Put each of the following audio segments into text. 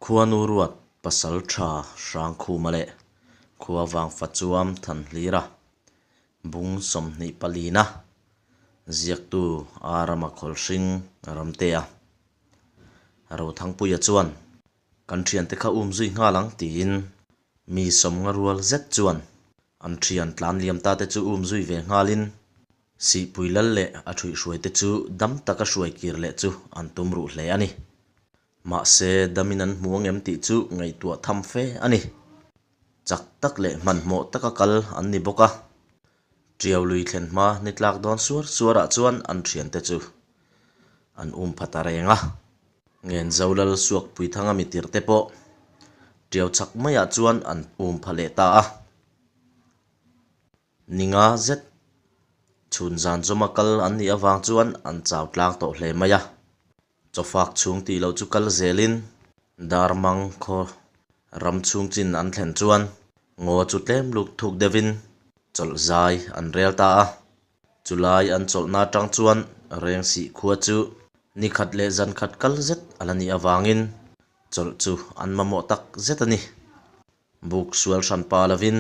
Khuanu ruat Pasaltha Hrangkhuma leh Khuavang Fachuam Thanhlira bung 24 na ziaktu a rama khawlhring Ramtea Rothangpuia chuan kan thiante kha um zui nghal ang tiin mi 50 rual zet chuan an thian tlan liam ta te chu um zui ve nghalin Sihpui lal leh a thuihhruai te chu dam taka hruai kir leh chu an tum ruh hle a ni. Mahse, damin an hmu angem tih chu ngaihtuah tham fe a ni. Chak tak leh hmanhmawh taka kal an ni bawk a. Tiau lui thlen hma ni tlak dawn suar suarah chuan an thiante chu an um pha ta reng a. Ngen Zolal Suakpuithanga mitirte pawh tiau chak maiah chuan an um pha leh ta a. Ni nga zet chhun zan zawma kal an nih avang chuan an chau tlang tawh hle mai a. Chawfak chhung tih loh chu kal zelin Darmang khaw ram chhung chin an thlen chuan ngaw chu tlem luk thuk deuhin chawlh zai an rel ta a. Chulai an chawlhna atang chuan Rengsih khua chu ni khat leh zan khat kal zet a la nih avangin chawlh chu an mamawh tak zet a ni. Buk sual hran pa lovin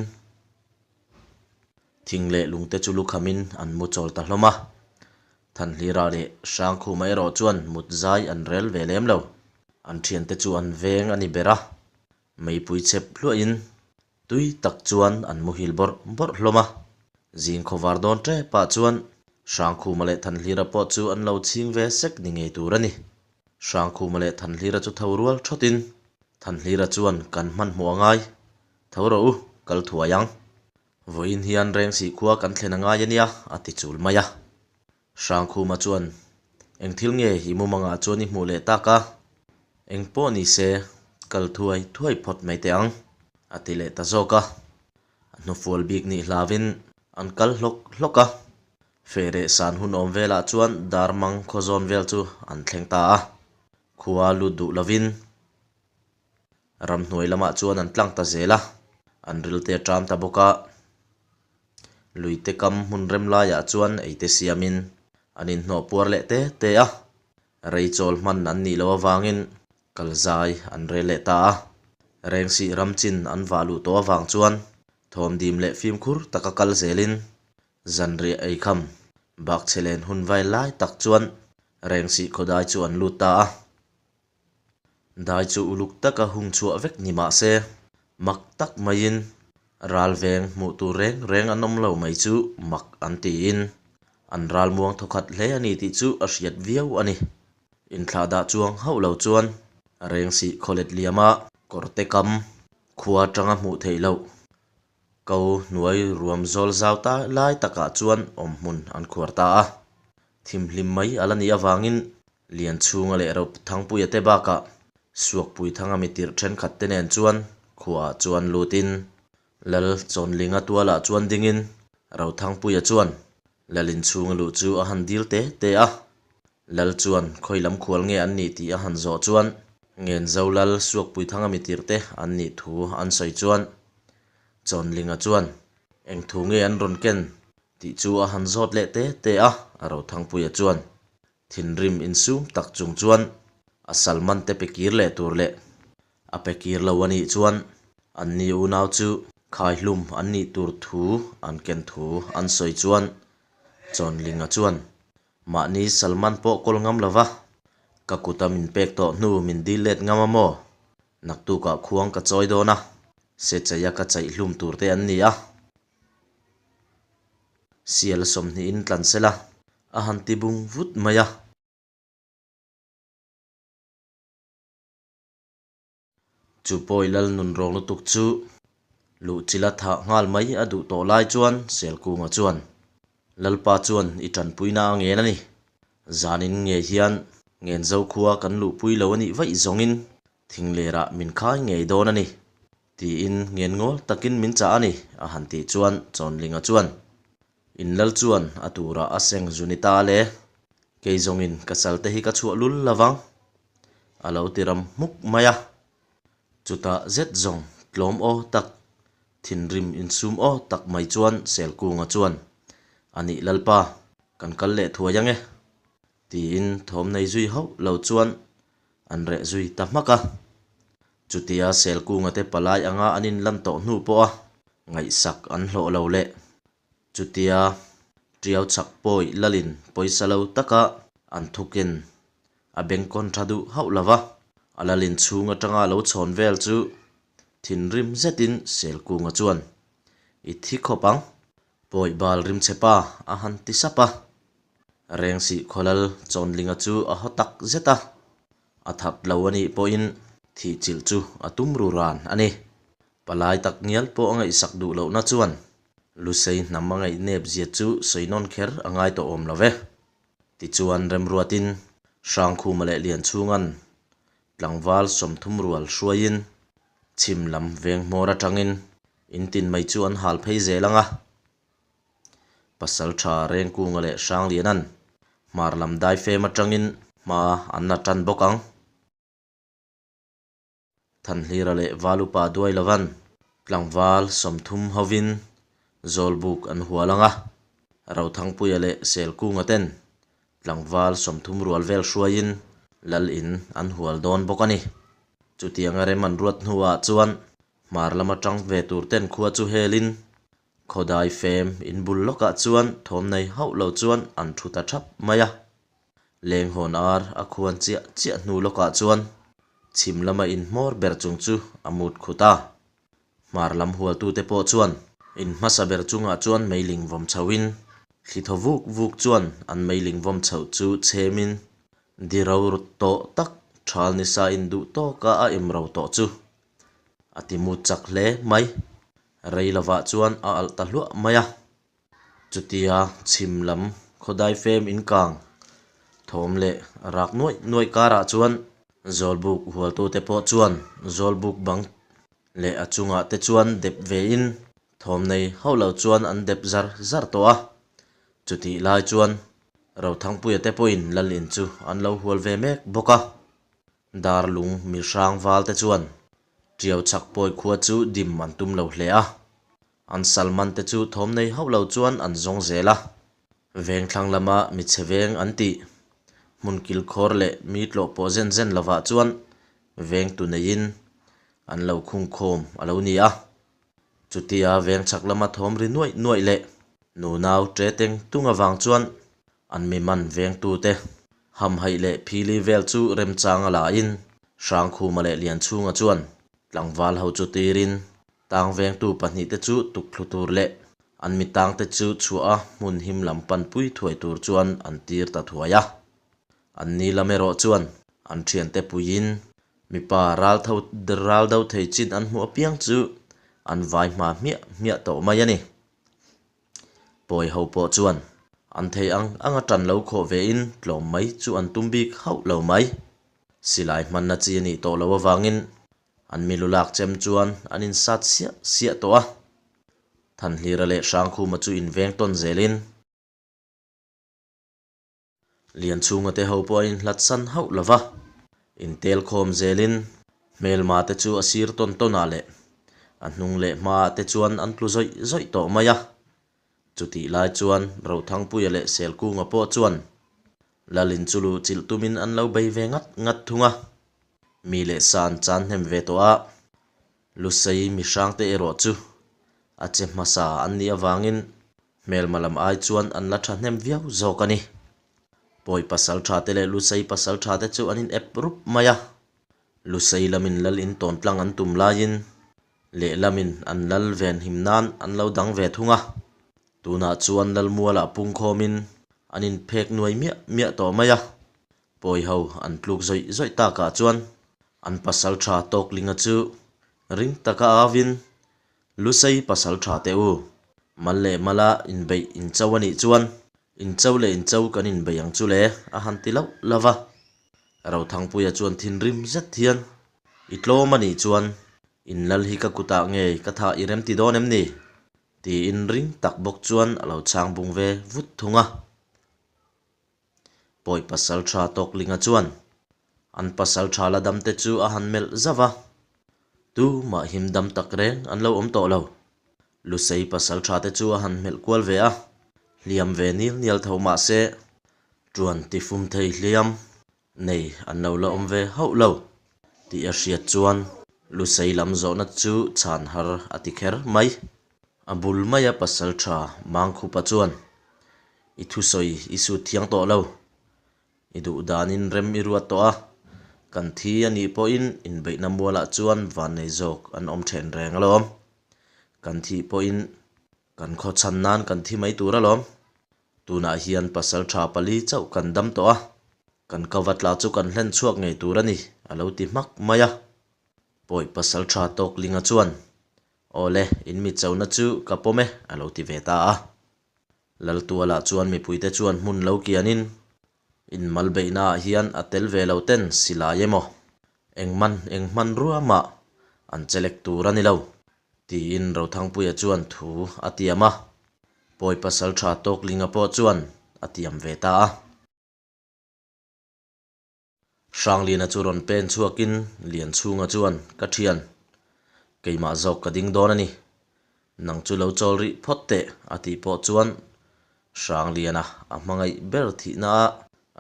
thing leh lungte chu lukhamin an mu chawl ta hlawm a. Thanhlira leh Hrangkhuma erawh chuan mut zai an rel ve lem lo. An thiante chu an veng a ni ber a, meipui chep hluahin tui tak chuan an muhil bawrh bawrh hlawm a. Zing khawvar dawn tepah chuan Hrangkhuma leh Thanhlira pawh chu an lo chhing ve sek ni ngei tur a ni. Hrangkhuma leh Thanhlira chu tho rual thawtin Thanhlira chuan kan hmanhmawh a ngai. Tho rawh u, kal thuai ang. Vawiin hian Rengsih khua kan thlen a ngai a nia, a ti chul mai a. Hrangkhuma chuan, Eng thil nge i mumangah chuan i hmuh leh tak a? Eng pawh ni se, kal thuai thuai phawt mai teh ang, a ti leh ta zawk a. A hnufual bik nih hlauin an kal hlawk hlawk a. Fehreh san hun awm velah chuan Darmang khawzawn vel chu an thleng ta a. Khua lut duh lovin ramhnuai lamah chuan an tlang ta zel a, an rilte a ṭam ta bawk a. Luite kam hmun rem laiah chuan eite siamin an inhnawh puar leh te te a, rei chawl hman an nih loh avangin kal zai an rel leh ta a. Rengsih ram chin an vah luh tawh avang chuan thawmdim leh fimkhur taka kal zelin Zanriah eikham bakchhe len hun vai lai tak chuan Rengsih khaw dai chu an lut ta a. Dai chu uluk taka hung chhuah vek ni mah se, mak tak maiin ral veng hmuh tur reng reng an awm lo mai chu mak an tiin an ral muang thawkhat hle a ni tih chu a hriat viau a ni. Inthlah dah chuang hauh lo chuan Rengsih khaw let liama kawrte kam khua atanga hmuh theih loh Ko hnuai ruam zawl zau ta lai takah chuan awm hmun an khuar ta a. Thimhlim mai a la nih avangin Lianchhunga leh Rothangpuia te bakah Suakpuithanga mi tirh thenkhat te nen chuan khuaah chuan lutin Lal Chawnlinga tualah chuan dingin Rothangpuia chuan Lalinchhunga luh chu a han dil te te a. Lal chuan khawi lam khual nge an nih tih a han zawh chuan Ngenzo Lal Suakpuithanga mi tirhte an nih thu an sawi chuan Chawnlinga chuan eng thu nge an rawn ken tih chu a han zawt leh te te a, Rothangpuia chuan thinrim insum tak chung chuan a salman te pe kir leh tur leh a pe kir lo a nih chuan anni unau chu khaihlum an nih tur thu an ken thu an sawi chuan Chawnlinga chuan Mahni Salman pawh kawl ngam lo va, ka kuta min pek tawh hnu min dil let ngam a maw? Naktukah khuang ka chawi dawn a, se chaia ka chaih hlum tur te an ni a. Sial 20 in tlan sela, a han ti bung vut mai a. Chu pawi lal nun rawng lutuk chu luhchilh a thah nghal mai a duh tawh lai chuan Selkunga chuan, Lalpa chuan i tanpuina a ngen a ni. Zanin nge hian Ngenzo khua kan luhpui lo a nih vaih zawngin thinglerah min khai ngei dawn a ni, tiin ngen ngawl takin min chah a ni, a han tih chuan Chawnlinga chuan, In lal chuan a turah a seng zu ni ta le, kei zawngin ka salte hi ka chhuah lul lovang, a lo ti ram hmuk mai a. Chutah zet zawng tlawm aw tak, thinrim insum aw tak mai chuan Selkunga chuan, A nih Lalpa, kan kal leh thuai ange, tiin thawm nei zui hauh lo chuan an reh zui ta hmak a. Chutia Selkunga te palai anga an inlan tawh hnu pawha ngaihsak an hlawh lo leh chutia Tiau chhak pawi lalin pawisa lo taka an thukin a bengkawn tha duh hauh lo va, a lalin chhung atanga a lo chhawn vel chu thinrim zetin Selkunga chuan, I thi khawp ang, pawi bal rimchhe pa a han ti sap a. Rengsih khawlal Chawnlinga chu a haw tak zet a. A that lo a nih pawhin thih chilh chu a tum ru ran a ni. Palai tak ngial pawh a ngaihsak duh lohna chuan Lusei hnam a ngaihnep zia chu sawi nawn kher a ngai tawh awm lo ve. Tichuan Remruatin Hrangkhuma leh Lianchhunga'n tlangval 30 rual hruaiin chhim lam veng hmawr atangin in tin mai chu an hal phei zel ang a. Pasaltha Rengkunga leh Hrangliana'n hmar lam daifem atangin hma an la tan bawk ang. Thanhlira leh Valupa duai lovan tlangval 30 hovin Zawlbuk an hual ang a, Rothangpuia leh Selkunga ten tlangval 30 rual vel hruaiin Lal in an hual dawn bawk a ni. Chutianga rem an ruat hnuah chuan hmar lama tang ve tur ten khua chu helin Khawdai fem in bul lawkah chuan thawm nei hauh lo chuan an thu ta thap mai a. Lenghawn ar a khuan chiah chiah hnu lawkah chuan chhim lama in hmawr ber chung chu a mut khut a. Hmar lam hualtute pawh chuan in hmasa ber chungah chuan meiling vawm chhoin thli thaw vuk vuk chuan an meiling vawm chhoh chu chhemin di ro tawh tak thal nisa in duh tawka a im ro tawh chu a ti mut chak hle mai. Rei lovah chuan a alh ta hluah mai a. Chutia chhim lam khawdai fem inkang thawm leh rak nuaih nuaih karah chuan Zawlbuk hualtute pawh chuan Zawlbuk bang leh a chungah te chuan dep vein thawm nei hauh lo chuan an dep zar zar tawh a. Chutih lai chuan Rothangpuia te pawhin Lal in chu an lo hual ve mek bawk a. Darlung mi hrang val te chuan Tiau chhak pawi khua chu dim an tum lo hle a, an salman te chu thawm nei hauh lo chuan an zawng zel a. Veng thlang lama mi chhe veng an tih, hmun kilkhawr leh mi tlawh pawh zen zen lovah chuan veng tu neiin an lo khung khawm a lo ni a. Chutia veng chhak lama thawm ri nuaih nuaih leh nunau ṭe teng tung avang chuan an mi man vengtute hamhaih leh phili vel chu remchang a lain Hrangkhuma leh Lianchhunga chuan tlangval ho chu tirin tang vengtu pahnihte chu tukthlu tur leh an mi tangte chu chhuah a hmun him lam panpui thuai tur chuan an tir ta thuai a. An ni lam erawh chuan an thiante puiin mipa ral tho ral do thei chin an hmuh apiang chu an vai hma hmiah hmiah tawh mai a ni. Pawi ho pawh chuan an thei ang ang a tan lo khawh vein tlawm mai chu an tum bik hauh lo mai. Silai hmanna chi a nih tawh loh avangin an milu lak chem chuan an insat siah siah tawh a. Thanhlira leh Hrangkhuma chu inveng tawn zelin. Lianchhunga te ho pawh a inhlat san hauh lo va, intel khawm zelin hmelma te chu a sir tawn tawn ah leh a hnung leh hma ah te chuan an tlu zawih zawih tawh mai a. Chutih lai chuan Rothangpuia leh Selkunga pawh chuan Lalin chu luh chilh tumin an lo bei ve ngat ngat thung a. Mi leh sa an chan hnem ve tawh a, Lusei mihrangte erawh chu a che hmasa an nih avangin Hmelma lam ai chuan an la thahnem viau zawk a ni. Pawi pasal tha te leh Lusei pasal tha te chu an in ep rup mai a. Lusei lamin lal in tawn tlang an tum laiin lehlamin an lal ven him nan an lo dang ve thung a. Tunah chuan lal mualah pungkhawmin an in phek nuai miah miah tawh mai a. Pawi ho an tluk zawih zawih takah chuan an pasal tha Tawklinga chu ring taka avin Lusei pasal tha teh u. Mal leh mala inbeih incho a nih chuan incho leh incho kan inbei ang chu le a han ti loh lo va. Rothangpuia chuan thinrim zet hian i tlawm a nih chuan in lal hi ka kutah ngei ka thah i rem ti dawn em ni? tiin ring tak bawk chuan a lo chhang bung ve vut thung a. Pawi pasal tha Tawklinga chuan an pasal tha la dam te chu a han melh zauh a, tu mah him dam tak reng an lo awm tawh lo. Lusei pasal tha te chu a han melh kual ve a, hliam ve nil nial tho mah se ṭuan tifum thei hliam nei an lo la awm ve hauh lo tih a hriat chuan. Lusei lam zawhna chu chhan har a ti kher mai. A bul maia pasalṭha Mangkhupa chuan, I thusawi i sut thiang tawh lo. I duh danin rem i ruat tawh a, kan thi a nih pawhin inbeihna mualah chuan vannei zawk an awm then reng alawm. Kan thih pawhin kan khaw chhan nan kan thi mai tur alawm. Tunah hian pasalṭha pali chauh kan dam tawh a, kan kava tla chu kan hlen chhuak ngei tur a ni, a lo ti hmak mai a. Pawi pasalṭha Tawklinga chuan, Aw le, in mi chona chu ka pawm e, a lo ti ve ta a. Laltualah chuan mipuite chuan hmun lo kianin, inmal beihnaah hian a tel ve lo ten silai emaw, eng man eng hmanrua mah an chelek tur a ni lo, tiin Rothangpuia chuan thu a tiam a. Pawi pasalṭha Tawklinga pawh chuan a tiam ve ta a. Hrangliana chu rawn pen chhuakin Lianchhunga chuan, Ka thian, keimah zawk ka ding dawn a ni. Nang chu lo chawl rih phawt teh, a tih pawh chuan Hrangliana a hmangaih ber thihna a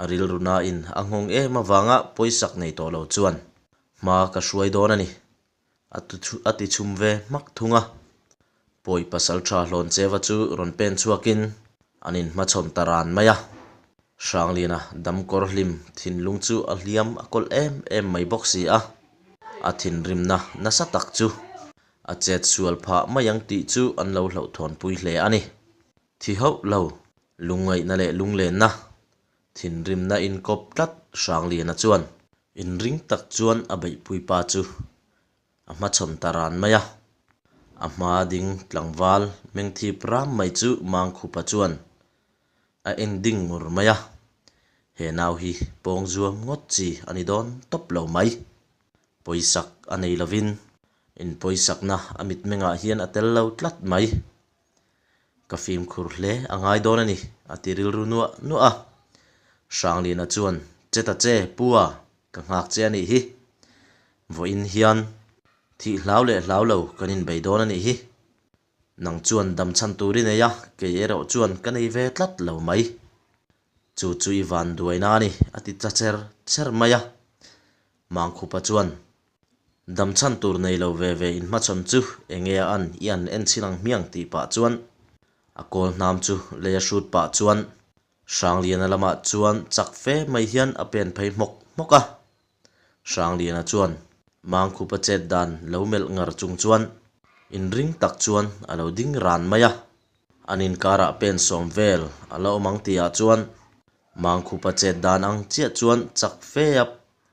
a rilru nain a nghawng em avanga pawisak nei tawh lo chuan hma ka hruai dawn a ni. A ti chhum ve hmak thung a. Pawi pasaltha Hlawncheva chu rawn pen chhuakin an inhmachhawn ta ran mai a. Hrangliana damkawr hlim thinlung chu a hliam a kawlh em em mai bawk si a. A thinrimna nasa tak chu a chet sual phah mai ang tih chu an lo hlauhthawnpui hle a ni. Thi hauh lo, lungngaihna leh lunglenna Thinrimna inkawp tlat Hrangliana chuan inring tak chuan a beihpui pa chu a hmachhawn ta ran mai a. A hma ding tlangval mengthip ram mai chu Mangkhupa chuan a en ding ngur mai a. He nau hi pawng zuam ngawt chi a ni dawn tawp lo mai. Pawisak a nei lovin inpawisakna a mitmengah hian a tel lo tlat mai. Ka fimkhur hle a ngai dawn a ni, a ti rilru nuah nuah a. Hrangliana chuan, Che ta che, Pu a, ka nghak che a nih hi. Vawiin hian thih hlau leh hlau lo kan inbei dawn a nih hi. Nang chuan dam chhan tur i nei a, kei erawh chuan ka nei ve tlat lo mai. Chu chu i van duaina a ni, a ti ta cher cher mai a. Mangkhupa chuan, Dam chhan tur nei lo ve ve inhmachhawn chu enge a an i an en chhin ang hmiang tih pah chuan a kawl hnam chu lei a hrut pah chuan Hrangliana lamah chuan chak fe mai hian a pen phei hmawk hmawk a. Hrangliana chuan Mangkhupa chet dan lo melh ngar chung chuan inring tak chuan a lo ding ran mai a. An inkarah pen sawm vel a la awm ang tihah chuan Mangkhupa chet dan ang chiah chuan chak fe a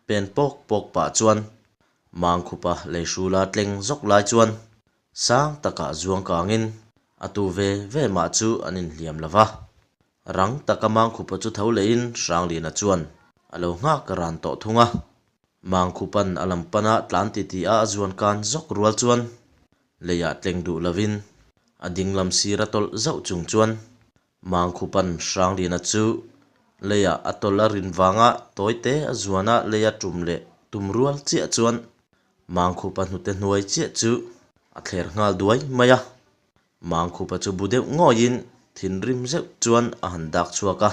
pen pawk pawk pah chuan Mangkhupa leihrula tleng zawk lai chuan sang takah zuang kangin a tu ve ve mah chu an inhliam lo va. Rang taka Mangkhupa chu tho lehin Hrangliana chuan a lo nghak ran tawh thung a. Mangkhupa'n a lam pana tlan titi a a zuan kan zawk rual chuan leiah tleng duh lovin a dinglam sir a tawlh zauh chung chuan Mangkhupa'n Hrangliana chu leiah a tawlh a rin vanga tawite a zuana leia tum leh tum rual chiah chuan Mangkhupa hnute hnuai chiah chu a thler nghal duai mai a. Mangkhupa chu bu deuh ngawiin thinrim zeuh chuan a han dak chhuak a.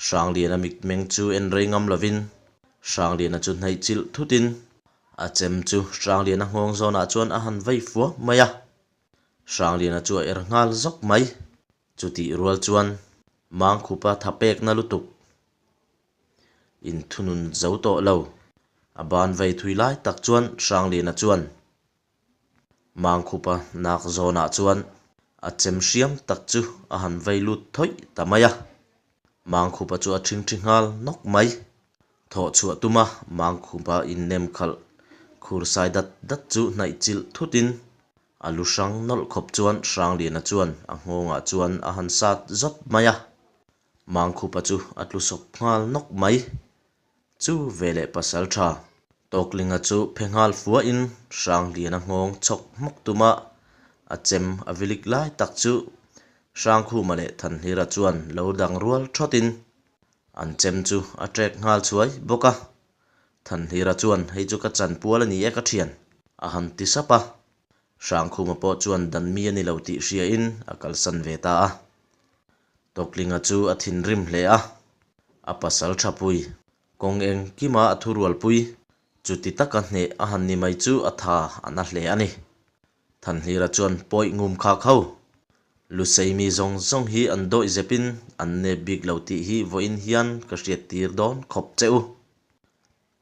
Hrangliana mitmeng chu en rei ngam lovin Hrangliana chu hnaih chilh thutin a chem chu Hrangliana nghawng zawnah chuan a han vei fua mai a. Hrangliana chu a er nghal zawk mai. Chutih rual chuan Mangkhupa tha pekna lutuk inthunun zo tawh lo. A ban vei thui lai tak chuan Hrangliana chuan Mangkhupa nak zawnah chuan a chem hriam tak chu a han vei lut thawih ta mai a. Mangkhupa chu a ṭhingṭhi nghal nawk mai. Thawh chhuah tuma Mangkhupa innem khalh khur sai dat dat chu hnaih chilh thutin a lu hrang nawlh khawp chuan Hrangliana chuan a nghawngah chuan a han sat zawt mai a. Mangkhupa chu a tlu sawp nghal nawk mai. Chu veleh pasal tha Tawklinga chu phe nghal fuahin Hrangliana nghawng chhawk hmawk tuma a chem a vilik lai tak chu Hrangkhuma leh Thanhlira chuan lo dang rual thawtin an chem chu a trek nghal chhuai bawk a. Thanhlira chuan hei chu ka chanpual a ni e ka thian a han ti sap a. Hrangkhuma pawh chuan dan mi a ni lo tih hriain a kalsan ve ta a. Tawklinga chu a thinrim hle a, a pasal thapui, kawng engkima a thurualpui. Chuti taka hneh a han ni mai chu a tha a na hle a ni. Thanhlira chuan pawi ngum khak ho. Lusei mi zawng zawng hi an dawih zepin an nep bik lo tih hi vawiin hian ka hriat tir dawn khawp che u.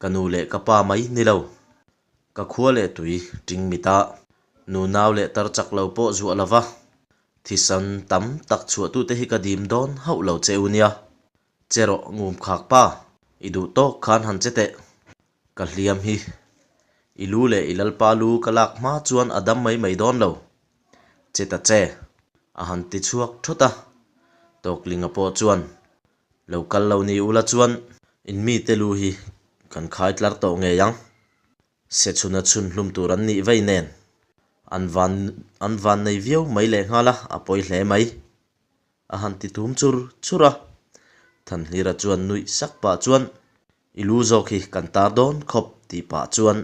Ka nu leh ka pa mai ni lo. Ka khua leh tui ting mita nu nau leh tar chak lo pawh zuah lova thisan tam tak chhuahtute hi ka dim dawn hauh lo che u nia. Che rawh ngum khak pa, i duh tawk khan han che teh. Ka hliam hi. I lu leh i lalpa lu ka lak hma chuan a dam mai mai dawn lo. Che ta che. A han ti chhuak thawt a. Tawklinga pawh chuan, Lo kal lo ni ula chuan in mite lu hi kan khai tlar tawh ngei ang. Sechhuna chhun hlum tur an nih vei nen an van an van nei viau mai lehnghal a, a pawi hle mai. A han ti tum chur chur a. Thanhlira chuan nuih sak pah chuan, I lu zawk hi kan tar dawn khawp tih pah chuan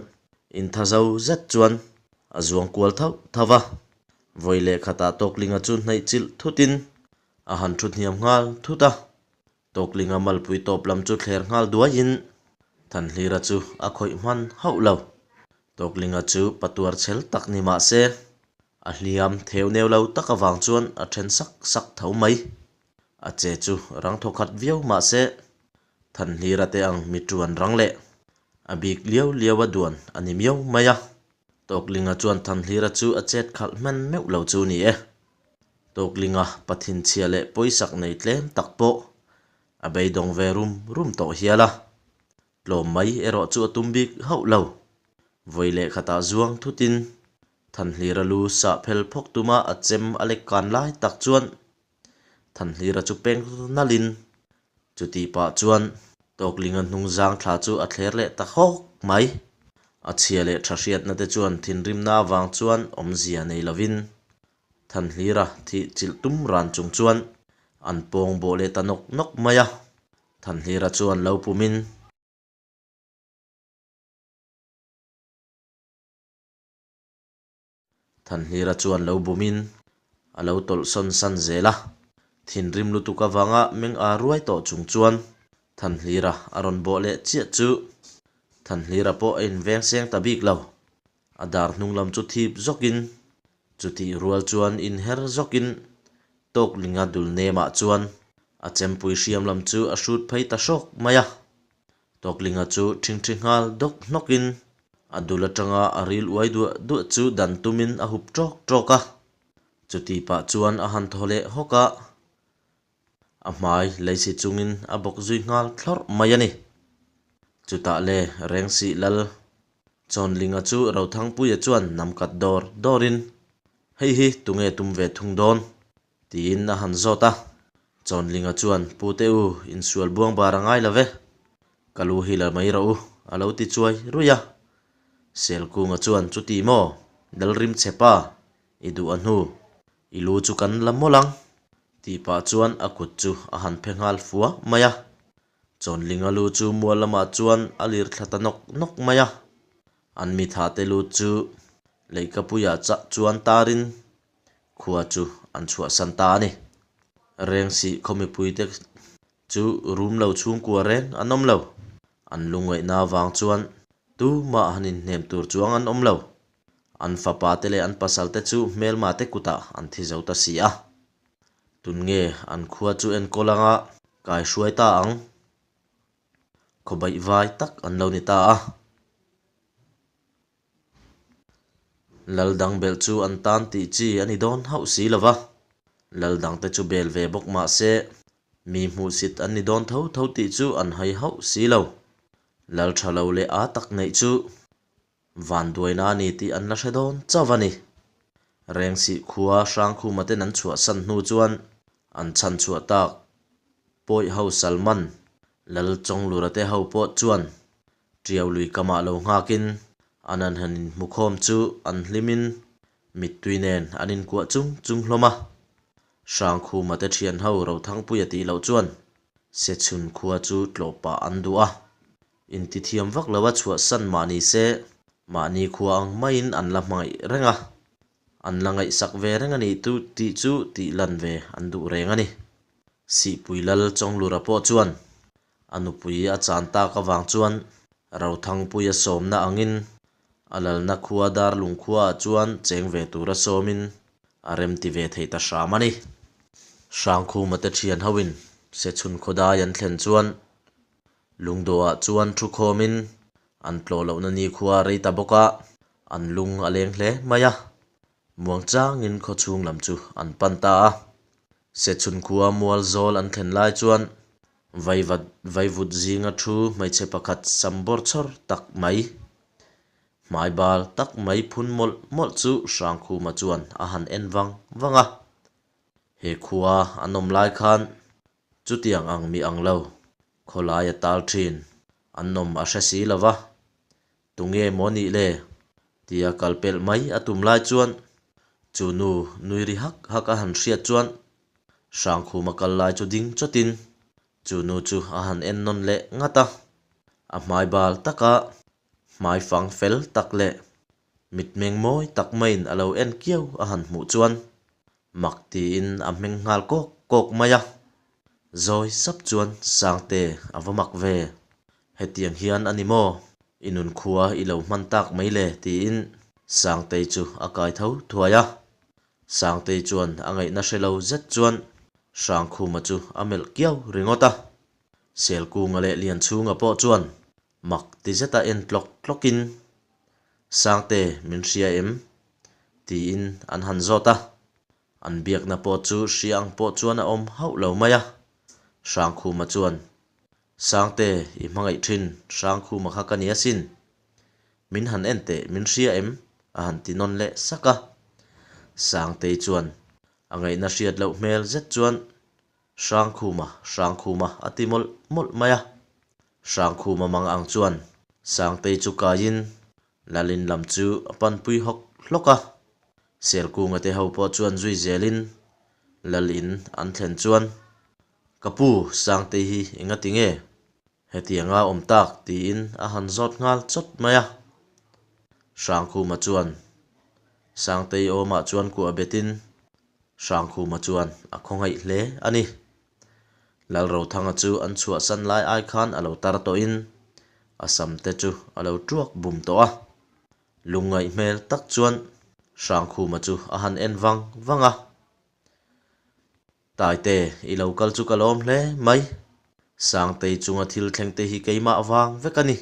intha zo zet chuan a zuang kual thauh thauh va. Vawi leh khatah Tawklinga chu hnaih chilh thutin a han thu hniam nghal thut a. Tawklinga malpui tawp lam chu thler nghal duaiin Thanhlira chu a khawih hman hauh lo. Tawklinga chu patuar chhel tak ni mah se, a hliam theu neu lo tak avang chuan a then sak sak tho mai. A che chu rang thaw khat viau mah se, Thanhlira te ang mi tuan rang leh a bik liau liau a duan a ni miau mai a. Tawklinga chuan Thanhlira chu a chet khalh hman meuh lo chu ni e. Tawklinga pathinchhia leh pawisak nei tlem tak pawh a beidawng ve rum rum tawh hial a. Tlawm mai erawh chu a tum bik hauh lo. Vawi leh khatah zuang thutin Thanhlira lu sah phel phawk tuma a chem a lek kan lai tak chuan Thanhlira chu peng nalhin chuti pah chuan Tawklinga hnung zang thla chu a thler leh ta hawk mai. A chhia leh tha hriatna te chuan thinrimna avang chuan awmzia nei lovin Thanhlira thih chilh tum ran chung chuan an pawng bawh leh ta nawk nawk mai a. Thanhlira chuan lo pumin. Thanhlira chuan lo bumin a lo tawlh sawn san zel a. Thinrim lutuk avanga meng aa ruai tawh chung chuan Thanhlira a rawn bawh leh chiah chu Thanhlira pawh a inveng seng ta bik lo. A dar hnung lam chu thip zawkin chutih rual chuan inher zawkin Tawklinga dul nemah chuan a chempui hriam lam chu a hrut phei ta hrawk mai a. Tawklinga chu ṭhingṭhi nghal dawk hnawkin a dul aṭanga a ril uai duah duah chu dan tumin a hup ṭawk ṭawk a. Chutih pah chuan a han thaw leh hawk a, a hmai leisi chungin a bawk zui nghal thlawrh mai a ni. Chutah le Rengsih Lal Chawnlinga chu Rothangpuia chuan nam kat dawr dawrin, Hei hi tunge tum ve thung dawn? Tiin a han zawt a. Chawnlinga chuan, Pute u, insual buang bar a ngai lo ve. Ka lu hi la mai rawh u, a lo ti chuai ruih a. Selkunga chuan, Chuti maw? Lalrim che pa, i duh a hnu. I lu chu kan la mawlh ang, tih pah chuan a kut chu a han phe nghal fua mai a. Chawnlinga lu chu mual lamah chuan a lir thla ta nawk nawk mai a. An mithate lu chu leihkapuiah chah chuan tarin khua chu an chhuahsan ta a ni. Rengsih khaw mipuite chu rum lo chhungkua reng an awm lo. An lungngaihna avang chuan tumah han inhnem tur chuang an awm lo. An fapa te leh an pasal te chu hmelma te kutah an thi zo ta si a. Tun nge an khua chu enkawl anga kai hruai ta ang? Khawbaih vai tak an lo ni ta a. Lal dang belh chu an tan tih chi a ni dawn hauh si lo va. Lal dangte chu bel ve bawk mah se, mi hmuhsit an ni dawn tho tho tih chu an hai hauh si lo. Lal tha lo leh aa tak neih chu Vanduaina a ni tih an la hre dawn chauh a ni. Rengsih khua Hrangkhuma ten an chhuahsan hnu chuan an chhan chhuah tak Pawih ho Salman Lal Chawnglura te ho pawh chuan Tiau lui kamah lo nghakin an an han inhmukhawm chu an hlimin mittui nen an inkuah chung chung hlawm a. Hrangkhuma te thian ho Rothangpuia tih loh chuan Sechhun khua chu tlawh pah an duh a. Intithiam vak lo a chhuahsan mah ni se, mahni khua ang maiin an la hmangaih reng a, an la ngaihsak ve reng a nih tu tih chu tih lan ve an duh reng a ni. Sihpui Lal Chawnglura pawh chuan a nupui a chan tak avang chuan Rothangpuia sawmna angin a lalna khua Darlung khuaah chuan cheng ve tura sawmin a remti ve thei ta hram a ni. Hrangkhuma te thian hoin Sechhun khawdai an thlen chuan Lungdawhah chuan thu khawmin an tlawh lohna nikhua a rei ta bawk a, an lung a leng hle mai a. Muangchangin khaw chhung lam chu an pan ta a. Sechhun khua mual zawl an thlen lai chuan vaivat vaivut zinga thu hmeichhe pakhat sam bawr chhawr tak mai, hmai bal tak mai phun mawlh mawlh chu Hrangkhuma chuan a han en vang vang a. He khua an awm lai khan Chutiang ang mi ang lo, khawlai a tal thin, an awm a hre si lo va, tunge maw nih le? tia kal pelh mai a tum lai chuan chu nu nui ri hak hak a han hriat chuan Hrangkhuma kal lai chu ding chawtin chu nu chu a han en nawn leh ngat a, a hmai bal taka hmai fang fel tak leh mitmeng mawi tak maiin a lo en kiau a han hmuh chuan Mak tiin a hming nghal kawk kawk mai a. Zawi sap chuan Sangte a va mak ve. Hetiang hian a ni maw? I nunkhua i lo hman tak mai le tiin Sangtei chu a kai tho thuai a. Sangtei chuan a ngaihna hre lo zet chuan Hrangkhuma chu a melh kiau ringawt a. Selkunga leh Lianchhunga pawh chuan Mak ti zeta en tlawk tlawkin, Sangte, min hria em? tiin an han zawt a. An biakna pawh chu hria ang pawh chuan a awm hauh lo mai a. Hrangkhuma chuan, Sangte, i hmangaih thin, Hrangkhuma kha ka ni asin. Min han en teh, min hria em? a han ti nawn leh sak a. Sangtei chuan a ngaihna hriat loh hmel zet chuan, Hrangkhuma, Hrangkhuma a ti mawlh mawlh mai a. Hrangkhuma mang ang chuan Sangtei chu kaiin Lalin lam chu a panpui hawk hlawk a. Selkunga te ho pawh chuan zui zelin Lalin an thlen chuan, Ka pu, Sangtei hi engati nge? Hetianga awm tak tiin a han zawt nghal chawt mai a. Hrangkhuma chuan Sangtei awmah chuan kuah betin Hrangkhuma chuan a khawngaih hle a ni. Lalrothanga chu an chhuahsan lai ai khan a lo tar tawhin a sam te chu a lo tuak bum tawh a. Lungngaih hmel tak chuan Hrangkhuma chu a han en vang vang a. Taite, i lo kal chu ka lawm hle mai. Sangtei chunga thil thleng te hi keimah vang vek a ni.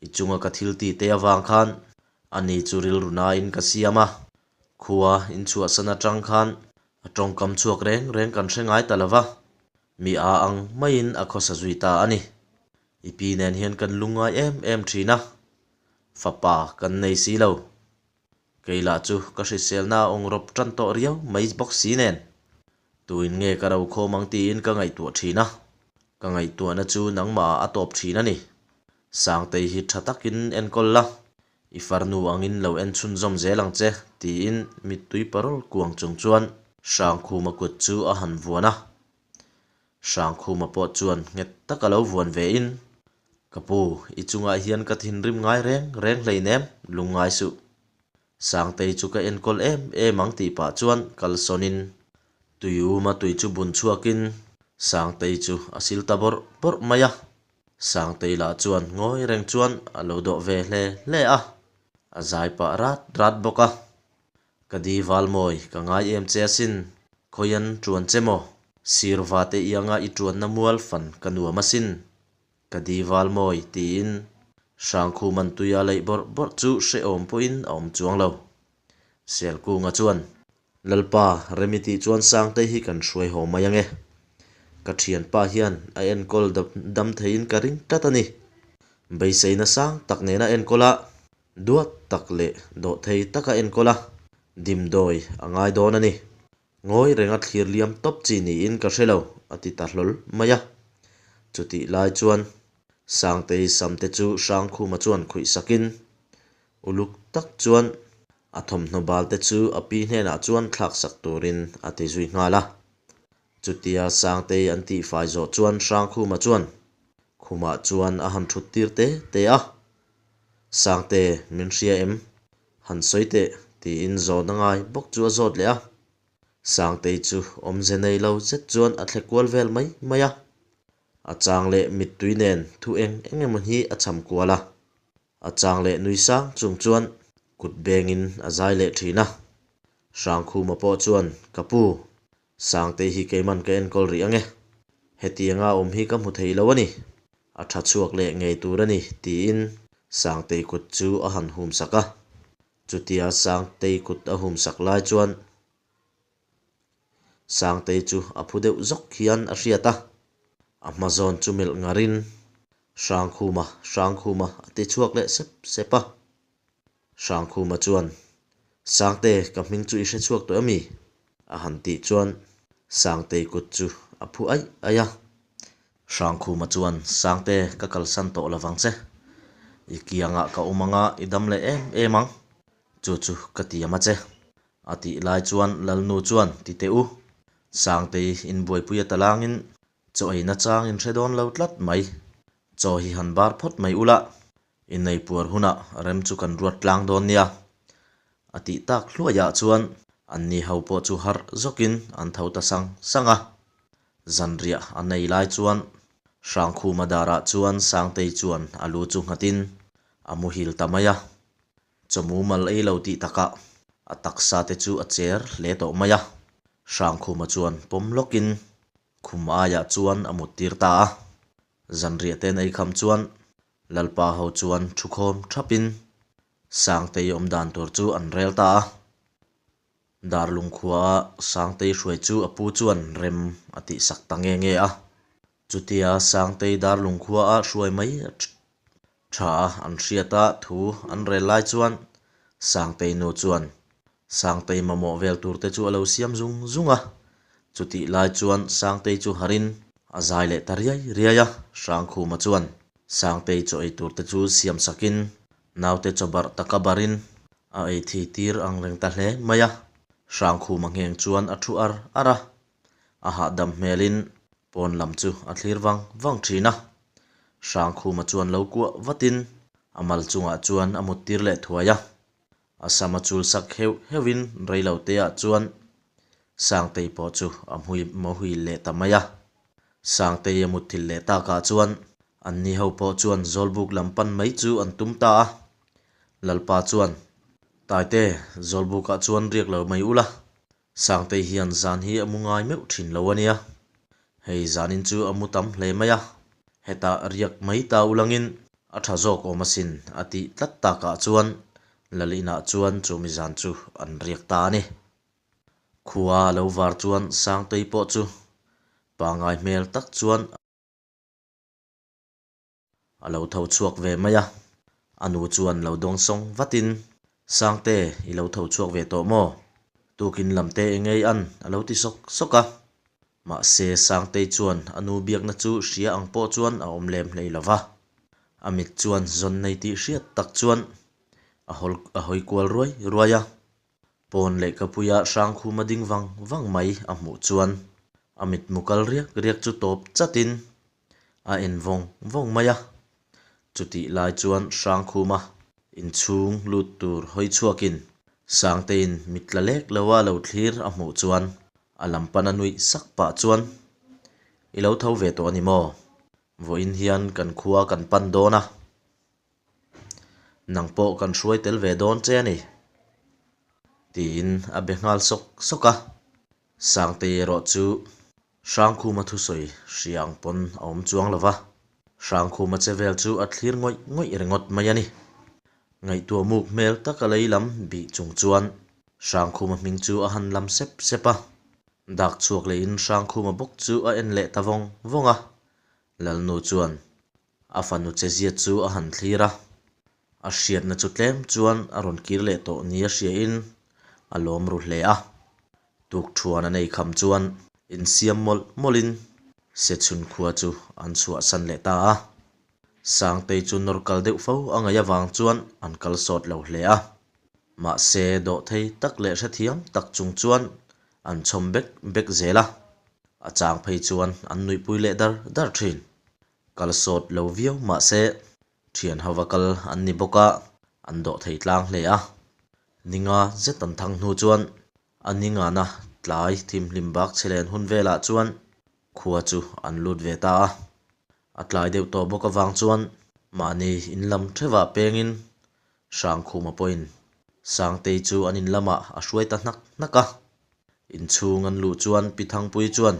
I chunga ka thil tih te avang khan ani chu rilru nain ka siam a. Khua inchhuahsan atang khan a tawngkam chhuak reng reng kan hre ngai ta lo va, mi a ang maiin a khawsa zui ta a ni. I pi nen hian kan lungngai em em thin a, fapa kan nei si lo. Kei lah chu ka hriselna a awng rawp tan tawh riau mai bawk si nen. Tuin nge ka ro khawm ang tiin ka ngaihtuah thin a, ka ngaihtuahna chu nangmah ah a tawp thin a ni. Sangtei hi tha takin enkawl la, i farnu angin lo en chhunzawm zel ang che tiin mittui parawl kuang chung chuan Hrangkhuma kut chu a han vuan a. Hrangkhuma pawh chuan nghet taka lo vuan vein, Ka pu, i chungah hian ka thinrim ngai reng reng hleinem, lungngai suh. Sangtei chu ka enkawl em em ang tih pah chuan kalsawnin tuiuma tui chu bun chhuakin Sangtei chu a sil ta bawrh bawrh mai a. Sangtei lah chuan ngawi reng chuan a lo dawh ve hle hle a, a zai pah rat rat bawk a. Ka di Valmawi, ka ngai em che asin, khawian ṭuan che maw? Sir vate ianga i ṭuanna mual fan ka nuam asin. Ka di Valmawi, tiin Hrangkhuman tuia leih bawrh bawrh chu hrehawm pawhin a awm chuang lo. Selkunga chuan, Lalpa, Remi tih chuan Sangtei hi kan hruai haw mai ange. Ka thianpa hian a enkawl dam theiin ka ring tlat a ni. Beiseina sang tak nena enkawl a, duat tak leh dawhthei taka enkawl a, dimdawi a ngai dawn a ni. Ngawi renga thlir liam tawp chi niin ka hre lo, a ti ta hlawl mai a. Chutih lai chuan Sangtei samte chu Hrangkhuma chuan khuih sakin, uluk tak chuan a thawmhnaw balte chu a pi hnenah chuan thlak sak turin a ti zui nghal a. Chutia Sangtei an tihfai zawh chuan Hrangkhuma chuan khumah chuan a han thut tir te te a. Sangte, min hria em? Han sawi teh, tiin zawhna ngai bawk chu a zawt leh a. Sangtei chu awmze nei lo zet chuan a thle kual vel mai mai a. A chang leh mittui nen thu eng eng emaw hi a cham kual a. A chang leh nui sang chung chuan kut bengin a zai leh thin a. Hrangkhuma pawh chuan, Ka pu, Sangtei hi keiman ka enkawl rih ange. Hetianga awm hi ka hmu thei lo a ni. A tha chhuak leh ngei tur a ni, tiin Sangtei kut chu a han hum sak a. Chutia Sangtei kut a hum sak lai chuan Sangtei chu a phu deuh zawk hian a hriat a. A hma zawn chu melh ngarin, Hrangkhuma, Hrangkhuma a ti chhuak leh sep sep a. Hrangkhuma chuan, Sangte, ka hming chu i hre chhuak tawh em i? a han tih chuan Sangtei kut chu a phu aih aih a. Hrangkhuma chuan, Sangte, ka kalsan tawh lovang che. I kiangah ka awm anga i dam leh em em ang. Chu chu ka tiam a che. A tih lai chuan Lalnu chuan, Ti teh u. Sangtei inbuaipui a talangin chaw ei nachang in hre dawn lo tlat mai. Chaw hi han bar phawt mai ula, Innei puar hunah rem chu kan ruat tlang dawn nia. A tih tak hluaiah chuan anni ho pawh chu harh zawkin an tho ta sang sang a. Zanriah a nei lai chuan Hrangkhuma darah chuan Sangtei chuan a lu chu nghatin a muhil ta mai a. Chawmu mal ei lo tih takah a taksa te chu a cher hle tawh mai a. Hrangkhuma chuan pawm lawkin khum aiah chuan a muttir ta a. Zanriah te nei kham chuan Lalpa ho chuan thukhawm thapin Sangtei awm dan tur chu an rel ta a. Darlung khuaa Sangtei hruai chu a pu chuan rem a tihsak ta nge nge a. Chutia Sangtei Darlung khuaa hruai mai tha a an hriat a thu an rel lai chuan Sangtei nu chuan Sangtei mamawh vel tur te chu a lo siam zung zung a. Chutih lai chuan Sangtei chu harin a zai leh ta riai riai a, Hrangkhuma chuan Sangtei chaw ei tur te chu siam sakin naute chaw barh taka barin a ei thi tir ang reng ta hle mai a. Hrangkhuma ngheng chuan a thu ar ar a, a hahdam hmelin pawn lam chu a thlir vang vang thin a. Hrangkhuma chuan lo kuah vatin a mal chungah chuan a mut tir leh thuai a. A sam a chul sak heuh heuhin reilo te ah chuan Sangtei pawh chu a hmui mawhuil leh ta mai a. Sangtei a mutthilh leh takah chuan anni ho pawh chuan Zawlbuk lam pan mai chu an tum ta a. Lalpa chuan, Taite, Zawlbukah chuan riak lo mai ula, Sangtei hian zan hi a mu ngai meuh thin lo a nia. Hei zanin chu a mu tam hle mai a, hetah riak mai ta ulangin a tha zawk awm asin a tih tlat takah chuan Lalinah chuan chumi zan chu an riak ta a ni. Khua a lo var chuan Sangtei pawh chu pangai hmel tak chuan A lo tho chhuak ve mai a, a nu chuan lo dawng sawng vatin, Sangte, i lo tho chhuak ve tawh maw? Tukin lam te eng ei an? a lo ti sawk sawk a. Mahse, Sangtei chuan a nu biakna chu hria ang pawh chuan a awm lem hlei lo va. A mit chuan zawn nei tih hriat tak chuan a hawl a hawi kual ruai ruai a. Pawn lehkhapuia Hrangkhuma ding vang vang mai a hmuh chuan a mitmu kal riak riak chu tawp chatin a en vawng vawng mai a. Chutih lai chuan Hrangkhuma inchhung lut tur hawi chhuakin Sangteiin mit tla lek loa lo thlir a hmuh chuan a lam pana nuih sak pah chuan, I lo tho ve tawh a ni maw? Vawiin hian kan khua kan pan dawn a. Nang pawh kan hruai tel ve dawn che a ni, tiin a be nghal sawk sawk a. Sangtei erawh chu Hrangkhuma thusawi hria ang pawn a awm chuang lo va, Hrangkhuma che vel chu a thlir ngawih ngawih ringawt mai a ni. Ngaihtuah muk hmel taka lei lam bih chung chuan Hrangkhuma hming chu a han lam sep sep a, dak chhuak lehin Hrangkhuma bawk chu a en leh ta vawng vawng a. Lalnu chuan A fanu che zia chu a han thlir a, a hriatna chu tlem chuan a rawn kir leh tawh nia hriain a lawm ru hle a. Tukthuan a nei kham chuan insiam mawlh mawlhin Sechhun khua chu an chhuahsan leh ta a. Sangtei chu nawr kal deuh fo a ngaih avang chuan an kal sawt lo hle a. Mahse dawhthei tak leh hrethiam tak chung chuan an chhawm bek bek zel a, a chang phei chuan an nuihpui leh dar dar thin. Kal sawt lo viau mahse thian hova kal an ni bawk a, an dawh thei tlang hle a. Ninga zet an thang hnu chuan a ningana tlai thimhlim bak chhe len hun velah chuan khua chu an lut ve ta a. A tlai deuh tawh bawk avang chuan Mahni in lam theuhah pengin Hrangkhuma pawhin Sangtei chu an in lamah a hruai ta hnak hnak a. Inchhung an luh chuan Pi Thangpuii chuan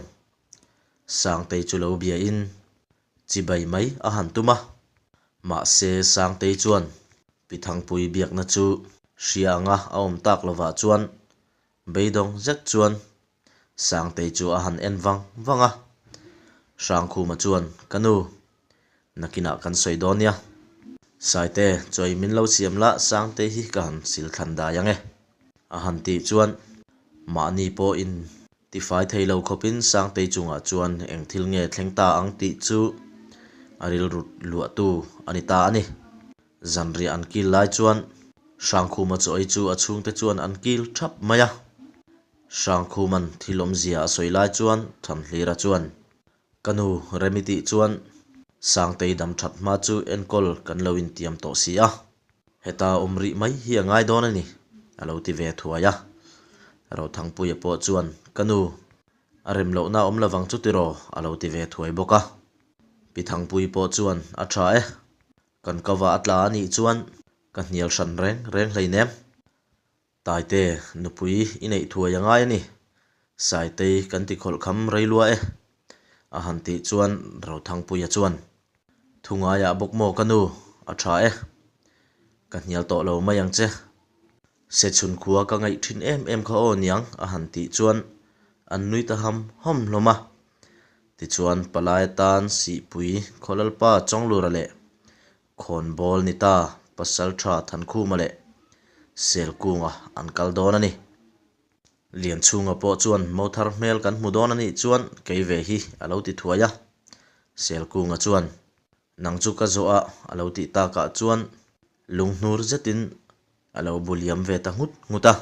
Sangtei chu lo biain chibai mai a han tum a. Mahse Sangtei chuan Pi Thangpuii biakna chu hria anga a awm tak lovah chuan beidawng zet chuan Sangtei chu a han en vang vang a. Hrangkhuma chuan, Ka nu, nakinah kan sawi dawn nia. Saite, chawi min lo siam la, Sangtei hi ka han sil thlan dai ang e. A han tih chuan, mahni pawhin tifai thei lo khawpin Sangtei chungah chuan eng thil nge thleng ta ang tih chu a rilru luahtu a ni ta a ni. Zanriah an kil lai chuan Hrangkhuma chaw ei chu a chhungte chuan an kil thap mai a. Hrangkhuma'n thil awmzia a sawi lai chuan Thanhlira chuan, Ka nu Remi tih chuan Sangtei dam that hma chu enkawl kan lo intiam tawh si a, heta awm rih mai hi a ngai dawn a ni, a lo ti ve thuai a. Rothangpuia pawh chuan, Ka nu, a rem lohna awm lovang chu tiraw? a lo ti ve thuai bawk a. Pi Thangpuii pawh chuan, A tha e, Kan kava a tla a nih chuan ka hnial hran reng reng hleinem. Taite, nupui i neih thuai a ngai a ni. Saitei kan ti khawlh kham rei lua e. A han tih chuan Rothangpuia chuan, Thu ngaiah bawk maw ka nu, a tha e. Ka hnial tawh lo mai ang che. Sechhun khua ka ngaih thin em em kha aw niang a han tih chuan an nui ta ham ham hlawm a. Tichuan palai atan Sihpui Khawlalpa Chawnglura leh Khawnbawl ni ta Pasaltha Thankhuma leh Selkunga an kal dawn a ni. Lianchhunga pawh chuan Mothar hmel kan hmu dawn a nih chuan kei ve hi a lo ti thuai a. Selkunga chuan Nang chu ka zawh a a lo tih takah chuan lunghnur zetin a lo bu liam ve ta nghut nghut a.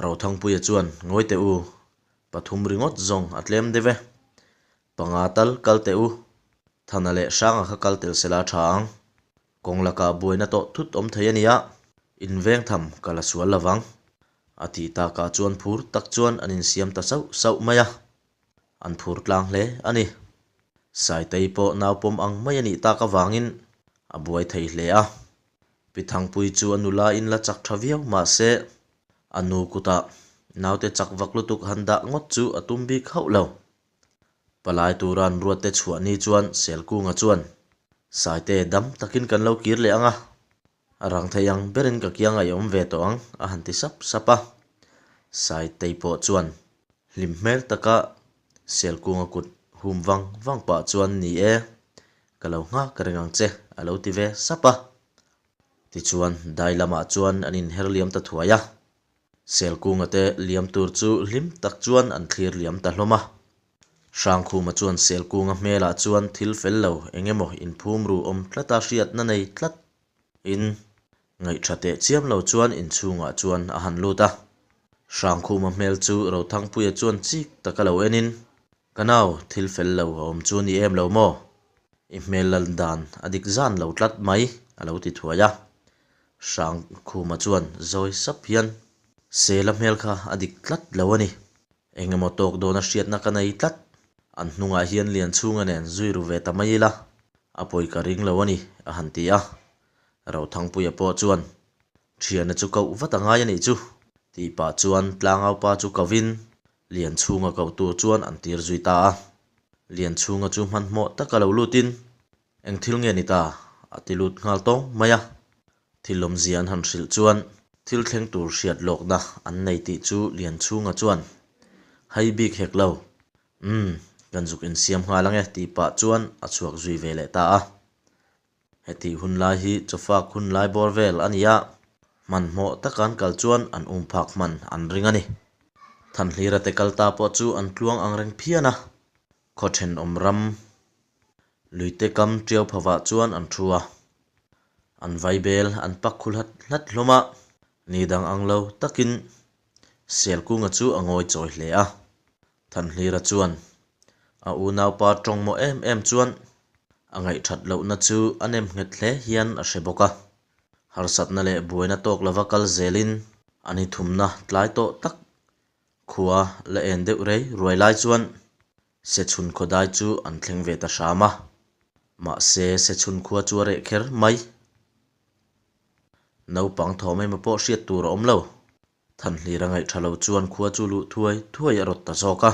Rothangpuia chuan Ngawi teh u, pathum ringawt zawng a tlem deuh e. Panga tal kal teh u, Thana leh Hranga kha kal tel sela tha ang. Kawng lakah buaina tawh thut awm thei a nia, inveng tham ka la sual lovang. A tih takah chuan phur tak chuan an insiam ta sauh sauh mai a. An phur tlang hle a ni. Saitei pawh naupawm ang mai a nih tak avangin a buai thei hle a. Pi Thangpui chu a nula in la chak tha viau mahse a nu kutah naute chak vak lutuk han dah ngawt chu a tum bik hauh lo. Palai tura an ruatte chhuah ni chuan Selkunga chuan, Saite dam takin kan lo kir leh ang a, A rang thei ang berin ka kiang a i awm ve tawh ang, a han ti sap sap a. Saitei pawh chuan hlim hmel taka Selkunga kut hum vang vang pah chuan ni e, ka lo nghak reng ang che, a lo ti ve sap a. Tichuan dai lamah chuan an inher liam ta thuai a. Selkunga te liam tur chu hlim tak chuan an thlir liam ta hlawm a. Hrangkhuma chuan Selkunga hmelah chuan thil fel lo eng emaw inphum ru awm tlata hriatna nei tlat in ngaihṭha teh chiam lo chuan inchhungah chuan a han lut a. Hrangkhuma hmel chu Rothangpuia chuan chik taka lo enin, Ka nau, thil fel lo a awm chu ni em lo maw? I hmel lal dan a dik zan lo tlat mai, a lo ti thuai a. Hrangkhuma chuan zawi sap hian, Sela hmel kha a dik tlat lo a ni. Eng emaw tawk dawna hriatna ka nei tlat. An hnungah hian Lianchhunga nen zui ru ve ta mai ila, a pawi ka ring lo a ni, a han ti a. Rothangpuia pawh chuan, Thiana chu koh vat a ngai a nih chu, tih pah chuan tlangaupa chu kovin Lianchhunga koh tur chuan an tir zui ta a. Lianchhunga chu hmanhmawh taka lo lutin, Eng thil nge ni ta? a ti lut nghal tawng mai a. Thil awmzia an han hrilh chuan thil thleng tur hriat lawkna an nei tih chu Lianchhunga chuan hai bik hek lo. Umm, kan zuk insiam nghal ang e tih pah chuan a chhuak zui ve leh ta a. Hetih hun lai hi chawfak hun lai bawr vel a ni a, hmanhmawh taka an kal chuan an um phak hman an ring a ni. Thanhlira te kal ta pawh chu an tluang ang reng phian a, khaw thenawm ram luite kam tiau phavah chuan an thu a, an vaibel an pak khu hlat hlat hlawm a, ni dang ang lo takin Selkunga chu a ngawi chawi hle a. Thanhlira chuan a unaupa tawng maw em em chuan a ngaihthat lohna chu a nem nghet hle hian a hre bawk a. Harsatna leh buaina tawk lova kal zelin a ni thumna tlai tawh tak khua la en deuh rei ruai lai chuan Sechhun khawdai chu an thleng ve ta hram a. Mahse, Sechhun khua chu a reh kher mai. Naupang thawm emaw pawh hriat tur a awm lo. Thanhlir a ngaih tha lo chuan khua chu luh thuai thuai a rawt ta zawk a.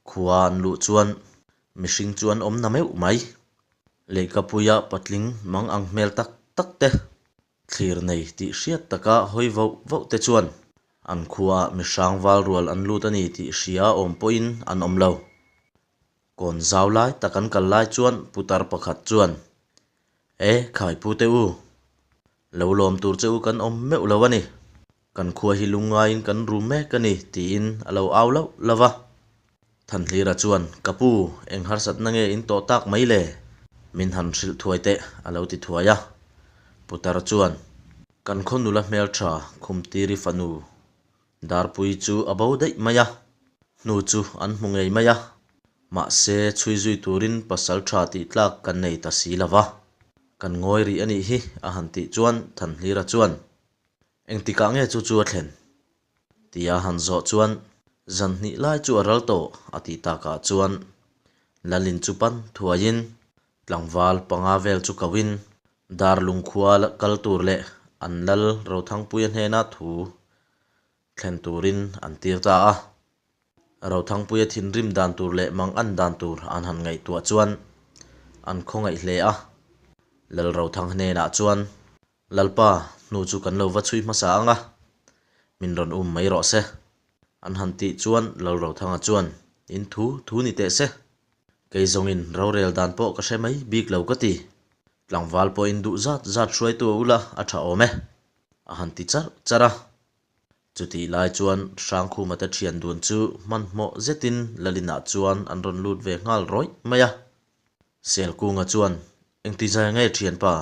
Khua an luh chuan mihring chu an awm na meuh mai. Lehkapuia patling mang ang hmel tak tak te Thlir nei tih hriat taka hawi voh voh te chuan an khuaah mihrang val rual an lut a ni tih hria awm pawhin an awm lo. Kawn zau lai tak an kal lai chuan putar pakhat chuan, E, khaipute u, lo lawm tur che u kan awm meuh lo a ni. Kan khua hi lungngaiin kan rum mek a ni, tiin a lo au lauh lauh va. Thanhlira chuan, Ka pu, eng harsatna nge in tawh tak mai le? Min han hrilh thuai teh, a lo ti thuai a. Putar chuan, Kan khaw nula hmeltha Khumtiri fanu Darpui chu a bo daih mai a, hnu chu an hmu ngei mai a, mahse chhui zui turin pasal tha tih tlak kan nei ta si lo va, kan ngawi rih a nih hi, a han tih chuan Thanhlira chuan, Engtikah nge chu chu a thlen? Tia han zawh chuan zan hnih lai chu a ral tawh a tih takah chuan Lalin chu pan thuaiin tlangval panga vel chu koin Darlung khua kal tur leh an lal Rothangpuia hnena thu thlen turin an tir ta a. Rothangpuia thinrim dan tur leh mang an dan tur an han ngaihtuah chuan an khawngaih hle a. Lal Rothang hnenah chuan Lalpa, hnu chu kan lo va chhui hmasa ang a, min rawn um mai rawh se. An han tih chuan Lalrothanga chuan, In thu thu ni teh se. Kei zawngin rorel dan pawh ka hre mai bik lo ka ti. Tlangval pawhin duh zat zat hruaitu a ula a tha awm e, a han ti charh charh a. Chutih lai chuan Hrangkhuma te thian dun chu hmanhmawh zetin Lalinah chuan an rawn lut ve nghal rawih mai a. Selkunga chuan, Engti zai nge thianpa?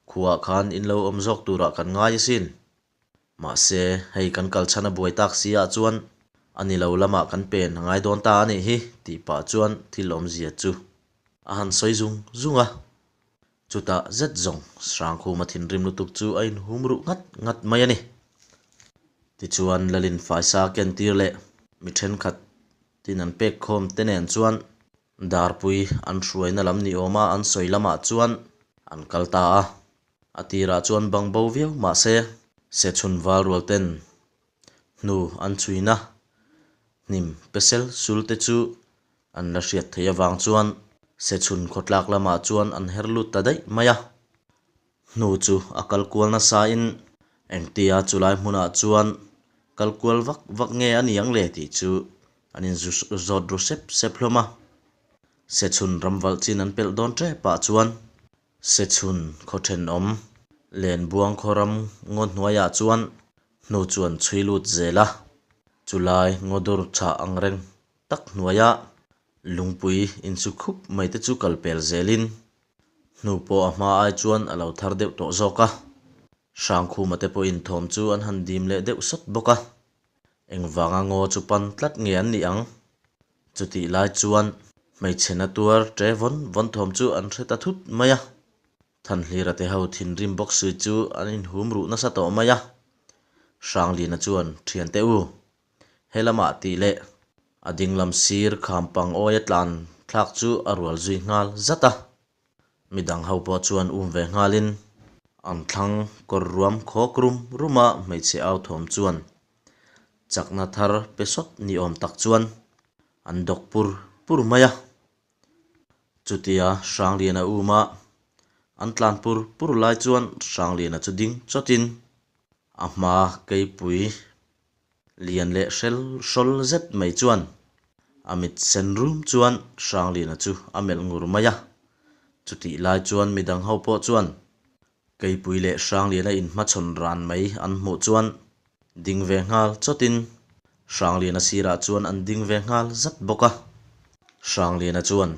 Khuaah khan in lo awm zawk turah kan ngai asin. Mahse, hei kan kal chhan a buai tak si ah chuan a ni lo lamah kan pen a ngai dawn ta a nih hi, tih pah chuan thil awmzia chu a han sawi zung zung a. Chutah zet zawng Hrangkhuma thinrim lutuk chu a inhum ruh ngat ngat mai a ni. Tichuan Lalin faisa kentir leh mi thenkhat tin an pek khawm te nen chuan Darpui an hruaina lam ni awma an sawi lamah chuan an kal ta a. A tirah chuan bang bo viau mah se, Sechhun val rual ten hnu an chhuina hnim pesel sul te chu an la hriat theih avang chuan Sechhun khawtlak lamah chuan an her lut ta daih mai a. Hnu chu a kal kual nasain engtia chulai hmunah chuan kal kual vak vak nge a ni ang le tih chu an inzawt ru sep sep hlawm a. Sechhun ramvalh chin an pelh dawn tep ah chuan Sechhun khaw thenawm Lenbuang khaw ram ngaw hnuaiah chuan hnu chuan chhui lut zel a, chulai ngaw dur chhah ang reng tak hnuaia lungpui insu khup mai te chu kal pel zelin Hnu pawh a hma ai chuan a lo thar deuh tawh zawk a, Hrangkhuma te pawhin thawm chu an han dim leh deuh sawt bawk a. Engvanga ngaw chu pan tlat nge an nih ang? Chutih lai chuan hmeichhe na tuar ṭe vawn vawn thawm chu an hre ta thut mai a. Thanhlira te ho thinrim bawk si chu an inhum ruh nasa tawh mai a. Hrangliana chuan, Ṭhiante u, He lamah tih leh a dinglam sir kham pang awia tlan thlak chu a rual zui nghal zat a. Midang ho pawh chuan um ve nghalin an thlang kawr ruam khawk rum ruma hmeichhe au thawm chuan chakna thar pe sawt ni awm tak chuan an dawk pur pur mai a. Chutia Hrangliana uma an tlan pur pur lai chuan Hrangliana chu ding chawtin a hma keipui Lian leh hrel hrawl zet mai chuan a mit sen rum chuan Hrangliana chu a melh ngur mai a. Chutih lai chuan midang ho pawh chuan Keipui leh Hrangliana inhmachhawn ran mai an hmuh chuan ding ve nghal chawtin Hrangliana sirah chuan an ding ve nghal zat bawk a. Hrangliana chuan,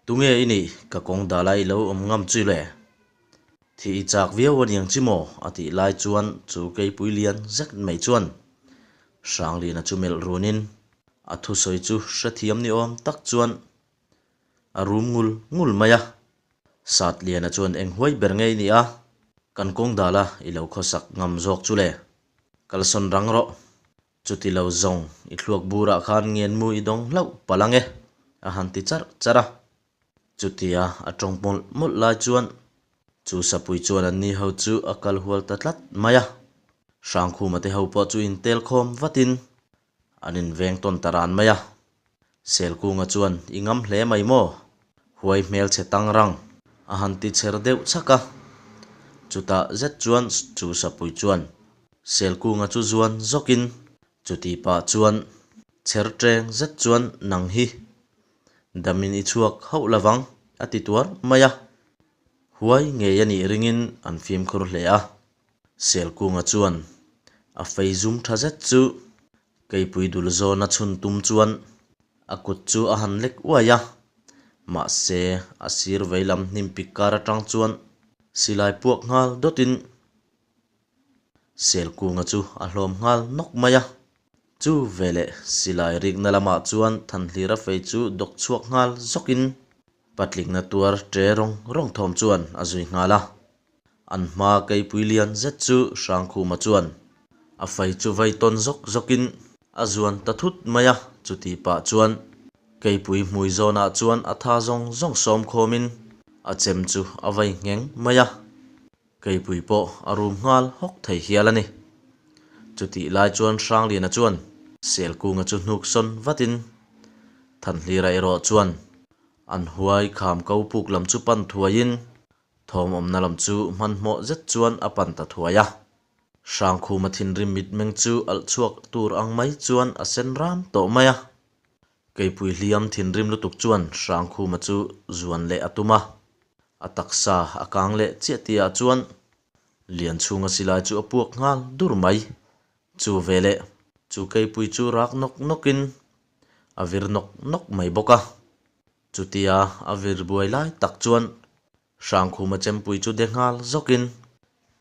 Tunge i nih? Ka kawng dala i lo awm ngam chu le? Thi i chak viau a niang chi maw? a tih lai chuan chu keipui lian zet mai chuan Hrangliana chu melh runin a thusawi chu hrethiam ni awm tak chuan a rum ngul ngul mai a. Satliana chuan eng huai ber ngei ni a, kan kawng dala i lo khawsak ngam zawk chu le, kalsawn rang rawh, chuti lo zawng i thluak burah khan ngenmu i dawng hlauh palh ang e, a han ti charh charh a. Chutia a tawng mawlh mawlh lai chuan chu sapui chuan anni ho chu a kal hual ta tlat mai a. Hrangkhuma te ho pawh chu intel khawm vatin an inveng tawn ta ran mai a. Selkunga chuan i ngam hle mai maw? Huai hmelchhe tang rang a han ti cher deuh chhak a. Chutah zet chuan chu sapui chuan Selkunga chu zuan zawkin chuti pah chuan cher teng zet chuan nang hi damin i chhuak hauh lovang a ti tuar mai a. Huai ngei a nih ringin an fimkhur hle a. Selkunga chuan a fei zum tha zet chu Keipui dul zawna chhun tum chuan a kut chu a han lek uai a, mahse a sir veilam hnim pik kar atang chuan silai puak nghal dawtin Selkunga chu a hlawm nghal nawk mai a. Chu veleh silai rikna lamah chuan Thanhlira fei chu dawk chhuak nghal zawkin patlingna tuar ṭe rawng rawng thawm chuan a zui nghal a. An hma keipui lian zet chu Hrangkhuma chuan a fei chu vei tawn zawk zawkin a zuan ta thut mai a, chuti pah chuan keipui hmui zawnah chuan a tha zawng zawng sawm khawmin a chem chu a vei ngheng mai a, keipui pawh a rum nghal hawk thei hial a ni. Chutih lai chuan Hrangliana chuan Selkunga chu hnuk sawn vatin Thanhlira erawh chuan an huai kham ko puk lam chu pan thuaiin Thawm awmna lam chu hmanhmawh zet chuan a pan ta thuai a. Hrangkhuma thinrim mitmeng chu alh chhuak tur ang mai chuan a sen ram tawh mai a. Keipui hliam thinrim lutuk chuan Hrangkhuma chu zuan leh a tum a. A taksa a kang leh chiah tihah chuan Lianchhunga silai chu a puak nghal dur mai. Chu veleh chu keipui chu rak nawk nawkin a vir nawk nawk mai bawk a. Chutia a vir buai lai tak chuan Hrangkhuma chempui chu de nghal zawkin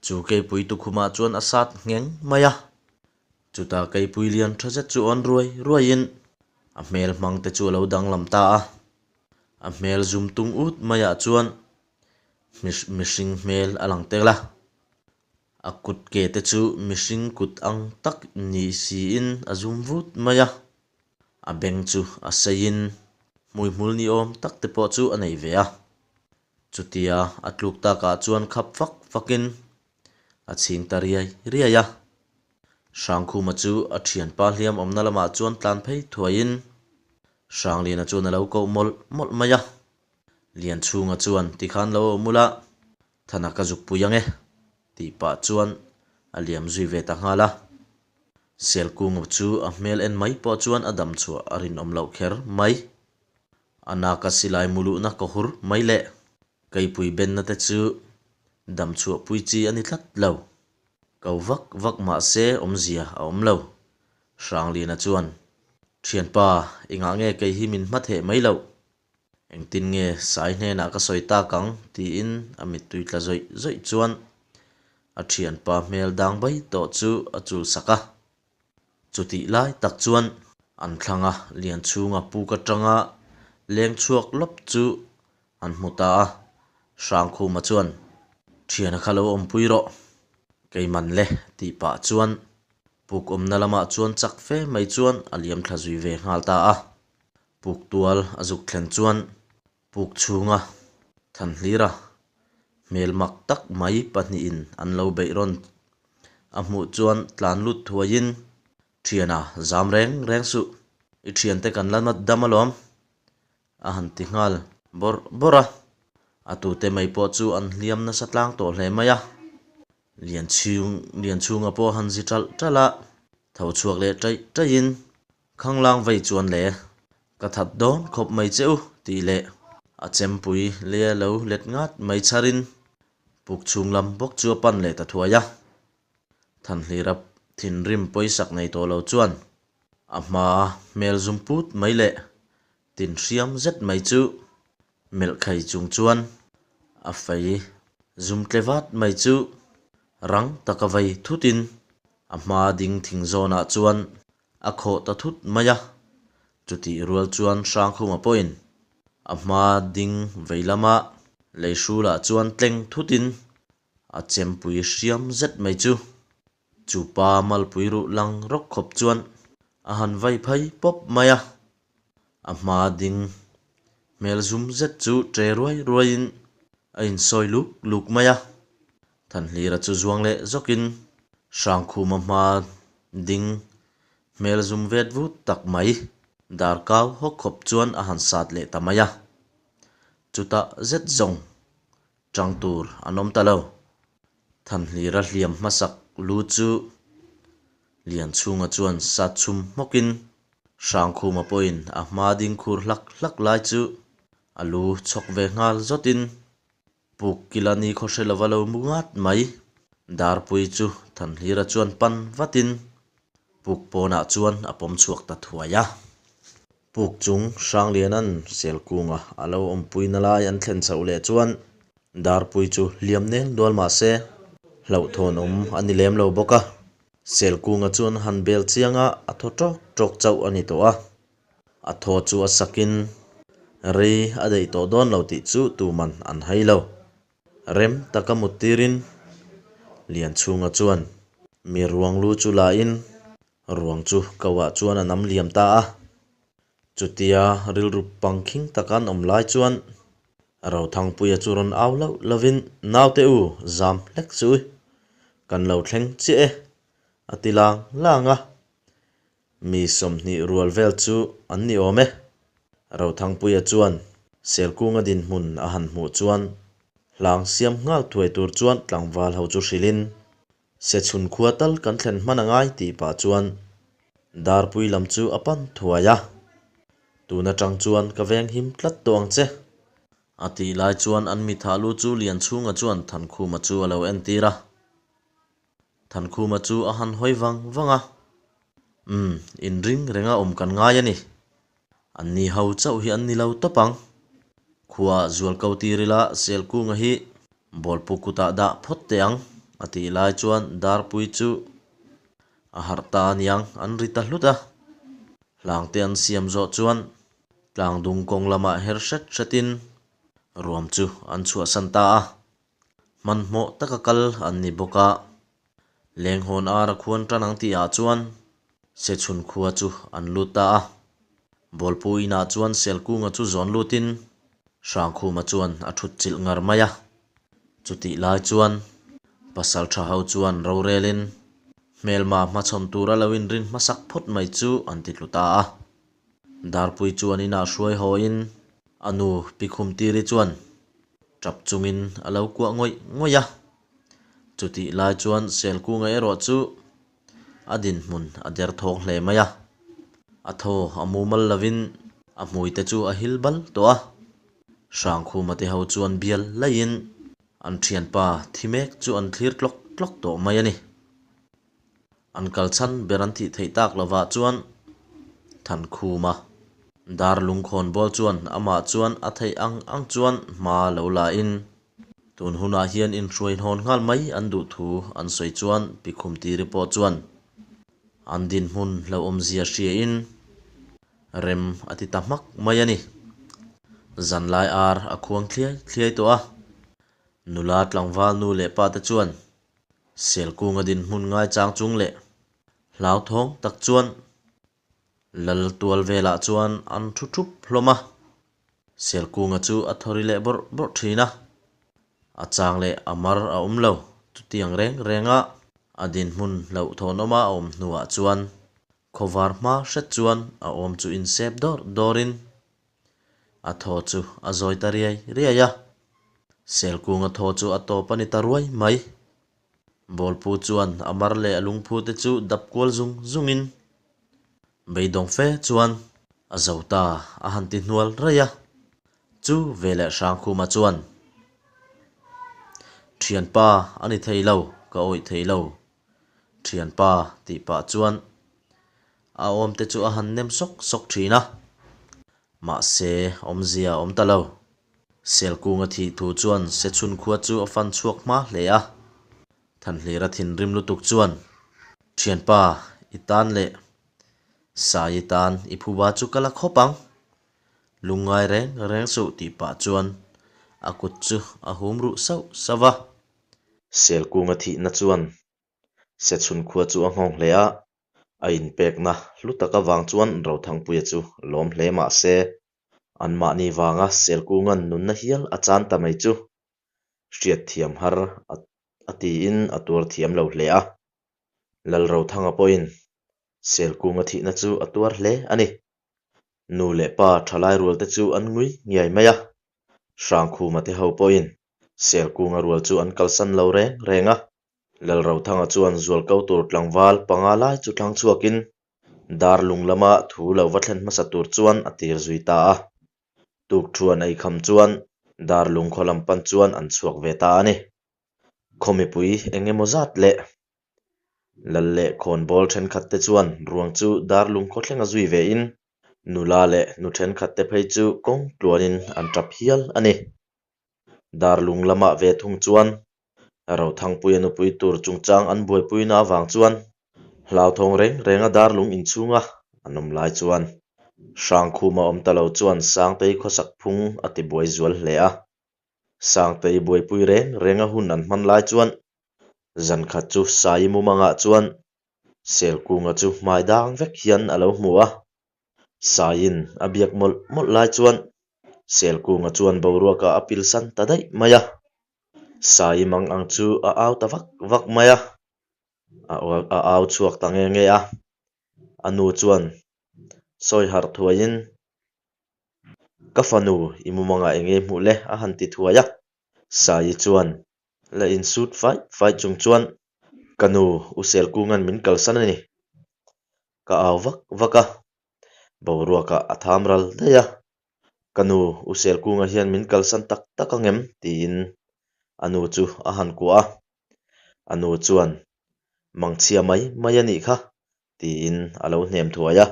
chu keipui tukhumah chuan a sat ngheng mai a. Chutah keipui lian tha zet chu awn ruai ruaiin a hmel hmang te chu a lo danglam ta a. A hmel zum tung ut maiah chuan mihring hmel a lang tel a. A kut ke te chu mihring kut ang tak ni siin a zum vut mai a. A beng chu a seiin hmuihmul ni awm tak te pawh chu a nei ve a. Chutia a tluk takah chuan khap fak fakin a chhing ta riai riai a. Hrangkhuma chu a thianpa hliam awmna lamah chuan tlan phei thuaiin Hrangliana chuan a lo koh mawlh mawlh mai a. Lianchhunga chuan tikhan lo awm ula, Thana ka zuk pui ang e, tih pah chuan a liam zui ve ta nghal a. Selkunga chu a hmel en mai pawh chuan a dam chhuah a rinawm loh kher mai. A naka silai muluhna ka hur mai leh keipui benna te chu dam chhuah pui chi a ni tlat lo. Ko vak vak mah se awmzia a awm lo. Hrangliana chuan, Thianpa, engah nge kei hi min hmatheh mai loh? Engtin nge Sai hnenah ka sawi tak ang? tiin a mittui tla zawih zawih chuan a thianpa hmel dang bai tawh chu a chul sak a. Chutih lai tak chuan an thlanga Lianchhunga puk atanga leng chhuak lawp chu an hmu ta a. Hrangkhuma chuan, Thiana kha lo awmpui rawh, keiman le tih pah chuan puk awmna lamah chuan chak fe mai chuan a liam thla zui ve nghal ta a. Puk tual a zuk thlen chuan puk chhunga Thanhlira hmel mak tak mai pahnihin an lo beih rawn a hmuh chuan tlan lut thuaiin, Thiana zam reng reng suh, i thiante kan la dam alawm a han ti nghal bawrh bawrh a. A tute mai pawh chu an hliam nasa tlang tawh hle mai a. Lianchhung Lianchhunga pawh han zi ṭalh ṭalh a, tho chhuak leh ṭaih ṭaihin Khanglang vei chuan le, ka that dawn khawp mai che u tih leh a chempui leh lo let ngat mai chharin puk chhung lam bawk chu a pan leh ta thuai a. Thanhlira thinrim pawisak nei tawh lo chuan a hmaa hmel zum put mai leh tin hriam zet mai chu melh khai chung chuan a fei zum tle vat mai chu rang taka vei thutin a hmaa ding thing zawnah chuan A khawh ta thut mai a, chutih rual chuan Hrangkhuma pawhin a hma ding vei lama lei hrulah chuan tleng thutin a chempui hriam zet mai chu chu pa malpui ruh lang rawk khawp chuan a han vai phei pawp mai a, a hma ding. Hmel zum zet chu ṭe ruai ruaiin a insawi luk luk mai a. Thanhlira chu zuang leh zawkin Hrangkhuma hma ding hmel zum vet vut tak mai dar kau hawk khawp chuan a han sat leh ta mai a. Chutah zet zawng ṭang tur an awm ta lo. Thanhlira hliam hmasak lu chu Lianchhunga chuan sat chhum hmawkin Hrangkhuma pawhin a hma ding khur hlak hlak lai chu a lu chhawk ve nghal zawtin Puk kila ni khaw hre lova lo mu ngat mai. Darpui chu Thanhlira chuan pan vatin puk pawnah chuan a pawm chhuak ta thuai a. Puk chung Hrangliana'n Selkunga a lo awmpuina lai an thlen chhoh leh chuan Darpui chu hliam nel nual mah se hlauhthawn awm a ni lem lo bawk a. Selkunga chuan han bel chiang a, a thaw ṭawk ṭawk chauh a ni tawh a. A thaw chu a sakin rei a daih tawh dawn lo tih chu tuman an hai lo. Rem taka mut tirin Lianchhunga chuan mi ruang lu chu lain ruang chu kauah chuan a nam liam ta a. Chutia rilru pangkhing taka an awm lai chuan Rothangpuia chu rawn au loh lovin Naute u zam hlek chu kan lo thleng chiah e a ti lang lang a. Mi 20 rual vel chu an ni awm e. Rothangpuia chuan Selkunga dinhmun a han hmuh chuan hlang siam nghal thuai tur chuan tlangval ho chu hrilhin Sechhun khua tal kan thlen hman a ngai tih pah chuan Darpui lam chu a pan thuai a. Tun atang chuan ka veng him tlat tawh ang che. A tih lai chuan an mitha lu chu Lianchhunga chuan Thankhuma chu a lo entir a. Thankhuma chu a han hawi vang vang a, Umm, inring renga awm kan ngai a ni. Anni ho chauh hi an ni lo tawp ang. Khuaah zual ko tir ila Selkunga hi bawlpu kutah dah phawt teh ang, a tih lai chuan Darpui chu a harh ta aniang an ri ta hlut a. Hlangte an siam zawh chuan tlangdung kawng lamah her hret hretin ruam chu an chhuahsan ta a. Hmanhmawh taka kal an ni bawk a, Lenghawn ar a khuan tan ang tihah chuan Sechhun khua chu an lut ta a. Bawlpu inah chuan Selkunga chu zawn lutin Hrangkhuma chuan a thut chilh ngar mai a. Chutih lai chuan pasal tha ho chuan rorelin hmelma hmachhawn tura lo inrin hmasak phawt mai chu an ti tlu ta a. Darpui chuan inah hruai hawiin a nu Pikhumtiri chuan Tap chungin a lo kuah ngawih ngawih a. Chutih lai chuan Selkunga erawh chu a dinhmun a der thawng hle mai a. A thaw a mumal lovin a hmuite chu a hil bal tawh a. Hrangkhuma te ho chuan bial laiin an thianpa thi mek chu an thlir tlawk tlawk tawh mai a ni. An kal chhan ber an thih theih tak lovah chuan Thankhuma dar lungkhawn bawl chuan amah chuan a theih ang ang chuan hma lo la in tun hunah hian inhruai hnawn nghal mai an duh thu an sawi chuan Pikhumtiri pawh chuan an dinhmun hlauhawmzia hria in rem a ti ta hmak mai a ni. Zanlai ar a khuang thliai thliai tawh a, nula tlangval nu leh pa te chuan Selkunga dinhmun ngaichang chung leh hlauthawng tak chuan Lal tual velah chuan an thu thup hlawm a. Selkunga chu a thawri leh bawrh bawrh thin a, a chang leh a mar a awm lo. Chutiang reng renga a dinhmun hlauhthawnawma a awm hnuah chuan khawvar hma hret chuan a awm chu insep dawrh dawrhin A thaw chu a zawi ta riai riai a, Selkunga thaw chu a tawp a ni ta ruai mai. Bawlpu chuan a mar leh a lungphu te chu dap kual zung zungin beidawng fe chuan a zo ta a han ti hnual raih a. Chu veleh Hrangkhuma chuan, Thianpa a ni thei lo, ka awih thei lo. Thianpa tih pah chuan A awmte chu a han nem sawk sawk thin a, mahse awmzia a awm ta lo. Selkunga thih thu chuan Sechhun khua chu a fan chhuak hma hle a. Thanhlira thinrim lutuk chuan, Thianpa, i tan leh Sai i tan i phuba chu ka la khawp ang. Lungngai reng reng suh tih pah chuan a kut chu a hum ruh sauh sauh va. Selkunga thihna chuan Sechhun khua chu a nghawng hle a, A inpekna hlu tak avang chuan Rothangpuia chu lawm hle mah se, Anmahni vanga Selkunga'n nunna hial a chan ta mai chu hriatthiam har a tiin a tuar thiam lo hle a. Lalrothanga pawhin Selkunga thihna chu a tuar hle a ni. Nu leh pa thalai rualte chu an ngui ngiai mai a, Hrangkhuma te ho pawhin Selkunga rual chu an kalsan lo reng reng a. Lalrothanga chuan zualko tur tlangval panga lai chu thlang chhuakin Darlung lama thu lo va thlen hmasa tur chuan a tir zui ta a. Tukthuan ei kham chuan Darlung khaw lam pan chuan an chhuak ve ta a ni. Khaw mipui eng emaw zat leh Lal leh khawnbawl thenkhat te chuan ruang chu Darlung khaw thlenga zui ve in nula leh nu thenkhat te phei chu kawng tluanin an tap hial a ni. Darlung lamah ve thung chuan Rothangpuia nupui tur chungchang an buaipuina avang chuan hlauthawng reng renga Darlung inchhunga an awm lai chuan Hrangkhuma awm ta lo chuan Sangtei khawsak phung a tibuai zual hle a. Sangtei buaipui reng renga hun an hman lai chuan zan khat chu Sai mumangah chuan Selkunga chu hmai dang vek hian a lo hmu a. Saiin a biak mawlh mawlh lai chuan Selkunga chuan boruakah a pilsan ta daih mai a. Sai mang ang chu a au ta vak vak mai a, a au chhuak ta nge nge a. A nu chuan sawi harh thuaiin, Ka fanu, i mumangah eng nge hmuh le? a han ti thuai a. Sai chuan la insut fai fai chung chuan, Ka nu, U Selkunga'n min kalsan a ni. Ka au vak vak a, boruakah a tham ral daih a. Ka nu, U Selkunga hian min kalsan tak tak ang em? tiin a nu chu a han kuah a. A nu chuan, Mangchhia mai mai a nih kha, tiin a lo hnem thuai a.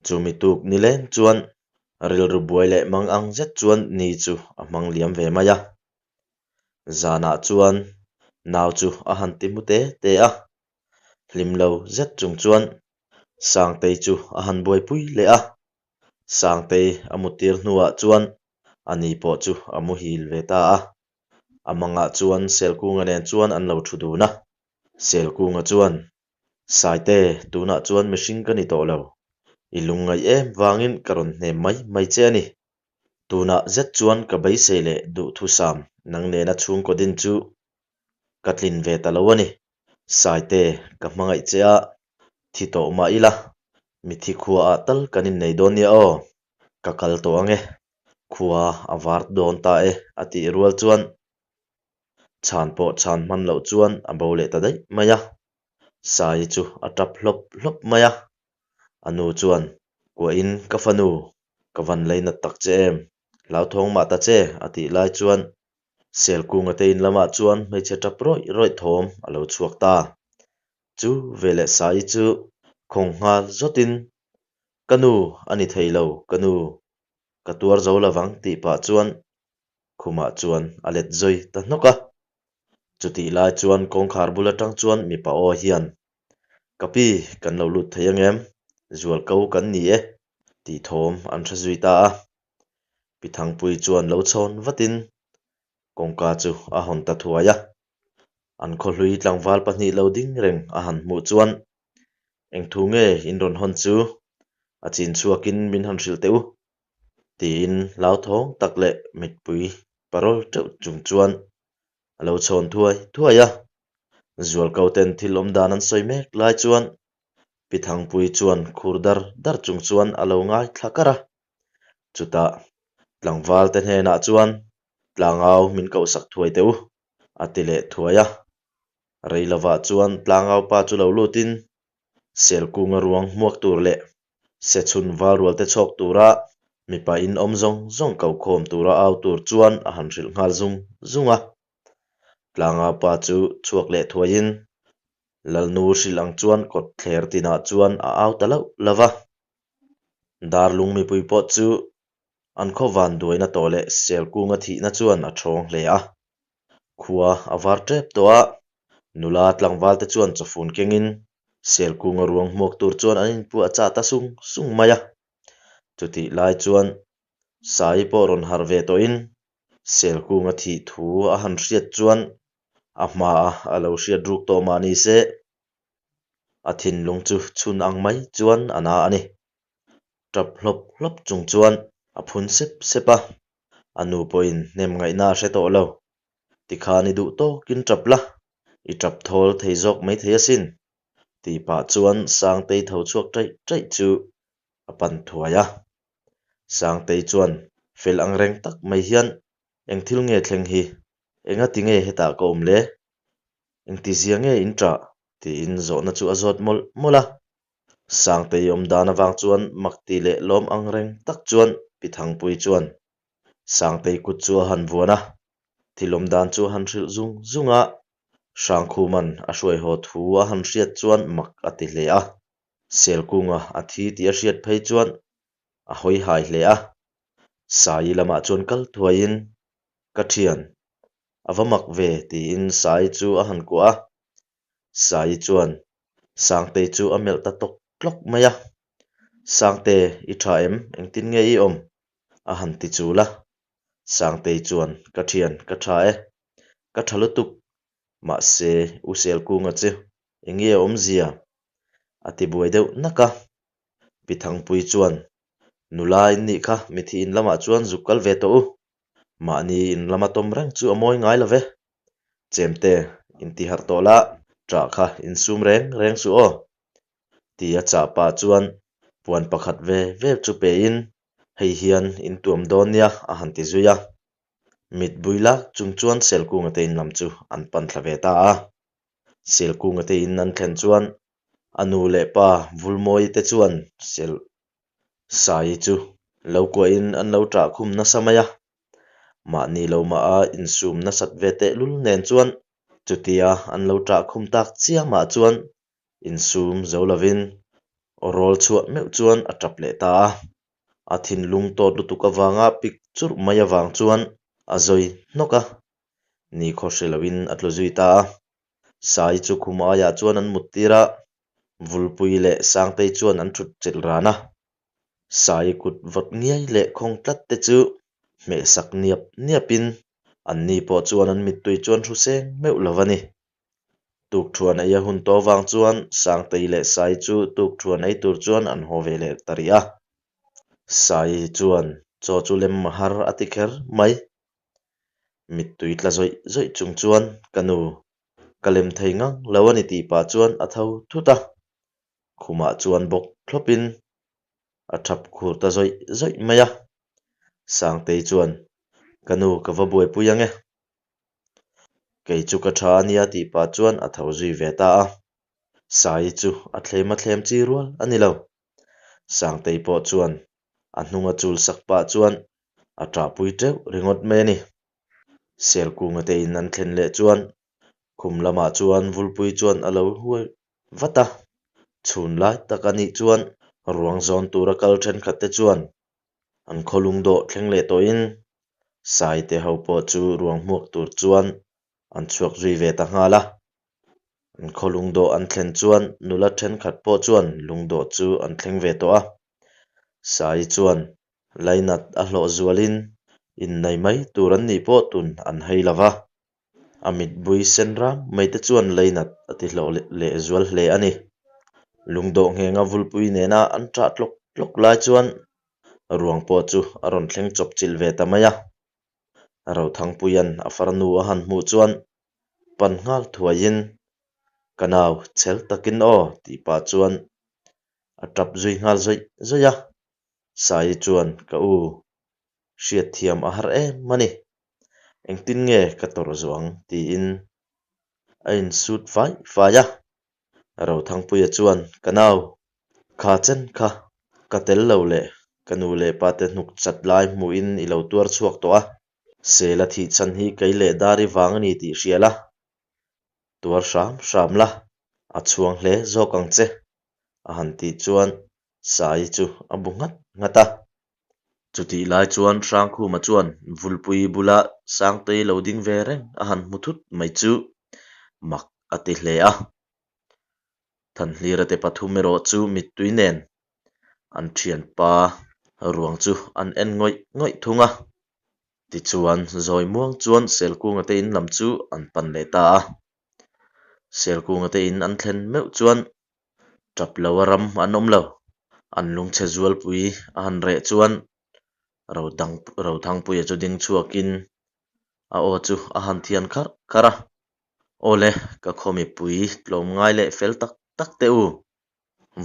Chumi tuk ni leng chuan rilru buai leh mang ang zet chuan ni chu a hmang liam ve mai a. Zanah chuan nau chu a han ti hmu te te a, hlim lo zet chung chuan Sangtei chu a han buaipui leh a. Sangtei a muttir hnuah chuan ani pawh chu a muhil ve ta a. A mangah chuan Selkunga nen chuan an lo thu dun a. Selkunga chuan Saite, tunah chuan mihring ka ni tawh lo. I lungngaih em vangin ka rawn hnem mai mai che a ni. Tunah zet chuan ka beisei leh duhthusam nang nena chhungkaw din chu ka tlin ve ta lo a ni. Saite, ka hmangaih che a, thi tawh mah ila, mithi khuaah tal kan innei dawn nia aw. Ka kal tawh ang e, khua a var dawn ta e a tih rual chuan chhan pawh chhan hman loh chuan a bo leh ta daih mai a. Sai chu a tap hlawp hlawp mai a, a nu chuan, Kuahin ka fanu, ka van lei nat tak che em? Hlauthawng mah ta che, a tih lai chuan Selkunga te in lamah chuan hmeichhe tap rawih rawih thawm a lo chhuak ta. Chu veleh Sai chu khawng nghal zawtin, Ka nu a ni thei lo, ka nu, ka tuar zo lovang tih pah chuan khumah chuan a let zui ta hnawk a. Chutih lai chuan kawngkhar bul atang chuan mipa aw hian, Ka pi, kan lo lut thei ang em? Zualko kan ni e, tih thawm an hre zui ta a. Pi Thangpui chuan lo chhawn vatin kawngka chu a hawn ta thuai a. An khawhlui tlangval pahnih lo ding reng a han hmuh chuan, Eng thu nge in rawn hawn chu? A chin chhuakin min han hrilh teh u, tiin hlauthawng tak leh mitpui parawl teuh chung chuan a lo chhawn thuai thuai a. Zualko ten thil awm dan an sawi mek lai chuan Pi Thangpui chuan khur dar dar chung chuan a lo ngaithla kar a. Chutah tlangval te hnenah chuan Tlangau min kohsak thuai teh u a ti leh thuai a. Rei lovah chuan Tlangau pa chu lo lutin Selkunga ruang hmuak tur leh Sechhun valrual te chhawk tura mipa in awm zawng zawng ko khawm tura au tur chuan a han hrilh nghal zung zung a. Tlanga pa chu chhuak leh thuaiin Lalnu hrilh ang chuan kawt thler tinah chuan a au ta loh lo va. Darlung mipui pawh chu an khaw van duaina tawh leh Selkunga thihna chuan a thawng hle a. Khua a var tep tawh a, nula tlangval te chuan chawfun kengin Selkunga ruang hmuak tur chuan an inpuah chah ta sung sung mai a. Chutih lai chuan Sai pawh rawn harh ve tawhin Selkunga thih thu a han hriat chuan a hmaa a lo hriat ruk tawh mah ni se, a thinlung chu chhun ang mai chuan a na a ni. Tap hlawp hlawp chung chuan. A phun sep sep a, a nu pawhin hnem ngaihna a hre tawh lo. Tikhan i duh tawkin tap la, i tap thawl thei zawk maithei asin, tih pah chuan Sangtei tho chhuak ṭaih ṭaih chu a pan thuai a. Sangtei chuan fel angreng tak mai hian eng thil nge thleng hi, engati nge hetah ka awm le? Engtizia nge in ṭah? tiin zawhna chu a zawt mawlh mawlh a. Sangtei awm dan avang chuan makti leh lawm angreng tak chuan Pi Thangpui chuan Sangtei kut chu a han vuan a, thil awm dan chu a han hrilh zung zung a. Hrangkhuman a hruai haw thu a han hriat chuan mak a ti hle a. Selkunga a thi tih a hriat phei chuan a hawi hai hle a. Saii lamah chuan kal thuaiin, Ka thian, a va mak ve tiin Saii chu a han kuah a. Saii chuan Sangtei chu a melh ta tawk tlawk mai a. Sangte, i tha em? Engtin nge i awm? a han ti chul a. Sangtei chuan, Ka thian, ka tha e. Ka tha lutuk. Mahse, U Selkunga chu eng nge a awmzia? a ti buai deuh nak a. Pi Thangpui chuan, Nula in nih kha, mithi in lamah chuan zuk kal ve tawh u. Mahni in lama tawm reng chu a mawi ngai lo ve. Chemte, intiharh tawh la, ṭah kha insum reng reng suh aw. Tia chah pah chuan puan pakhat ve ve chu pein, Hei hian in tuam dawn nia a han ti zui a. Mit bui lak chung chuan Selkunga te in lam chu an pan thla ve ta a. Selkunga te in an thlen chuan a nu leh pa Vulmawi te chuan Sel Saii chu lo kuahin an lo ṭah khum nasa mai a. Mahni lo mah a insum nasat ve tehlul nen chuan chutia an lo ṭah khum tak chiamah chuan insum zo lovin aw rawl chhuah meuh chuan a tap leh ta a. A thinlung tawt lutuk avanga pik churh mai avang chuan a zawi hnawk a, nikhaw hre loin a tlu zui ta a. Sai chu khum aiah chuan an mut tir a, Vulpui leh Sangtei chuan an thut chilh ran a. Sai kut vawt ngiai leh khawng tlat te chu hmehsak niap niapin anni pawh chuan an mittui chuan hru seng meuh lo a ni. Tukthuan ei a hun tawh vang chuan Sangtei leh Sai chu tukthuan ei tur chuan an haw ve leh ta rih a. Sai chuan chaw chu lem a har a ti kher mai. Mittui tla zawih zawih chung chuan ka nu ka lem thei ngang lo a ni tih pah chuan a tho thut a. Khumah chuan bawk thlawpin a thap khur ta zawih zawih mai a. Sangtei chuan ka nu ka va buaipui ange. Kei chu ka tha a nia tih pah chuan a tho zui ve ta a. Saii chu a thlem a thlem chi rual a ni lo. Sangtei pawh chuan a hnung a chul sak pah chuan a ṭahpui teuh ringawt mai a ni. Selkunga te in an thlen leh chuan khum lamah chuan Vulpui chuan a lo huai vat a. Chhun lai tak a nih chuan ruang zawn tura kal thenkhat te chuan An khawlung dawh thleng leh tawhin Saite ho pawh chu ruang hmuak tur chuan an chhuak zui ve ta nghal a. An khawlung dawh an thlen chuan nula thenkhat pawh chuan lungdawh chu an thleng ve tawh a. Sai chuan lainat a hlawh zualin innei mai tur an nih pawh tun an hei lo va. A mitbui sen ram mai te chuan leinat a ti hlawh leh zual hle a ni. Lungdawh nghenga vulpui nena an ṭah tlawk tlawk lai chuan ruang pawh chu a rawn thleng chawp chilh ve ta mai a. Rothangpuia'n a farnu a han hmuh chuan pan nghal thuaiin, Ka nau, chhel takin aw tih pah chuan a ṭap zui nghal zawih zawih a. Saii chuan, Ka u, hriatthiam a har em a ni. Engtin nge ka tawrh zawh ang? tiin a insut fai fai a. Rothangpuia chuan, Ka nau, kha chen kha ka tel lo leh ka nu leh pa te hnuk chat lai hmuhin i lo tuar chhuak tawh a. Sela thih chhan hi kei leh Dari vang a ni tih hria la, tuar hram hram la, a chhuang hle zawk ang che, a han tih chuan Saii chu a bu nghat nghat a. Chutih lai chuan Hrangkhuma chuan Vulpui bula Sangtei lo ding ve reng a han hmu thut mai chu mak a ti hle a. Thanhlira te pathum erawh chu mittui nen an thianpa ruang chu an en ngawih ngawih thung a. Tichuan zawi muang chuan Selkunga te in lam chu an pan leh ta a. Selkunga te in an thlen meuh chuan Tap lo a ram an awm lo. An lungchhe zualpui a han reh chuan Rothangpuia chu ding chhuakin a aw chu a han thian kharh kharh a. Aw le, ka khaw mipui tlawmngai leh fel tak tak teh u.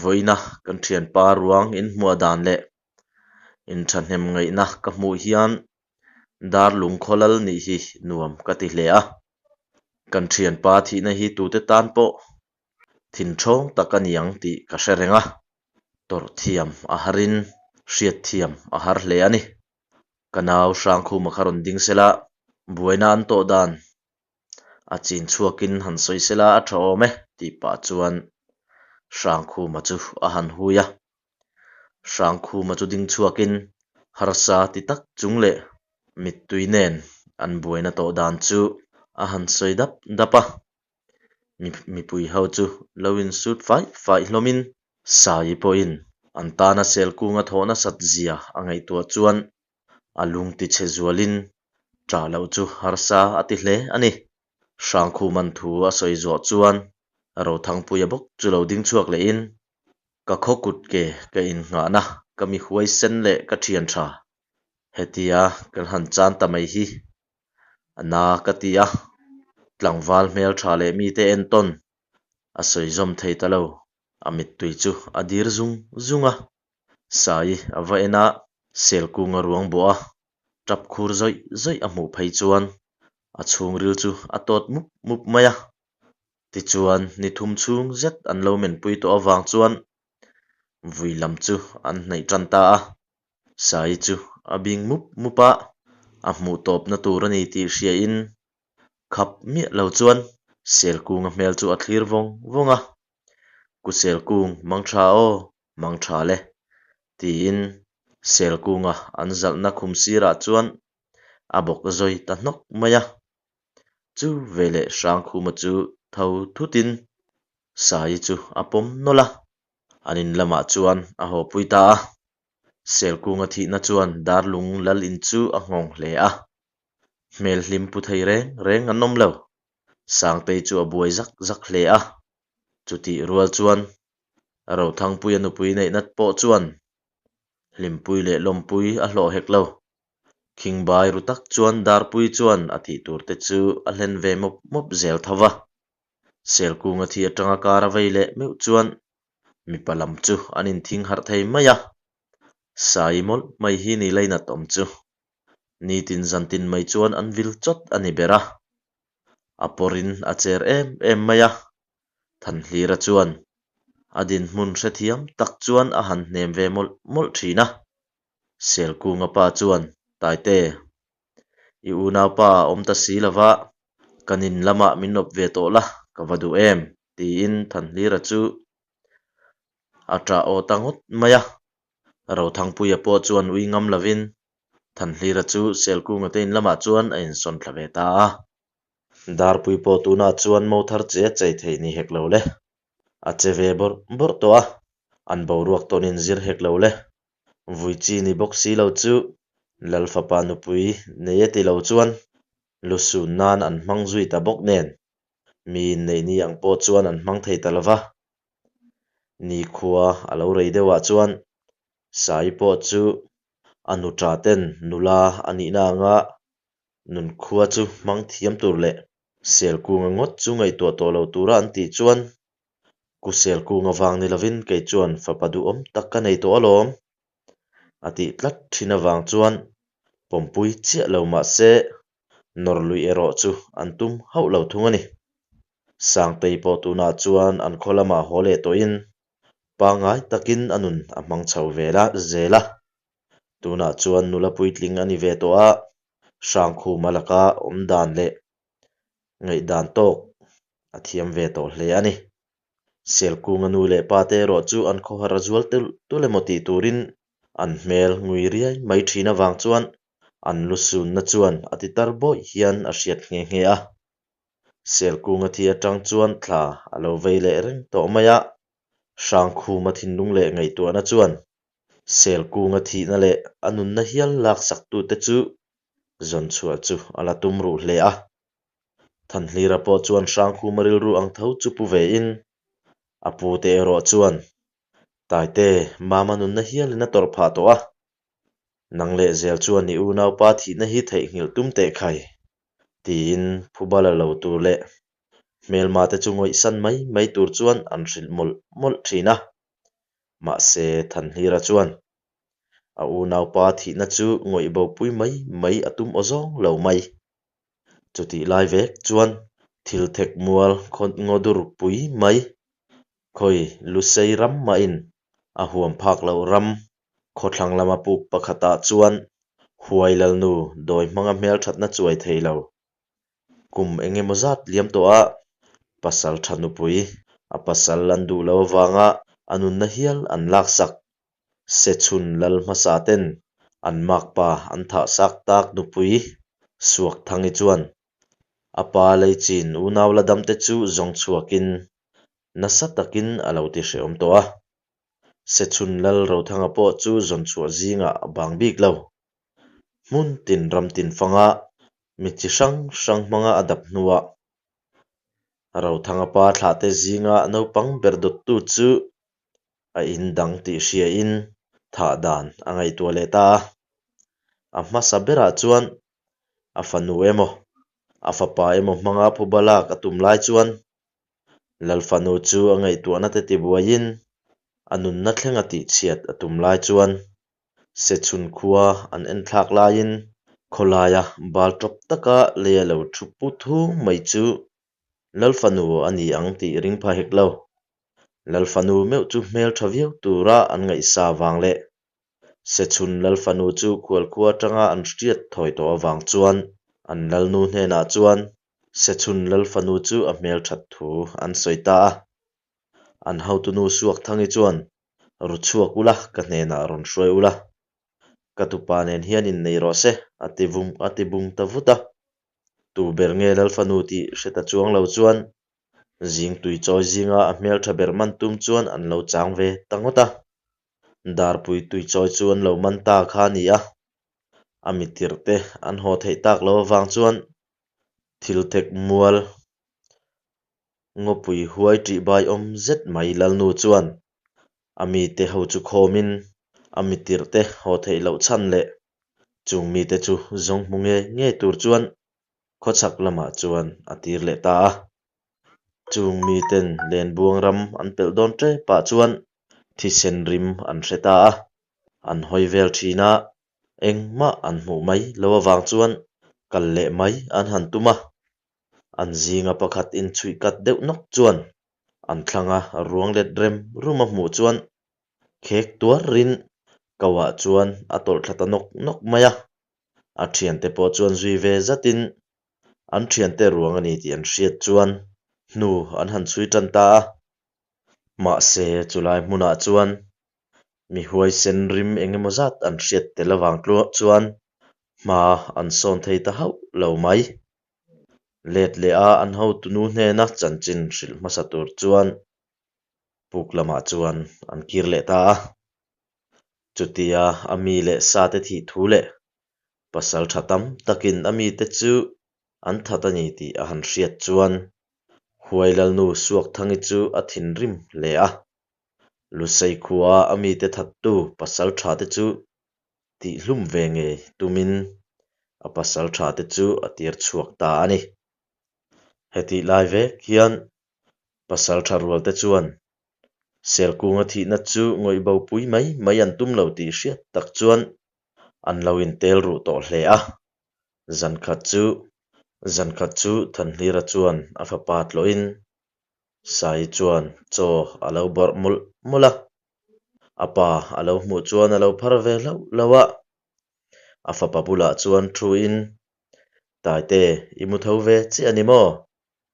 Vawiina kan thianpa ruang inhmuah dan leh inthahnem ngaihna ka hmuh hian Darlung khawlal nih hi nuam ka ti hle a. Kan thianpa thihna hi tute tan pawh thinthawng tak a ni ang tih ka hre reng a. Tawrh thiam a harin hriat thiam a har hle a ni. Ka nau Hrangkhuma kha rawn ding sela, buaina an tawh dan a chin chhuakin han sawi sela a tha awm e tih pah chuan Hrangkhuma chu a han hui a. Hrangkhuma chu ding chhuakin harsa ti tak chung leh mittui nen an buaina tawh dan chu a han sawi dap dap a. Mipui ho chu lo insut faih faih hlawmin Saii pawhin an tana sel kunga thawh nasat zia a ngaihtuah chuan a lung tichhe zualin ṭah loh chu harsa a ti hle a ni. Hrangkhuman thu a sawi zawh chuan Rothangpuia bawk chu lo ding chhuak lehin ka khaw kut ke ka innghahna ka mi huaisen leh ka ṭhian ṭha hetia kan han chan ta mai hi a na ka ti a, tlangval hmelṭha leh mite entawn a sawi zawm thei ta lo. A mittui chu a dir zung zung a, Sai a va en a, Selkunga ruang bawh a, tap khur zawih zawih a hmuh phei chuan a chhungril chu a tawt mup mup mai a. Tichuan ni thum chhung zet an lo menpui tawh avang chuan vui lam chu an hnaih tan ta a. Sai chu a bing mup mup a, a hmuh tawpna tur a ni tih hriain khap miah lo chuan Selkunga hmel chu a thlir vawng vawng a, Ku Selkung mang tha aw, mang tha le, tiin Selkunga an zalhna khum sirah chuan a bawk zawi ta hnawk mai a. Chu veleh Hrangkhuma chu tho thutin Saii chu a pawm nawlh a, an in lamah chuan a haw pui ta a. Selkunga thihna chuan Darlung lal in chu a nghawng hle a. Hmel hlim pu thei reng reng an awm lo. Sangtei chu a buai zak zak hle a. Chutih rual chuan Rothangpuia nupui neihna pawh chuan hlimpui leh lawmpui a hlawh hek lo. Khingbai ru tak chuan Darpui chuan a tih tur te chu a hlen ve mawp mawp zel tho va. Selkunga thi atanga kar a vei leh meuh chuan mipa lam chu an inthing harh thei mai a. Sai mawlh mai hi ni lainat awm chu. Nitin zantin mai chuan an vil chawt a ni ber a, a pawrin a cher em em mai a. Thanhlira chuan a dinhmun hrethiam tak chuan a han hnem ve mawlh mawlh thin a. Selkunga pa chuan, Taite, i unaupa a awm ta si lova, kan in lamah min awp ve tawh la, ka va duh em? tiin Thanhlira chu a ṭah aw ta ngawt mai a. Rothangpuia pawh chuan ui ngam lovin Thanhlira chu Selkunga te in lamah chuan a insawn thla ve ta a. Darpui pawh tunah chuan mo thar che a chei thei ni hek lo le. A che ve bawrh bawrh tawh a, an boruak tawn in zir hek lo le. Vui chi ni bawk si lo chu Lal fapa nupui nei e ti lo chuan lusun nan an hmang zui ta bawk nen mi inneih ni ang pawh chuan an hmang thei ta lo va. Nikhua a lo rei deuhah chuan Sai pawh chu a nuṭa ten nula a nihna anga nunkhua chu hmang thiam tur leh Selkunga ngawt chu ngaihtuah tawh lo tura an tih chuan Ku Selkunga vang ni lovin kei chuan fapa duhawm tak ka nei tawh alawm a tih tlat thin avang chuan pawmpui chiah lo mah se nawr luih erawh chu an tum hauh lo thung a ni. Sangtei pawh tunah chuan an khaw lamah haw leh tawhin pangngai takin a nun a hmang chho ve la zel a. Tunah chuan nula puitling a ni ve tawh a, Hrangkhuma laka awm dan leh ngaihdan tawk a thiam ve tawh hle a ni. Selkunga nu leh pa te erawh chu an khawhar a zual tulh tulh emaw tih turin an hmel ngui riai mai thin avang chuan an lusunna chuan a ti tar bawih hian a hriat nghe nghe a. Selkunga thi atang chuan thla a lo vei leh reng tawh mai a, Hrangkhuma thinlung leh ngaihtuahna chuan Selkunga thihna leh a nunna hial laksaktute chu zawn chhuah chu a la tum ruh hle a. Thanhlira pawh chuan Hrangkhuma rilru ang tho chu pu vein a pute erawh chuan Taite, Mama nunna hialin a tawrh phah tawh a. Nang lehzel chuan i unaupa thihna hi theihnghilh tum teh khai, tiin phuba la lo tur leh hmelmate chu ngawihsan mai mai tur chuan an hrilh mawlh mawlh thin a. Mahse, Thanhlira chuan a unaupa thihna chu ngawih bopui mai mai a tum awzawng lo mai. Chutih lai vek chuan thil thek mual khaw ngaw dur pui mai, khawi Lusei ram mahin a huam phak loh ram khawthlang lama puk pakhatah chuan Huai Lalnu dawi hmanga hmelthatna chuai thei lo. Kum eng emaw zat liam tawh a, pasal tha nupui a pasal an duh lo avanga a nunna hial an laksak. Sechhun lal hmasa ten an makpa an thah sak tak nupui Suakthangi chuan a pa leichin unau la damte chu zawng chhuakin nasa takin a lo ti hrehawm tawh a. Sechhun lal Rothanga pawh chu zawn chhuah zingah a bang bik lo. Hmun tin ram tin fanga mi chi hrang hrang hmanga a dap hnuah Rothanga pa thlahte zinga naupang ber dawttu chu a in dang tih hriain thah dan a ngaihtuah leh ta a. A hmasa berah chuan a fanu emaw, a fapa emaw hmanga phuba lak a tum lai chuan Lalfanu chu a ngaihtuahna te tibuaiin a nunna thlenga tihchhiat a tum lai chuan Sechhun khua an enthlak laiin khawlaia bal tawp taka lei a lo thu pu thung mai chu Lalfanu a ni ang tih ring pha hek lo. Lalfanu meuh chu hmel tha viau tura an ngaihsa vang leh Sechhun Lalfanu chu khualkhua atanga an hriat thawi tawh avang chuan an Lalnu hnenah chuan Sechhun Lalfanu chu a hmel that thu an sawi ta a. An hotunu Suakthangi chuan, Ru chhuak ula, ka hnenah rawn hruai ula. Ka tupa nen hian innei rawh se, a ti vung a ti bung ta vut a. Tu ber nge Lalfanu tih hre ta chuang lo chuan zing tui chawi zinga a hmeltha ber man tum chuan an lo chang ve ta ngawt a. Darpui tui chawi chu an lo man ta kha a ni a. A mitirh te an haw theih tak lo avang chuan thil thek mual Ngawpui huai ṭih bai awm zet mai Lalnu chuan a mite ho chu khawmin a mitirh te haw theih loh chhan leh chung mite chu zawng hmu ngei ngei tur chuan khawchhak lamah chuan a tir leh ta a. Chung miten Lenbuang ram an pelh dawn ṭepah chuan thisen rim an hre ta a, an hawi vel ṭhin a, engmah an hmuh mai lo avang chuan kal leh mai an han tum a. An zinga pakhat inchhuih kat deuh nawk chuan an thlanga ruang let rem rum a hmuh chuan khek tuar rin kauah chuan a tawlh thla ta nawk nawk mai a. A thiante pawh chuan zui ve zatin an thiante ruang a ni tih an hriat chuan hnu an han chhui tan ta a. Mahse chulai hmunah chuan mi huaisen rim eng emaw zat an hriat tel avang tluah chuan hma an sawn thei ta hauh lo mai. Let leh a an hotunu hnena chanchin hrilh hmasa tur chuan puk lamah chuan an kir leh ta a. Chutia a mi leh sa te thih thu leh pasal tha tam takin a mite chu an that a ni tih a han hriat chuan Huai Lalnu Suakthangi chu a thinrim hle a. Lusei khua a mite thattu pasal tha te chu tihhlum ve ngei tumin a pasal tha te chu a tir chhuak ta a ni. Hetih lai vek hian pasal tha rual te chuan Selkunga thihna chu ngawih bo pui mai mai an tum lo tih hriat tak chuan an lo intel ruh tawh hle a. Zankhat chu zankhat chu Thanhlira chuan a fapa tlawhin Sai chuan chaw a lo bawrh mawlh mawlh a. A pa a lo hmuh chuan a lo phar ve hlauh hlauh a. A fapa bulah chuan thuin, Taite, i mu tho ve chiah a ni maw?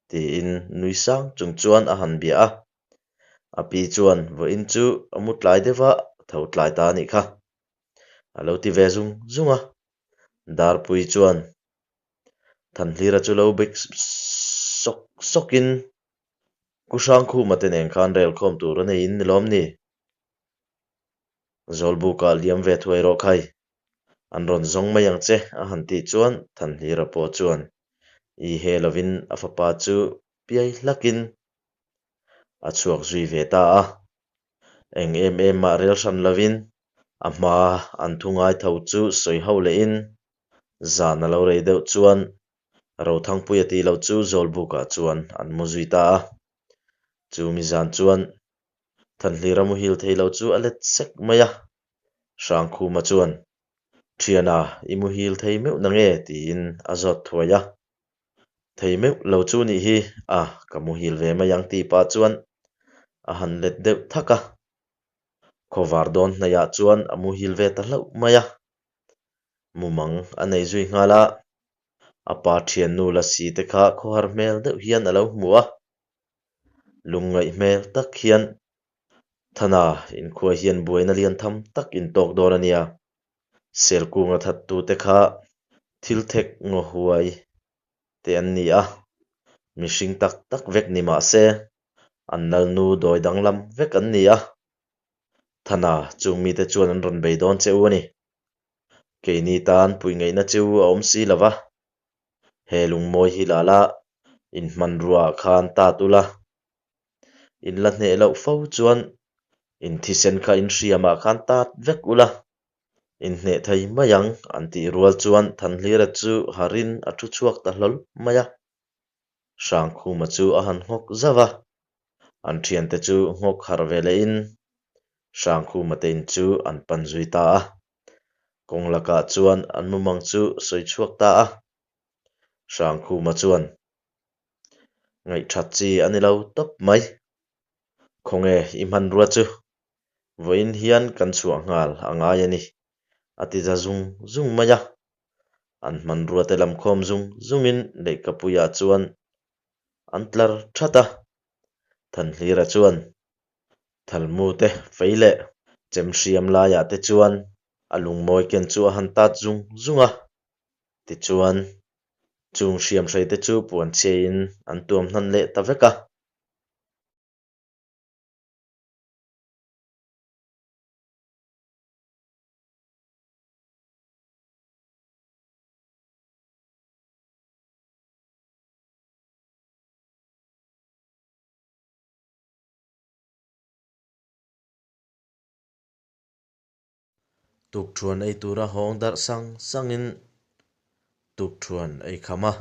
tiin nui sang chung chuan a han bia a. A pi chuan vawiin chu a mu tlai deuh a, a tho tlai ta a nih kha. A lo ti ve zung zung a. Darpui chuan Thanhlira chu lo bek sawk sawkin Ku Hrangkhuma te nen khan rel khawm tur a nei in ni lawm ni? Zawlbukah liam ve thuai rawh khai. An rawn zawng mai ang che a han tih chuan Thanhlira pawh chuan i he lovin a fapa chu piai hlakin a chhuak zui ve ta a. Eng em em mah rel hran lovin. A hma an thu ngai tho chu sawi ho lehin zan a lo rei deuh chuan Rothangpuia tih loh chu Zawlbukah chuan an mu zui ta a. Chu mi zan chuan Thanhlira muhil thei lo chu a let sek mai a. Hrangkhuma chuan, Thiana, i muhil thei meuh na nge? tiin a zawt thuai a. Thei meuh lo chu nih hi a, ka muhil ve mai ang tih pah chuan a han let deuh thak a. Khawvar dawn hnaihah chuan a muhil ve ta hlauh mai a. Mumang a nei zui nghal a, a pa thiannu Lasi te kha khawhar hmel deuh hian a lo hmu a. Lungngaih hmel tak hian, Thana, inkhua hian buaina lian tham tak in tawk dawn a nia. Selkunga thattute kha thil thek ngaw huai te an ni a, mihring tak tak vek ni mah se, an lalnu dawi danglam vek an ni a. Thana, chung mite chuan an rawn bei dawn che u a ni. Keini tan pui ngaihna che u a awm si lo va, he lungmawi hi la la, in hmanruaah khan tat ula, in la hneh loh fo chuan in thisen kha in hriamah khan tat vek ula, in hneh thei mai ang an tih rual chuan Thanhlira chu harin a thu chhuak ta hlawl mai a. Hrangkhuma chu a han nghawk zauh a, an thiante chu nghawk harh ve lehin Hrangkhuma te in chu an pan zui ta a. Kawng lakah chuan an mumang chu sawi chhuak ta a. Hrangkhuma chuan Ngaihthat chi a ni lo tawp mai. Khawnge i hmanrua chu? Vawiin hian kan chhuah nghal a ngai a ni, a ti za zung zung mai a. An hmanrua te lam khawm zung zungin lehkhapuiah chuan an tlar that a. Thanhlira chuan Thalmu te fei leh chem hriam laiah te chuan a lungmawi ken chu a han tat zung zung a. Tichuan, chung hriam hrei te chu puan chhiain an tuam hnan leh ta vek a. Tukṭhuan ei tura hawng darh sang sangin tukṭhuan ei kham a,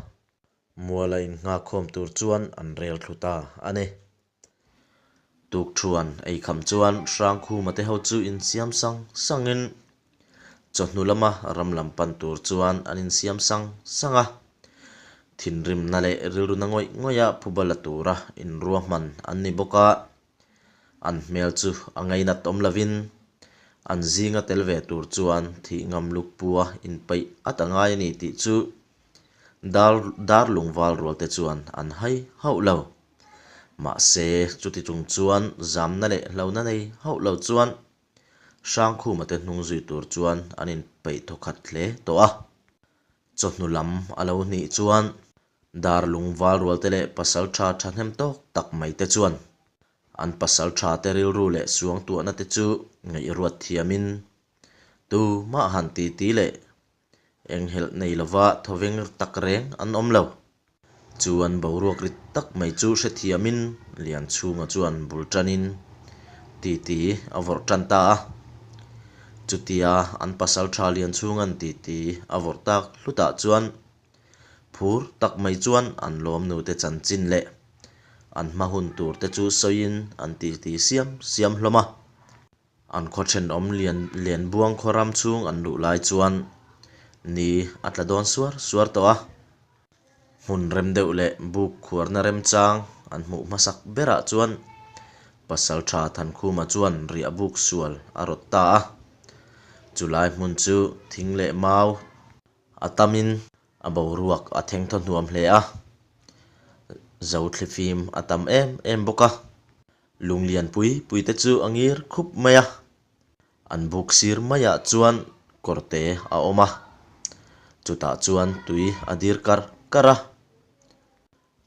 muala innghakkhawm tur chuan an rel thlu ta a ni. Tukṭhuan ei kham chuan Hrangkhuma te ho chu insiam sang sangin chawhnu lama ram lam pan tur chuan an insiam sang sang a. Thinrimna leh rilruna ngawih ngawih a phuba la tura inruahman an ni bawk a. An hmel chu a ngainat awm lovin an zinga tel ve tur chuan thih ngam luk pua inpeih at a ngai a ni tih chu dar darlung val rual te chuan an hai hauh lo. Mahse, chuti chung chuan zamna leh hlauhna nei hauh lo chuan Hrangkhuma te hnung zui tur chuan an inpeih thawkhat hle tawh a. Chawhnu lam a lo hnih chuan Darlung valrualte leh pasaltha thahnem tawk tak mai te chuan an pasaltha te rilru leh suangtuahna te chu ngaihruat thiamin tumah han titi leh enghelh nei lova thawveng tak reng an awm lo. Chu an boruak rit tak mai chu hrethiamin Lianchhunga chuan bul tanin titi a vawrh tan ta a. Chutia an pasaltha Lianchhunga'n titi a vawrh tak hlutah chuan Phur tak mai chuan an lawmnute chanchin leh an hma hun tur te chu sawiin an titi siam siam hlawm a. An khaw thenawm lian Lianbuang khaw ram chhung an luh lai chuan ni a tla dawn suar suar tawh a. Hmun rem deuh leh buk khuarna remchang an hmuh hmasak berah chuan Pasaltha Thankhuma chuan riah buk sual a rawt ta a. Chulai hmun chu thing leh mau A tamin a boruak a theng thaw hnuam hle a, zothlifim a tam em em bawk a, lunglian pui pui te chu a ngir khup mai a, an buk sir maiah chuan kawrte a awm a, chutah chuan tui a dir kar kar a,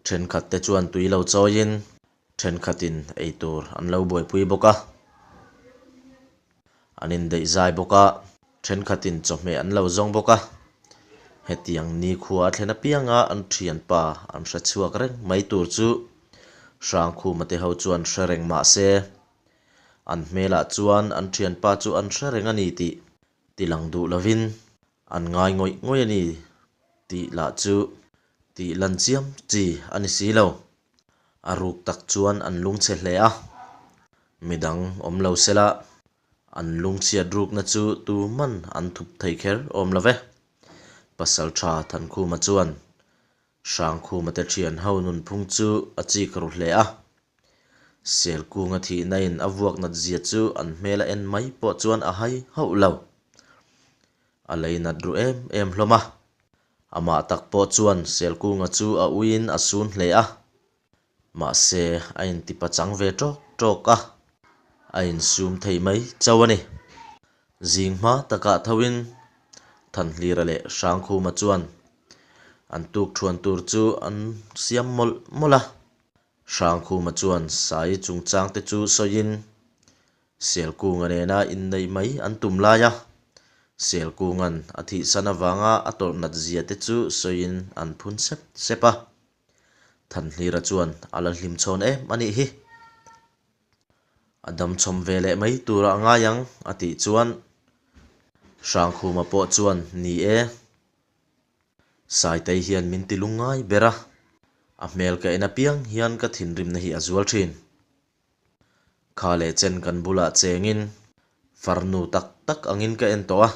thenkhat te chuan tui lo chawiin thenkhatin eitur an lo buaipui bawk a. An indaih zai bawk a, thenkhatin chawhmeh an lo zawng bawk a. Hetiang nikhua a thlen apianga an thianpa an hre chhuak reng mai tur chu Hrangkhuma te ho chuan hre reng mah se, An hmelah chuan an thianpa chu an hre reng a ni tih tilang duh lovin an ngai ngawih ngawih a ni tih lah chu tih lan chiam chi a ni si lo. A ruk tak chuan an lungchhe hle a, midang awm lo sela an lungchhiat rukna chu tu man an thup thei kher awm lo ve. Pasaltha Thankhuma chuan Hrangkhuma te thian ho nunphung chu a chik ru hle a. Selkunga thihna in a vuak nat zia chu an hmel a en mai pawh chuan a hai hauh lo. A lei nat ru em em hlawm a. Amah tak pawh chuan Selkunga chu a uiin a sun hle a. Mahse a intipachang ve tawk tawk a, a insum thei mai chauh a ni. Zing hma takah thoin Thanhlira leh Hrangkhuma chuan an tukthuan tur chu an siam mawlh mawlh a. Hrangkhuma chuan Sai chungchang te chu sawiin Selkunga nena inneih mai an tum lai a, Selkunga'n a thihsan avanga a tawrh nat zia te chu sawiin an phun sep sep a. Thanhlira chuan a la hlim chhawn em a nih hi. A dam chhawm ve leh mai turah a ngai ang a tih chuan Hrangkhuma pawh chuan ni e. Saitei hian min ti lungngai ber a, a hmel ka en apiang hian ka thinrimna hi a zual thin. Kha leh chen kan bulah chengin farnu tak tak angin ka en tawh a,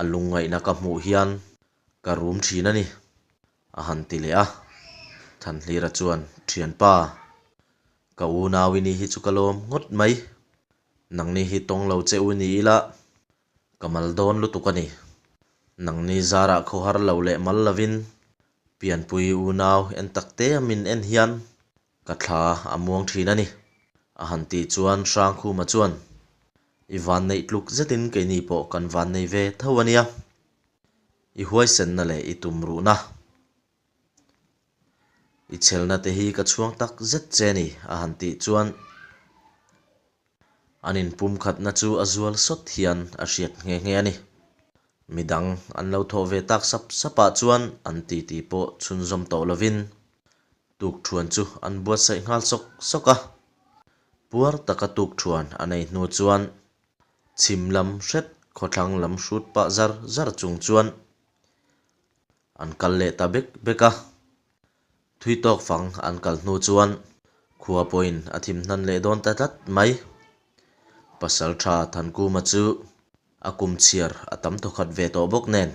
a lungngaihna ka hmuh hian ka rum thin a ni. A han ti leh a, Thanhlira chuan, Thianpa, ka unau i ni hi chu ka lawm ngawt mai. Nangni hi tawng lo che u ni ila, ka mal dawn lutuk a ni. Nangni zarah khawhar lo leh mal lovin pianpui unau en tak te a min en hian ka thla a muang thin a ni. A han tih chuan Hrangkhuma chuan, I vanneih tluk zetin keini pawh kan vannei ve tho a nia. I huaisenna leh i tumruhna, i chhelna te hi ka chhuang tak zet che ni, a han tih chuan an inpumkhatna chu a zual sawt hian a hriat nghe nghe a ni. Midang an lo thawh ve tak sap sapah chuan an titi pawh chhunzawm tawh lovin tukthuan chu an buatsaih nghal sawk sawk a. Puar taka tukthuan a nei hnu chuan Chhim lam hret khawthlang lam hrut pah zar zar chung chuan an kal leh ta bek bek a. Thui tawk fang an kal hnu chuan khua pawhin a thim hnan leh dawn ta tlat mai. Pasaltha Thankuma chu a kum chhiar a tam thawkhat ve tawh bawk nen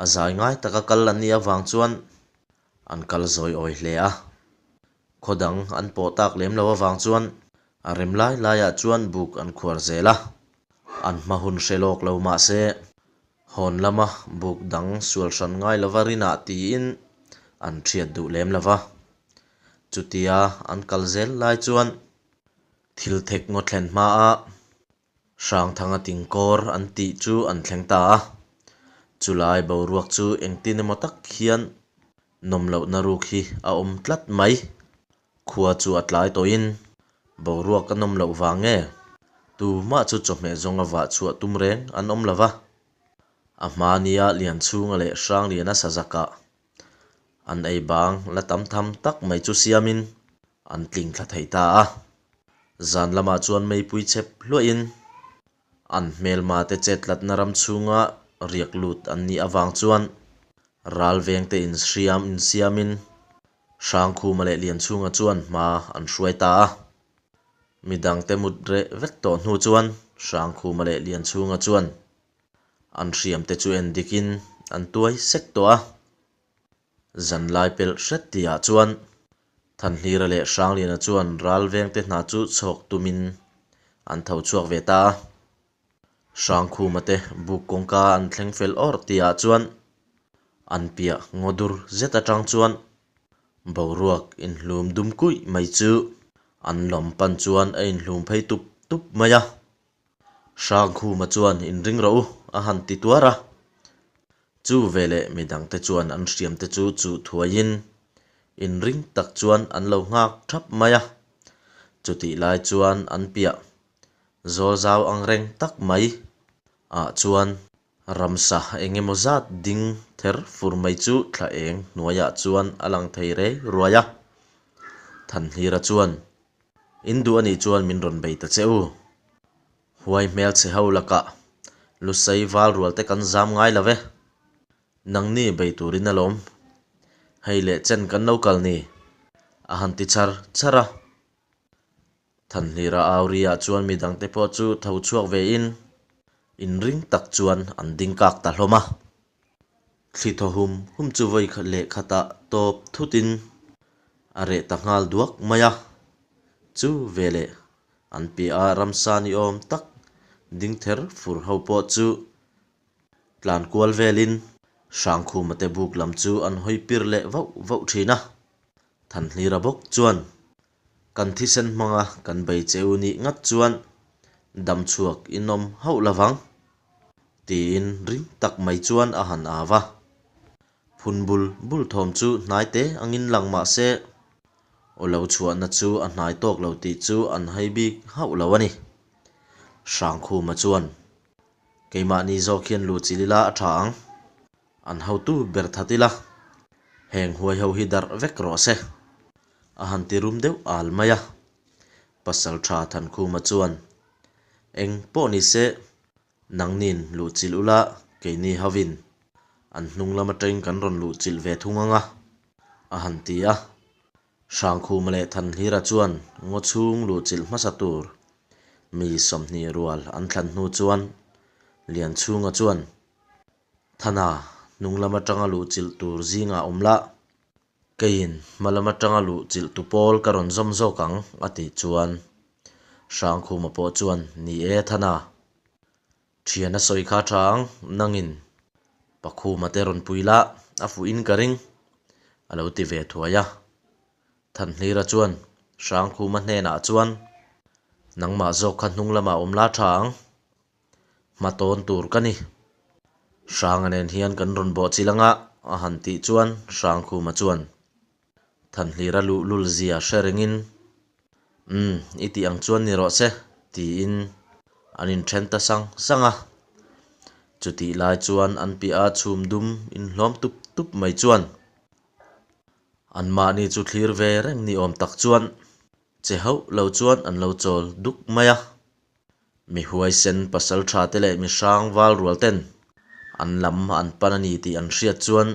a zai ngai taka kal an nih avang chuan an kal zawi awi hle a. Khaw dang an pawh tak lem lo avang chuan a rem lai laiah chuan buk an khuar zel a, an hma hun hre lawk lo mah se hawn lama buk dang sual hran ngai lova rinah tiin an hriat duh lem lo va. Chutia an kal zel lai chuan thil thek ngaw thlen hmaa Hrangthanga tingkawr an tih chu an thleng ta a, chulai boruak chu engtin emaw tak hian nawm lohna ruk hi a awm tlat mai. Khua chu a tlai tawhin boruak a nawm loh vang nge? Tumah chu chawhmeh zawnga vah chhuah tum reng an awm lo va, a hma nia Lianchhunga leh Hrangliana sazakah an ei bang la tam tham tak mai chu siamin an tling thla thei ta a. Zan lamah chuan meipui chep hluahin an hmelma te chetlatna ram chhunga riak lut an nih avang chuan ral vengte inhriam insiamin Hrangkhuma leh Lianchhunga chuan hma an hruai ta a. Midangte mut reh vek tawh hnu chuan Hrangkhuma leh Lianchhunga chuan an hriamte chu en dikin an tuai sek tawh a. Zanlai pelh hret tihah chuan Thanhlira leh Hrangliana chuan ral vengte hna chu chhawk tumin an tho chhuak ve ta a. Hrangkhuma te buk kawngka an thleng fel awr tihah chuan an piah ngaw dur zet atang chuan boruak inhlum dum kuih mai chu an lawm pan chuan a inhlum phei tup tup mai a. Hrangkhuma chuan inring rawh u a han ti tuar a. Chu veleh midangte chuan an hriamte chu chuh thuaiin inring tak chuan an lo nghak thap mai a. Chutih lai chuan an piah zawl zau ang reng tak mai ah chuan ramsa eng emaw zat ding ther fur mai chu thla eng hnuaiah chuan a lang thei rei ruai a. Thanhlira chuan. In duh anih chuan min rawn bei ta che u. Huai hmelchhe ho lakah Lusei val rual te kan zam ngai lo e. Nangni bei turin alawm. Hei leh chen kan lo kal ni, a han ti char char a. Thanhlira Auri-ah chuan mi dangte pawh chu tho chhuak vein inring tak chuan an ding kak ta hlawm a. Thli thaw hum hum chu vawi leh khatah tawp thutin a reh ta nghal duak mai a. Chu veleh an piahah ramsa ni awm tak ding ther fur ho pawh chu tlan kual velin Hrangkhuma te buk lam chu an hawi pir leh vauh vauh thin a. Thanhlira bawk chuan Kan thisen hmanga kan bei che u nih ngat chuan dam chhuak inawm hauh lovang, tiin ring tak mai chuan a han au a. Phun bul bul thawm chu hnai te angin lang mah se, aw lo chhuahna chu a hnai tawk lo tih chu an hai bik hauh lo a ni. Hrangkhuma chuan, Keimahni zawk hian luhchilh ila a tha ang. An hotu ber that ila, heng huai ho hi darh vek rawh se, a han ti rum deuh al mai a. Pasal tha Thankhuma chuan, Eng pawh ni se, nangnin luhchilh ula keini hovin an hnung lam atangin kan rawn luhchilh ve thung ang a, a han ti a. Hrangkhuma leh Thanhlira chuan ngaw chhung luhchilh hmasa tur mi 20 rual an thlan hnu chuan Lianchhunga chuan, Thana, hnung lam atanga luhchilh tur zingah awm lah. Keiin hma lam atanga luhchilh tu pawl ka rawn zawm zawk ang, a tih chuan Hrangkhuma pawh chuan, Ni e Thana, thian a sawi kha tha ang, nangin Pakhuma te rawn pui lah, a fuhin ka ring, a lo ti ve thuai a. Thanhlira chuan Hrangkhuma hnenah chuan, Nangmah zawk kha hnung lamah awm la tha ang, Hma tawn tur ka ni. Hranga nen hian kan rawn bawh chil anga a han tih chuan Hrangkhuma chuan Thanhlira luhlul zia hre rengin, Umm, i tih ang chuan ni rawh se, tiin an inthen ta sang sang a. Chutih lai chuan an piah a chhum dum inhlawm tup tup mai chuan anmahni chu thlir ve reng ni awm tak chuan che hauh lo chuan an lo chawl duk mai a. Mi huaisen pasal tha te leh mi hrang val rual ten an lam an pan a ni tih an hriat chuan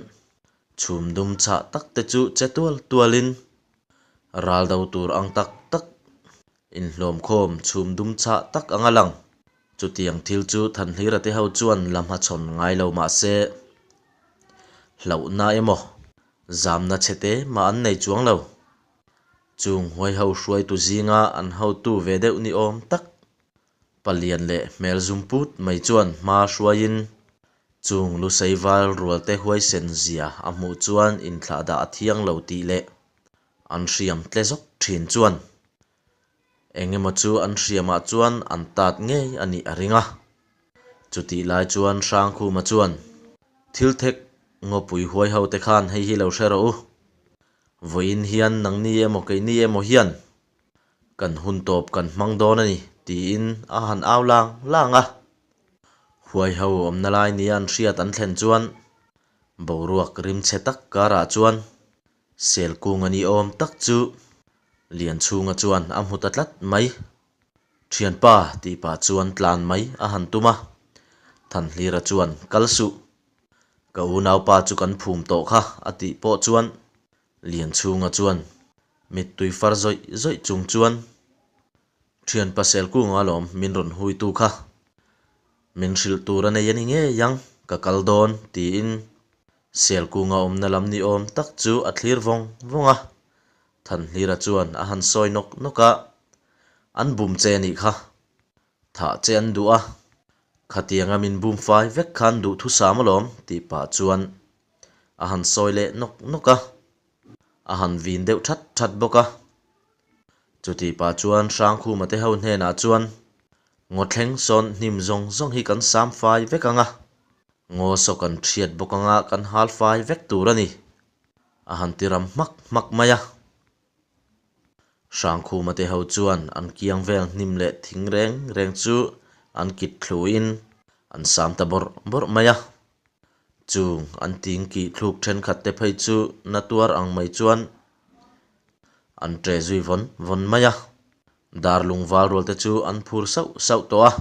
chhum dum chhah tak te chu che tual tual in ral do tur ang tak tak inhlawm khawm chhum dum chhah tak anga lang. Chutiang thil chu Thanhlira te ho chuan la hmachhawn ngai lo mah se hlauhna emaw zamna chhe te mah an nei chuang lo. Chung huaiho hruaitu zinga an hotu ve deuh ni awm tak palian leh hmel zum put mai chuan hma hruaiin chung Lusei val rualte huaisen zia a hmuh chuan inthlahdah a thiang lo tih leh an hriam tle zawk thin chuan eng emaw chu an hriamah chuan an tat ngei a nih a ring a. Chutih lai chuan Hrangkhuma chuan thil thek ngawpui huaiho te khan hei hi lo hre rawh u. Vawiin hian nangni emaw keini emaw hian kan hun tawp kan hmang dawn a ni tiin a han au lang lang a. Huaiho awmna lai nia an hriat an thlen chuan boruak rimchhe tak karah chuan Selkung a ni awm tak chu Lianchhunga chuan a hmu ta tlat mai. Thianpa tih pah chuan tlan mai a han tum a, Thanhlira chuan kal suh. Ka unaupa chu kan phum tawh kha a tih pawh chuan Lianchhunga chuan mittui far zawih zawih chung chuan Thianpa Selkunga alawm min rawn huitu kha min hrilh tur a nei a ni ngei ang, ka kal dawn tiin Selkunga awmna lam ni awm tak chu a thlir vawng vawng a. Thanhlira chuan a han sawi nawk nawk a, An bum che a nih kha. Thah che an duh a, khatianga min bum fai vek khan duhthusam alawm tih pah chuan a han sawi leh nawk nawk a, a han vin deuh that that bawk a. Chutih pah chuan Hrangkhuma te ho hnenah chuan ngaw thleng sawn hnim zawng zawng hi kan sam fai vek ang a, ngaw saw kan thiat bawk anga kan hal fai vek tur a ni, a han ti ram hmak hmak mai a. Hrangkhuma te ho chuan an kiang vel hnim leh thing reng reng chu an kit thluin an sam ta bawrh bawrh mai a. Chung an ting kih thluk thenkhat te phei chu na tuar ang mai chuan an ṭe zui vawn vawn mai a. Darlung val rual te chu an phur sauh sauh tawh a,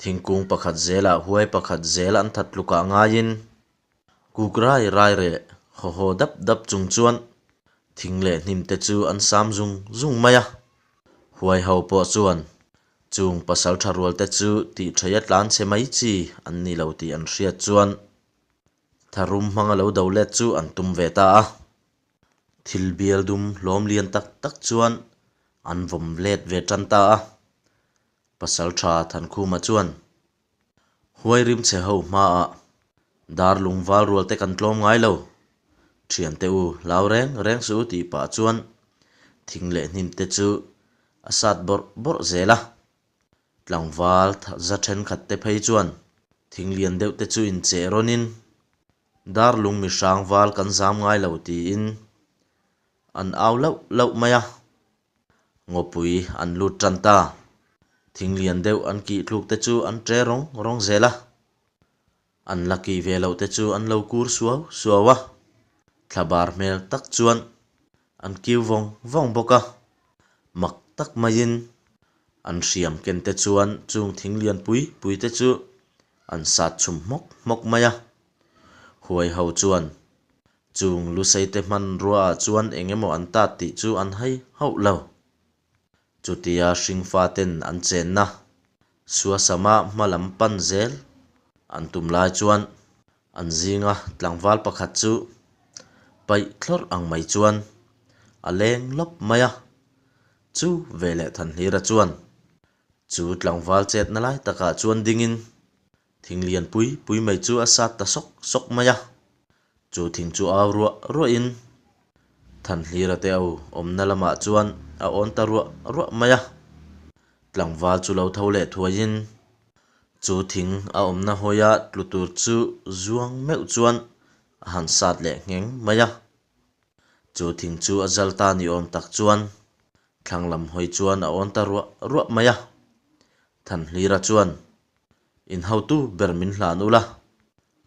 thingkung pakhat zelah huai pakhat zel an that tlukah ngaiin kuk rai rai reh haw haw dap dap chung chuan thing leh hnim te chu an sam zung zung mai a. Huai ho pawh chuan chung pasal tha rual te chu tih theia tlan chhe mai chi an ni lo tih an hriat chuan tharum hmanga lo do let chu an tum ve ta a. Thil bial dum hlawm lian tak tak chuan an vawm let ve tan ta a. Pasal tha Thankhuma chuan Huai rim chhe ho hmaah dar lung val rual te kan tlawm ngai lo. Thiante u hlau reng reng suh u tih pah chuan thing leh hnim te chu a sat bawrh bawrh zel a. Tlangval za thenkhat te phei chuan thing lian deuh te chu incheh rawnin dar lung mihrang val kan zam ngai lo tiin an au lauh lauh mai a. Ngawpui an lut tan ta. Thing lian deuh an kih thluk te chu an tre rawng rawng zel a. An la kih ve loh te chu an lo kur suau suau a. Thlabar hmel tak chuan an kiu vawng vawng bawk a. Mak tak maiin an hriam ken te chuan chung thing lian pui pui te chu an sat chhum hmawk hmawk mai a. Huai ho chuan Chung Luseite hmanruaah chuan eng emaw an tat tih chu an hai hauh lo. Chutia hringfaten an chenna Suasama hma lam pan zel an tum lai chuan an zinga tlangval pakhat chu paih thlawrh ang mai chuan a leng lawp mai a. Chu veleh Thanhlira chuan chu tlangval chetna lai takah chuan dingin Thing lian pui pui mai chu a sat ta sawk sawk mai a, chu thing chu au ruah ruahin Thanhlira te au awmna lamah chuan a awn ta ruah ruah mai a. Tlangval chu lo tho leh thuaiin chu thing a awmna hawia tlu tur chu zuang meuh chuan a han sat leh ngheng mai a. Chu thing chu a zal ta ni awm tak chuan thlang lam hawi chuan a awn ta ruah ruah mai a. Thanhlira chuan In hotu ber min hlan ula,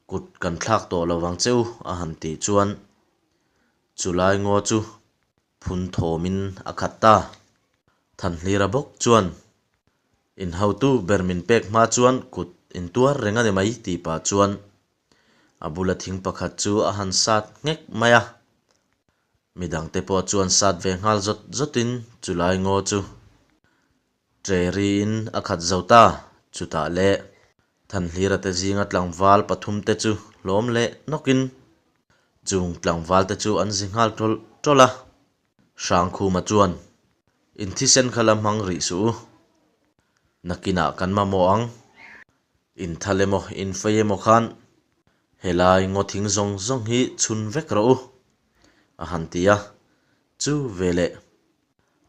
kut kan thlak tawh lo vang che u a han tih chuan chulai ngaw chu phun thawmin a khat ta. Thanhlira bawk chuan In hotu ber min pek hma chuan kut in tuar reng a ni mai tih pah chuan a bula thing pakhat chu a han sat nghek mai a. Midangte pawh chuan sat ve nghal zawt zawtin chulai ngaw chu Ṭeriin a khat zo ta, chutah le Thanhlira te zinga tlangval pathum te chu hlawm leh nawkin chung tlangval te chu an zi nghal tawlh tawlh a. Hrangkhuma chuan, In thisen kha la hmang rih suh u, nakinah kan mamawh ang, in thal emaw in fei emaw khan helai ngaw thing zawng zawng hi chhun vek rawh u, a han ti a, chu veleh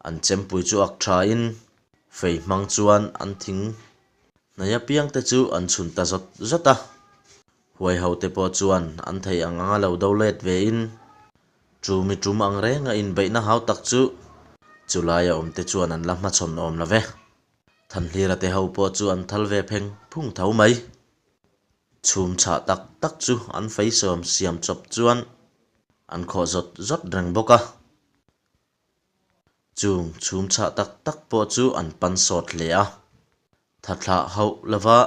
An chempui chu ak thain fei hmang chuan an thing hnai apiang te chu an chhun ta zawt zawt a. Huai ho te pawh chuan an thei ang anga lo do let vein chumi tum ang renga inbeihna hau tak chu chulaia awm te chuan an la hmachhawn awm lo ve. Thanhlira te ho pawh chu an thal ve pheng phung tho mai. Chhum chhah tak tak chu an fei sawm siam chawp chuan an khawh zawt zawt reng bawk a. Chung chhum chhah tak tak pawh chu an pan sawt hle a, tha thlah hauh lova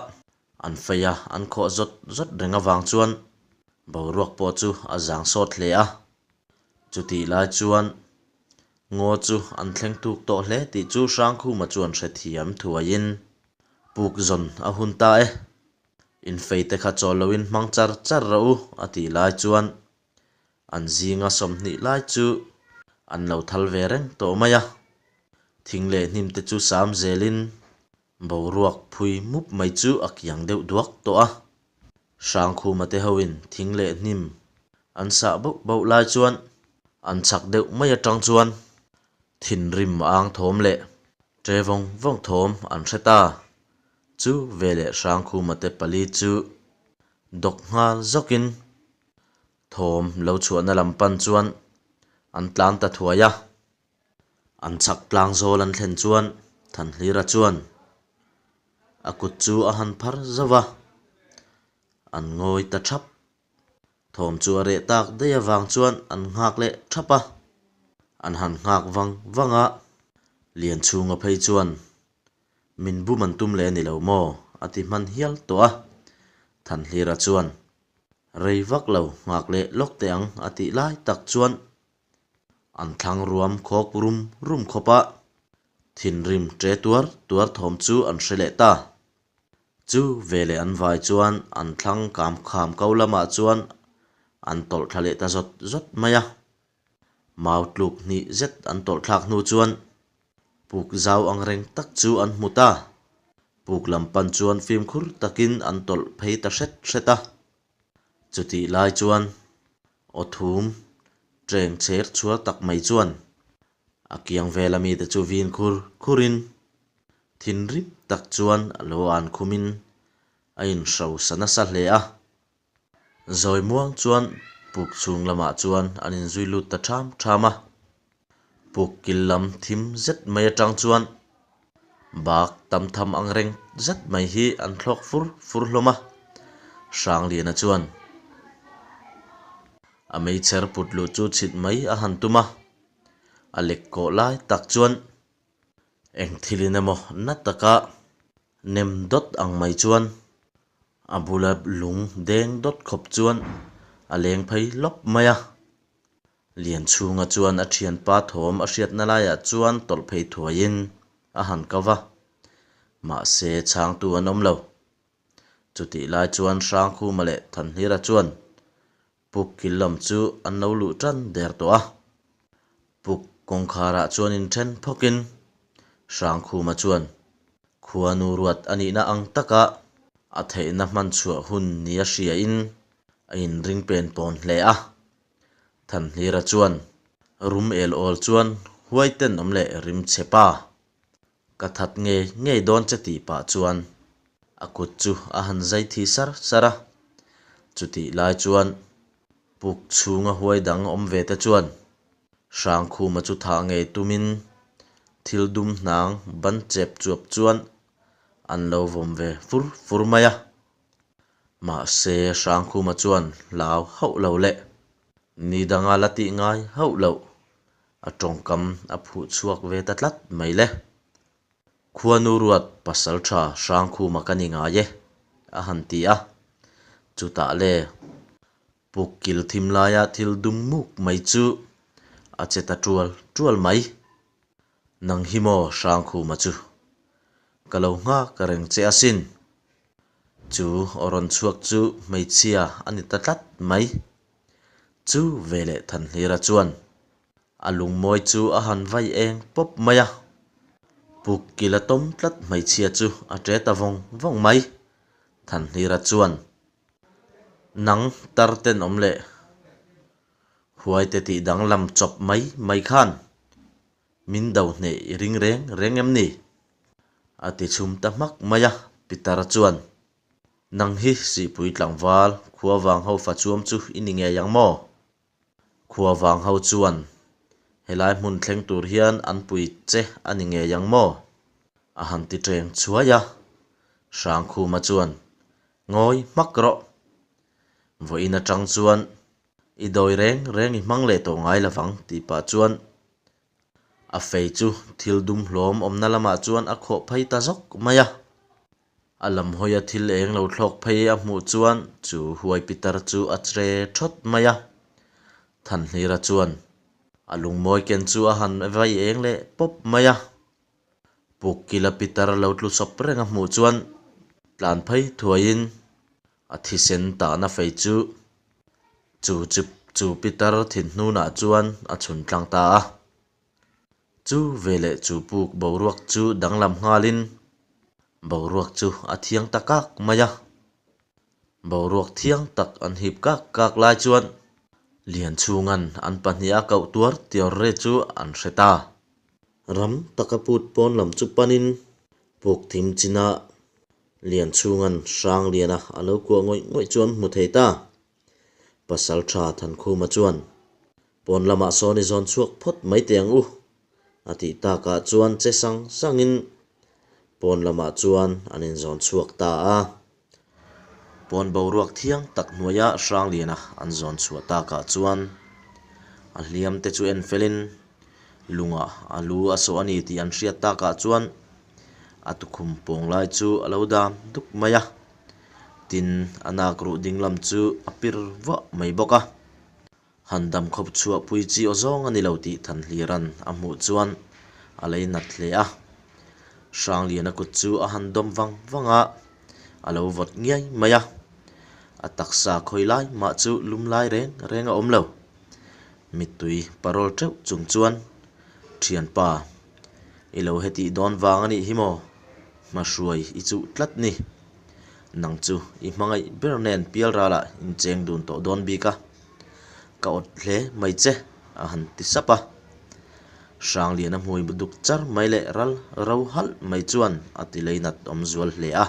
an fei a, an khawh zawt zawt reng avang chuan boruak pawh chu a zang sawt hle a. Chutih lai chuan ngaw chu an thleng tuk tawh hle tih chu Hrangkhuma chuan hrethiam thuaiin puk zawn a hun ta e, infei te kha chawl loin hmang char char rawh u a tih lai chuan An zinga 20 lai chu an lo thal ve reng tawh mai a, thing leh hnim te chu sam zelin boruak phui mup mai chu a kiang deuh duak tawh a. Hrangkhuma te hoin thing leh hnim an sah bauh bauh lai chuan an chhak deuh mai atang chuan thinrim ang thawm leh ṭe vawng vawng thawm an hre ta. Chu veleh Hrangkhuma te pali chu dawk nghal zawkin Thawm lo chhuahna lam pan chuan an tlan ta thuai a. An chhak tlang zawl an thlen chuan Thanhlira chuan a kut chu a han phar zauh a, an ngawi ta thap. Thawm chu a reh tak daih avang chuan an nghak leh thap a, an han nghak vang vang a. Lianchhunga phei chuan, Min bum an tum leh a ni lo maw? a ti hman hial tawh a. Thanhlira chuan, Rei vak lo, nghak leh lawk teh ang a tih lai tak chuan an thlang ruam khawk rum rum khawp a, thinrim ṭe tuar tuar thawm chu an hre leh ta. Chu veleh an vai chuan an thlang kam kham ko lamah chuan an tawlh thla leh ta zawt zawt mai a. Mau tluk hnih zet an tawlh thlak hnu chuan puk zau ang reng tak chu an hmu ta. Puk lam pan chuan fimkhur takin an tawlh phei ta hret hret a. Chutih lai chuan aw thum ṭeng chher chhuar tak mai chuan A kiang vela mite chu vin khur khurin thinrim tak chuan a lo an khumin a inhrosa nasa hle a. Zawi muang chuan puk chhung lamah chuan an inzui lut ta ṭham ṭham a. Puk kil lam thim zet mai aṭang chuan bak tam tham ang reng zet mai hi an thlawk fur fur hlawm a. Hrangliana chuan a meichher put luh chu chhit mai a han tum a. A lek kawh lai tak chuan eng thilin emaw na taka nem dawt ang mai chuan a bula lung deng dawt khawp chuan a leng phei lawp mai a. Lianchhunga chuan a thianpa thawm a hriatna laiah chuan tawlh phei thuaiin a han ko va, mahse chhangtu an awm lo. Chutih lai chuan Hrangkhuma leh Thanhlira chuan Puk kil lam chu an lo luh tan der tawh a. Puk kawngkharah chuan inthen phawkin Hrangkhuma chuan khuanu ruat a nihna ang taka a theihna hman chhuah hun nia hriain a inring pen pawn hle a. Thanhlira chuan rum el awl chuan huai tenawm leh rim chhe pa Ka that ngei ngei dawn che tih pah chuan a kut chu a han zai thi sar sar a. Chutih lai chuan puk chhunga huai dang awm ve te chuan Hrangkhuma chu thah ngei tumin thil dum hnang ban chep chuap chuan an lo vawm ve fur fur mai a. Mahse Hrangkhuma chuan hlau hauh lo leh ni danga la tih ngai hauh loh A tawngkam a phuh chhuak ve ta tlat mai le. Khuanu ruat pasal tha Hrangkhuma ka ni ngai e, a han ti a. Chutah le, puk kil thim laia thil dum muk mai chu a che ta tual tual mai. Nang hi maw Hrangkhuma chu? Ka lo nghak reng che asin. Chu aw rawn chhuak chu hmeichhia a ni ta tlat mai. Chu veleh Thanhlira chuan a lungmawi chu a han vai eng pawp mai a, puk kil a tawm tlat hmeichhia chu a ṭe ta vawng vawng mai. Thanhlira chuan, Nang tar tenawm leh huaite tih danglam chawp mai mai khan min do hneh i ring reng reng em ni? A ti chhum ta hmak mai a, Pitar chuan, Nang hi Sihpui tlangval khua vang ho fa chuam chu i ni ngei ang maw? Khua vang ho chuan helai hmun thleng tur hian an pui che a ni ngei ang maw? A han ti ṭeng chhuai a. Hrangkhuma chuan, Ngawi hmak rawh. Vawiin aṭang chuan i dawi reng reng i hmang leh tawh ngai lovang tih pah chuan a fei chu thil dum hlawm awmna lamah chuan a khawh phei ta zawk mai a. A lam hawia thil eng lo thlawk phei a hmuh chuan chu huai pitar chu a tre thawt mai a. Thanhlira chuan a lungmawi ken chu a han vai eng leh pawp mai a. Puk kila pitar lo tlu sawp reng a hmuh chuan tlan phei thuaiin a thisen tahna fei chu chu chu pitar thinhnunah chuan a chhun tlang ta a. Chu veleh chu puk boruak chu danglam nghalin boruak chu a thiang ta kak mai a. Boruak thiang tak an hip kak kak lai chuan Lianchhunga'n an pahniha koh tuar tiawr re chu an hre ta. Ram taka put pawn lam chu panin puk thim china Lianchhunga'n Hrangliana a lo kuah ngawih ngawih chu an hmu thei ta. Pasalṭha Thankhuma chuan, Pawn lamah sawn i zawn chhuak phawt mai teh ang u, a tih takah chuan che sang sangin pawn lamah chuan an inzawn chhuak ta a. Pawn boruak thiang tak hnuaia Hrangliana an zawn chhuah takah chuan a hliam te chu en felin. Lungah a lu a sawh a ni tih an hriat takah chuan a tukhum pawng lai chu a lo dam duk mai a. Tin, a nak ruh ding lam chu a pir vuah mai bawk a. Han dam khawp chhuah pui chi aw zawng a ni lo tih Thanhlira'n a hmuh chuan a lei nat hle a. Hrangliana kut chu a han dawm vang vang a, a lo vawt ngiai mai a. A taksa khawi lai mah chu lum lai reng reng a awm lo. Mittui parawl teuh chung chuan, Thianpa, i lo hetih dawn vang a nih hi maw? Hmahruai i chuh tlat ni. Nang chu i hmangaih ber nen pialralah in cheng dun tawh dawn bik a, ka awt hle mai che, a han ti sap a. Hrangliana hmui duk char mai leh ral ro halh mai chuan a ti lei nat awm zual hle a.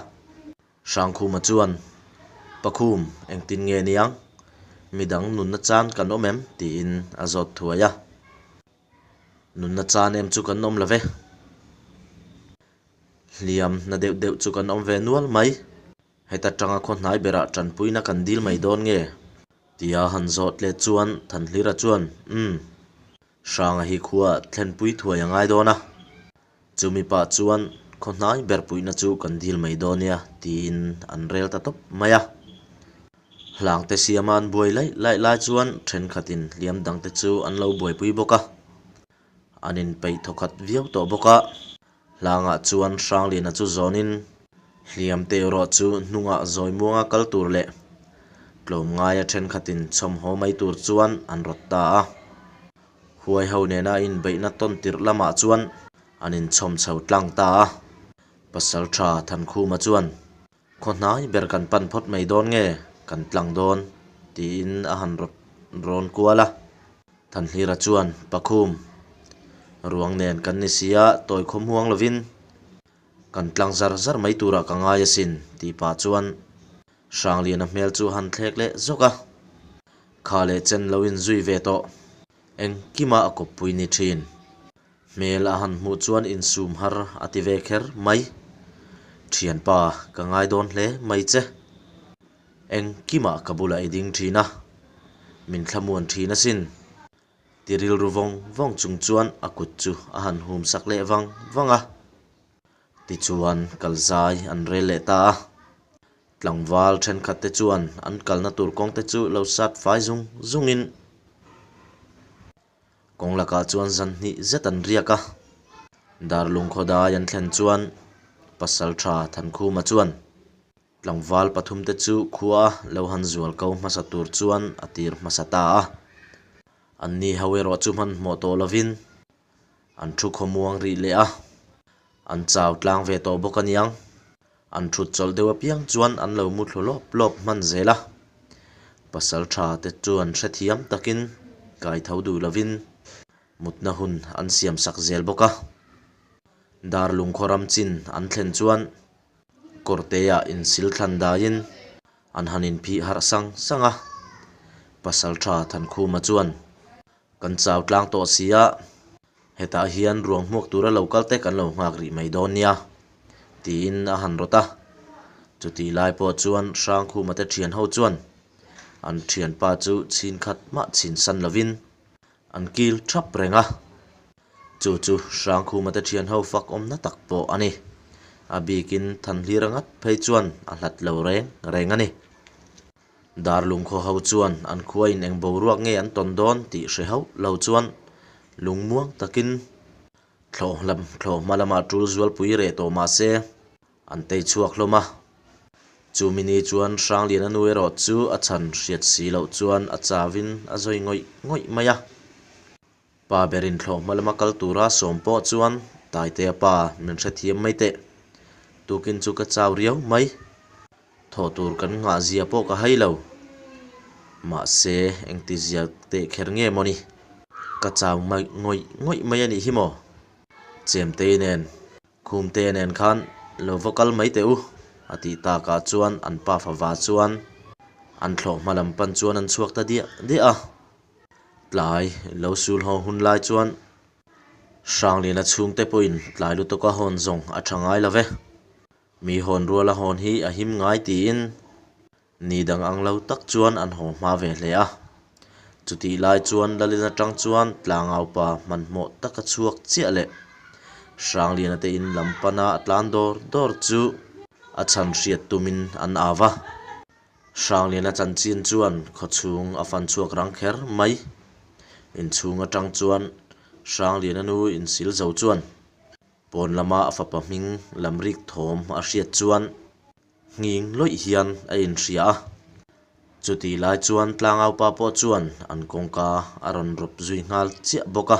Hrangkhuma chuan, Pakhum, engtin nge niang? Midang nunna chan kan awm em? tiin a zawt thuai a. Nunna chan em chu kan awm lo ve. Hliam na deuh deuh chu kan awm ve nual mai. Heta tanga khaw hnai berah tanpuina kan dil mai dawn nge? Tia han zawt let chuan Thanhlira chuan, Umm. Hranga hi khua thlenpui thuai a ngai dawn a. Chumi pah chuan khaw hnai ber puihna chu kan dil mai dawn nia tiin an rel ta tawp mai a. Hlangte siama an buai laih laih lai chuan thenkhatin hliam dangte chu an lo buaipui bawk a. An inpeih thawkhat viau tawh bawk a. Hlangah chuan Hrangliana chu zawnin hliam te erawh chu hnungah zawi muanga kal tur leh tlawmngaia thenkhatin chhawmhaw mai tur chuan an rawt ta a. Huai ho nena inbeihna tawn tirh lamah chuan an inchhawm chho tlang ta a. Pasaltha Thankhuma chuan Khaw hnai ber kan pan phawt mai dawn nge kan tlang dawn? tiin a han rawt rawn kual a. Thanhlira chuan, Pakhum, ruang nen kan ni si a, tawi khawm huang lovin kan tlang zar zar mai turah ka ngai asin, tih pah chuan Hrangliana hmel chu a han thlek leh zawk a. Kha leh chen lo inzui ve tawh, engkima a kawppui ni thin. Hmel a han hmuh chuan insum har a ti ve kher mai. Thianpa, ka ngai dawn hle mai che. Engkimah ka bulah i ding thin a, min thlamuan thin asin. Ti rilru vawng vawng chung chuan a kut chu a han hum sak leh vang vang a. Tichuan kalzai an rel leh ta a. Tlangval thenkhat te chuan an kalna tur kawng te chu lo sat fai zung zungin, Kawng lakah chuan zan hnih zet an riak a, Darlung khawdai an thlen chuan Pasaltha Thankhuma chuan tlangval pathumte chu khua lo han zual ko hmasa tur chuan a tir hmasa ta a. Anni ho erawh chu hmanhmawh tawh lovin an thu khawmuang rih leh a, an chau tlang ve tawh bawk aniang. An thut chawlh deuh apiang chuan an lo mu thlu lawp lawp hman zel a. Pasal tha te chuan hrethiam takin kai tho duh lovin mutna hun an siam sak zel bawk a. Darlung khaw ram chin an thlen chuan kawrteah insil thlan daiin an han inphih harh sang sang a. Pasal tha Thankhuma chuan, Kan chau tlang tawh si a, Hetah hian ruang hmuak tura lo kal te kan lo nghak rih mai dawn nia, tiin a han rawt a. Chutih lai pawh chuan Hrangkhuma te thian ho chuan an thianpa chu chhin khat mah chhin san lovin an kil thap reng a. Chu chu Hrangkhuma te thian ho fak awmna tak pawh a ni. A bikin Thanhlira ngat phei chuan a hlat lo reng reng a ni. Darlung khaw ho chuan an khuain eng boruak nge an tawn dawn tih hre hauh lo chuan lungmuang takin thlawh lam thlawh hma lamah tul zualpui reh tawh mah se an tei chhuak hlawm a. Chumi ni chuan Hrangliana nu erawh chu a chhan hriat si loh chuan a chauin a zawi ngawih ngawih mai a. Pa berin thlawh hma lama kal tura sawm pawh chuan Taitea pa min hrethiam mai teh. Tukin chu ka chau riau mai. Thawh tur kan nghah zia pawh ka hai lo. Mahse, engti zia teh kher nge maw ni? Ka chau mai ngawih ngawih mai a nih hi maw? Chemtei nen, Khumte nen khan lo va kal mai teh u, a tih takah chuan an pa fava chuan an thlawh hma lam pan chuan an chhuak ta diah diah a. Tlai lo sul haw hun lai chuan Hrangliana chhungte pawhin tlai lutuk a hawn zawng a tha ngai lo ve. Mi hawn rual a hawn hi a him ngai tiin ni dang ang lo tak chuan an haw hma ve hle a. Chutih lai chuan Lalin atang chuan tlangaupa hmanhmawh taka chhuak chiah leh Hrangliana te in lam pana a tlan dawr dawr chu a chhan hriat tumin an au va. Hrangliana chanchin chuan khawchhung a fan chhuak rang kher mai. Inchhung atang chuan Hrangliana nu insil zo chuan pawn lama a fapa hming lam rik thawm a hriat chuan Nghing lawih hian a inhria a. Chutih lai chuan tlangaupa pawh chuan an kawngka a rawn rawp zui nghal chiah bawk a.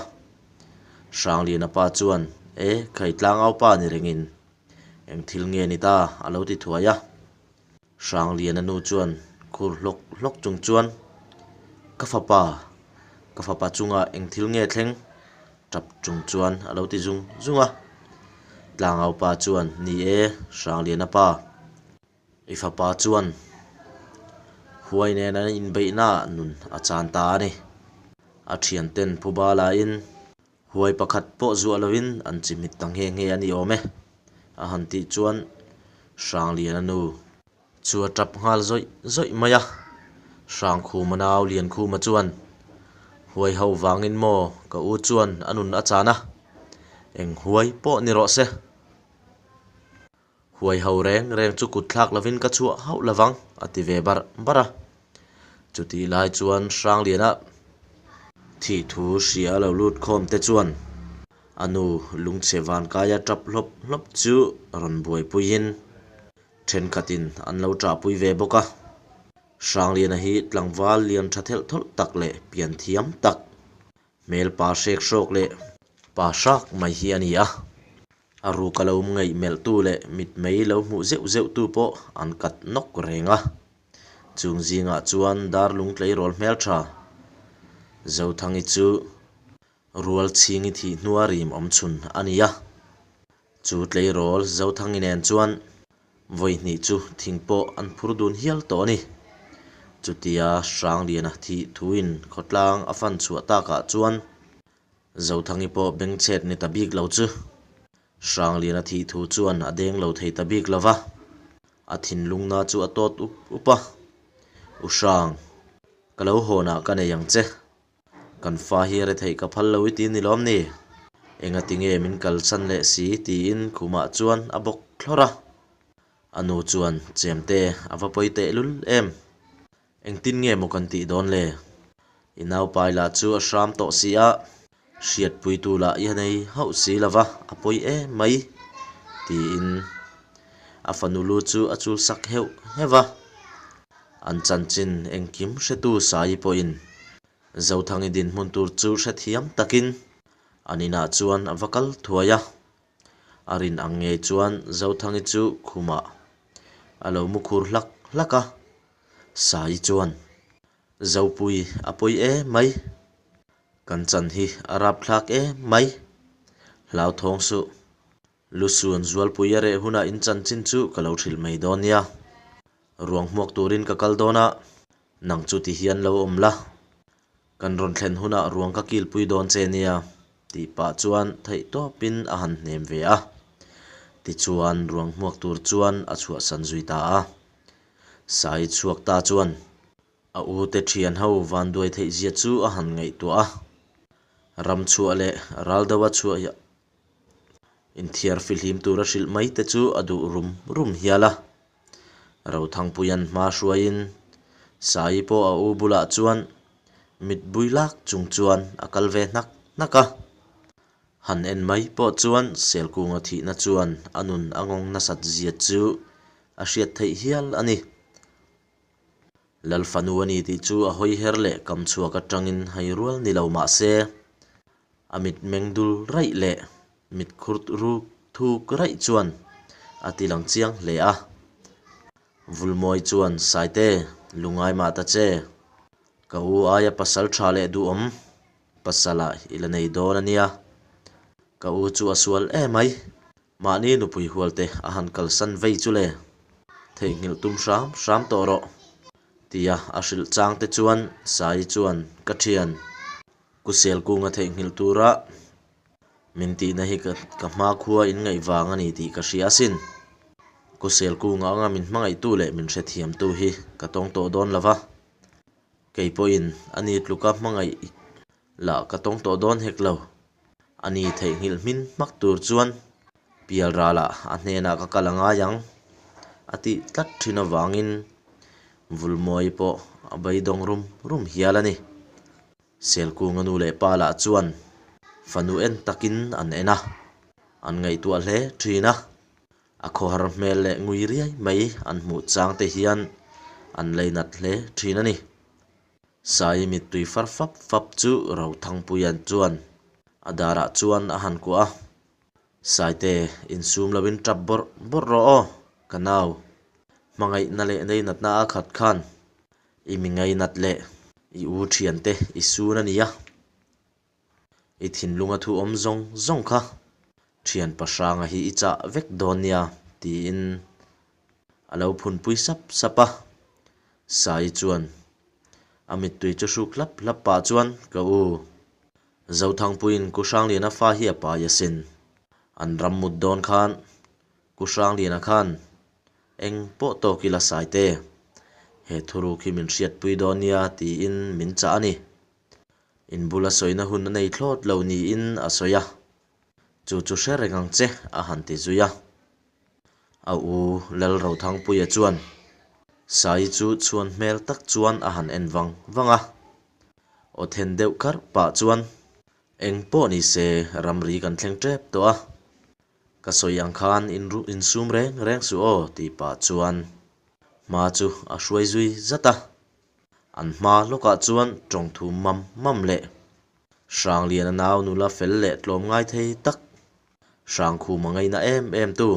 Hrangliana pa chuan, E, khai tlangaupa ni rengin eng thil nge ni ta? a lo ti thuai a. Hrangliana nu chuan khur hlawk hlawk chung chuan, Ka fapa, ka fapa chungah eng thil nge thleng? Tap chung chuan a lo ti zung zung a. Tlangaupa chuan, Ni e, Hrangliana pa. I fapa chuan huai nen an inbeihnaah nun a chan ta a ni. A thianten phuba lain huai pakhat pawh zuah lovin an chimit ta nghe nghe a ni awm e, a han tih chuan Hrangliana nu Chu a tap nghal zawih zawih mai a, Hrangkhuma nau Liankhuma chuan, Huai ho vangin maw ka u chuan a nun a chan a, eng huai pawh ni rawh se. Huai ho reng reng chu kut thlak lovin ka chhuah hauh lovang a ti ve barh barh a. Chutih lai chuan Hrangliana thih thu hria a lo lut khawm te chuan a nu lungchhe vankaia tap hlawp hlawp chu rawn buaipuiin, Thenkhatin an lo ṭahpui ve bawk a. Hrangliana hi tlangval lian ṭha thelh thawlh tak leh pian thiam tak, hmel pa hrek hrawk leh pa hrak mai hi a ni a. A ruk a lo ngaih melhtu leh mitmei lo hmuh zeuh zeuhtu pawh an kat nawk reng a. Chung zingah chuan darlung tleirawl hmelṭha Zothangi chu Rual chhingi thih hnua rim awm chhun a ni a. Chu tleirawl Zothangi nen chuan vawi hnih chu thing pawh an phur dun hial tawh a ni. Chutia Hrangliana thih thuin khawtlang a fan chhuah takah chuan Zothangi pawh bengchhet ni ta bik lo chu Hrangliana thih thu chuan a deng lo thei ta bik lo va, a thinlungna chu a tawt up up a, U Hrang, ka lo hawnah ka nei ang che. Kan fa hi a retheih ka phal lo i ti ni lawm ni? Engati nge min kalsan leh si? tiin khumah chuan a bawk thlawr a. A nu chuan, Chemte, a va pawi tehlul em? Engtin nge maw kan tih dawn le? I naupai lah chu a hram tawh si a, hriatpuitu lah i nei hauh si lo va, a pawi em mai, tiin a fanu lu chu a chul sak heuh heuh a. An chanchin engkim hretu Saii pawhin Zothangi dinhmun tur chu hrethiam takin an inah chuan a va kal thuai a. A rin ang ngei chuan Zothangi chu khumah a lo mu khur hlak hlak a. Saii chuan, Zopui a pawi em mai, kan chan hi a rapthlak em mai, hlauthawng suh. Lusuan Zualpui a reh hunah in chanchin chu ka lo hrilh mai dawn nia. Ruang hmuak turin ka kal dawn a, nang chu ti hian lo awm la. Kan rawn thlen hunah ruang ka kilpui dawn che nia, tih pah chuan theih tawpin a han hnem ve a. Tichuan ruang hmuak tur chuan a chhuahsan zui ta a. Sai chhuak ta chuan a u te thian ho vanduai theih zia chu a han ngaihtuah a. Ram chhuah leh ral deuha chhuah Inthiar fihlim tura hrilh mai te chu a duh rum rum hial a. Rothangpuia'n hma hruaiin Saii pawh a u bulah chuan mit bui lak chung chuan a kal ve hnak hnak a. Han en mai pawh chuan Selkunga thihna chuan a nun a ngawng nasat zia chu a hriat theih hial a ni. Lalfanu a ni tih chu a hawi her leh kam chhuak atangin hai rual ni lo mah se, A mitmeng dul raih leh mit khur ruk thuk raih chuan a ti lang chiang hle a. Vulmawi chuan, Saite, lungai mah ta che. Ka u aia pasal tha leh duhawm pasal ah i la nei dawn a nia. Ka u chu a sual emai. Mahni nupui hualte a han kalsan vei chu le. Theihnghilh tum hram hram tawh rawh, tia a hrilh chang te chuan Saii chuan, Ka thian, Kusel kunga theihnghilh tura min tihna hi ka hma khua in ngaih vang a ni tih ka hria asin. Kusel kunga anga min hmangaihtu leh min hrethiamtu hi ka tawng tawh dawn lo va. Kei pawhin ani tluka hmangaih lah ka tawng tawh dawn hek lo. Ani theihnghilh hmin hmak tur chuan pial ralah a hnenah ka kal a ngai ang a tih tlat thin avangin Vulmawi pawh a beidawng rum rum hial a ni. Selkunga nu leh pa lah chuan fanu en takin an en a, an ngaihtuah hle thin a. A khawhar hmel leh ngui riai mai an hmuh chang te hian an leinat hle thin a ni. Sai mittui far fap fap chu Rothangpuian chuan a darah chuan a han kuah a, Saite, insum loin tap bawrh bawrh rawh aw, ka nau. Hmangaihna leh neinatna a khat khan i mi ngainat leh i u thiante i sun a nia. I thinlunga thu awm zawng zawng kha thian pahranga hi i chah vek dawn nia tiin a lo phunpui sap sap a. Sai chuan a mittui chu hruk hlap hlap pah chuan ka u Zothangpuiin Ku Hrangliana fa hi a pai asin. An ram mut dawn khan Ku Hrangliana khan eng pawh tawk ila Saite, he thuruk hi min hriatpui dawn nia tiin min chah a ni. In bula sawina hun a nei thlawt lo niin a sawi a, chu chu hre reng ang che a han ti zui a. A u Lalrothangpuia chuan Sai chu chhuan hmel tak chuan a han en vang vang a, aw then deuh kharh pah chuan eng pawh ni se ramri kan thleng tep tawh a, ka sawi ang khan insum reng reng suh aw tih pah chuan hma chu a hruai zui zat a. An hma lawkah chuan tawngthu mam mam leh Hrangliana nau nula fel leh tlawm ngai thei tak, Hrangkhuma ngaina em em tu,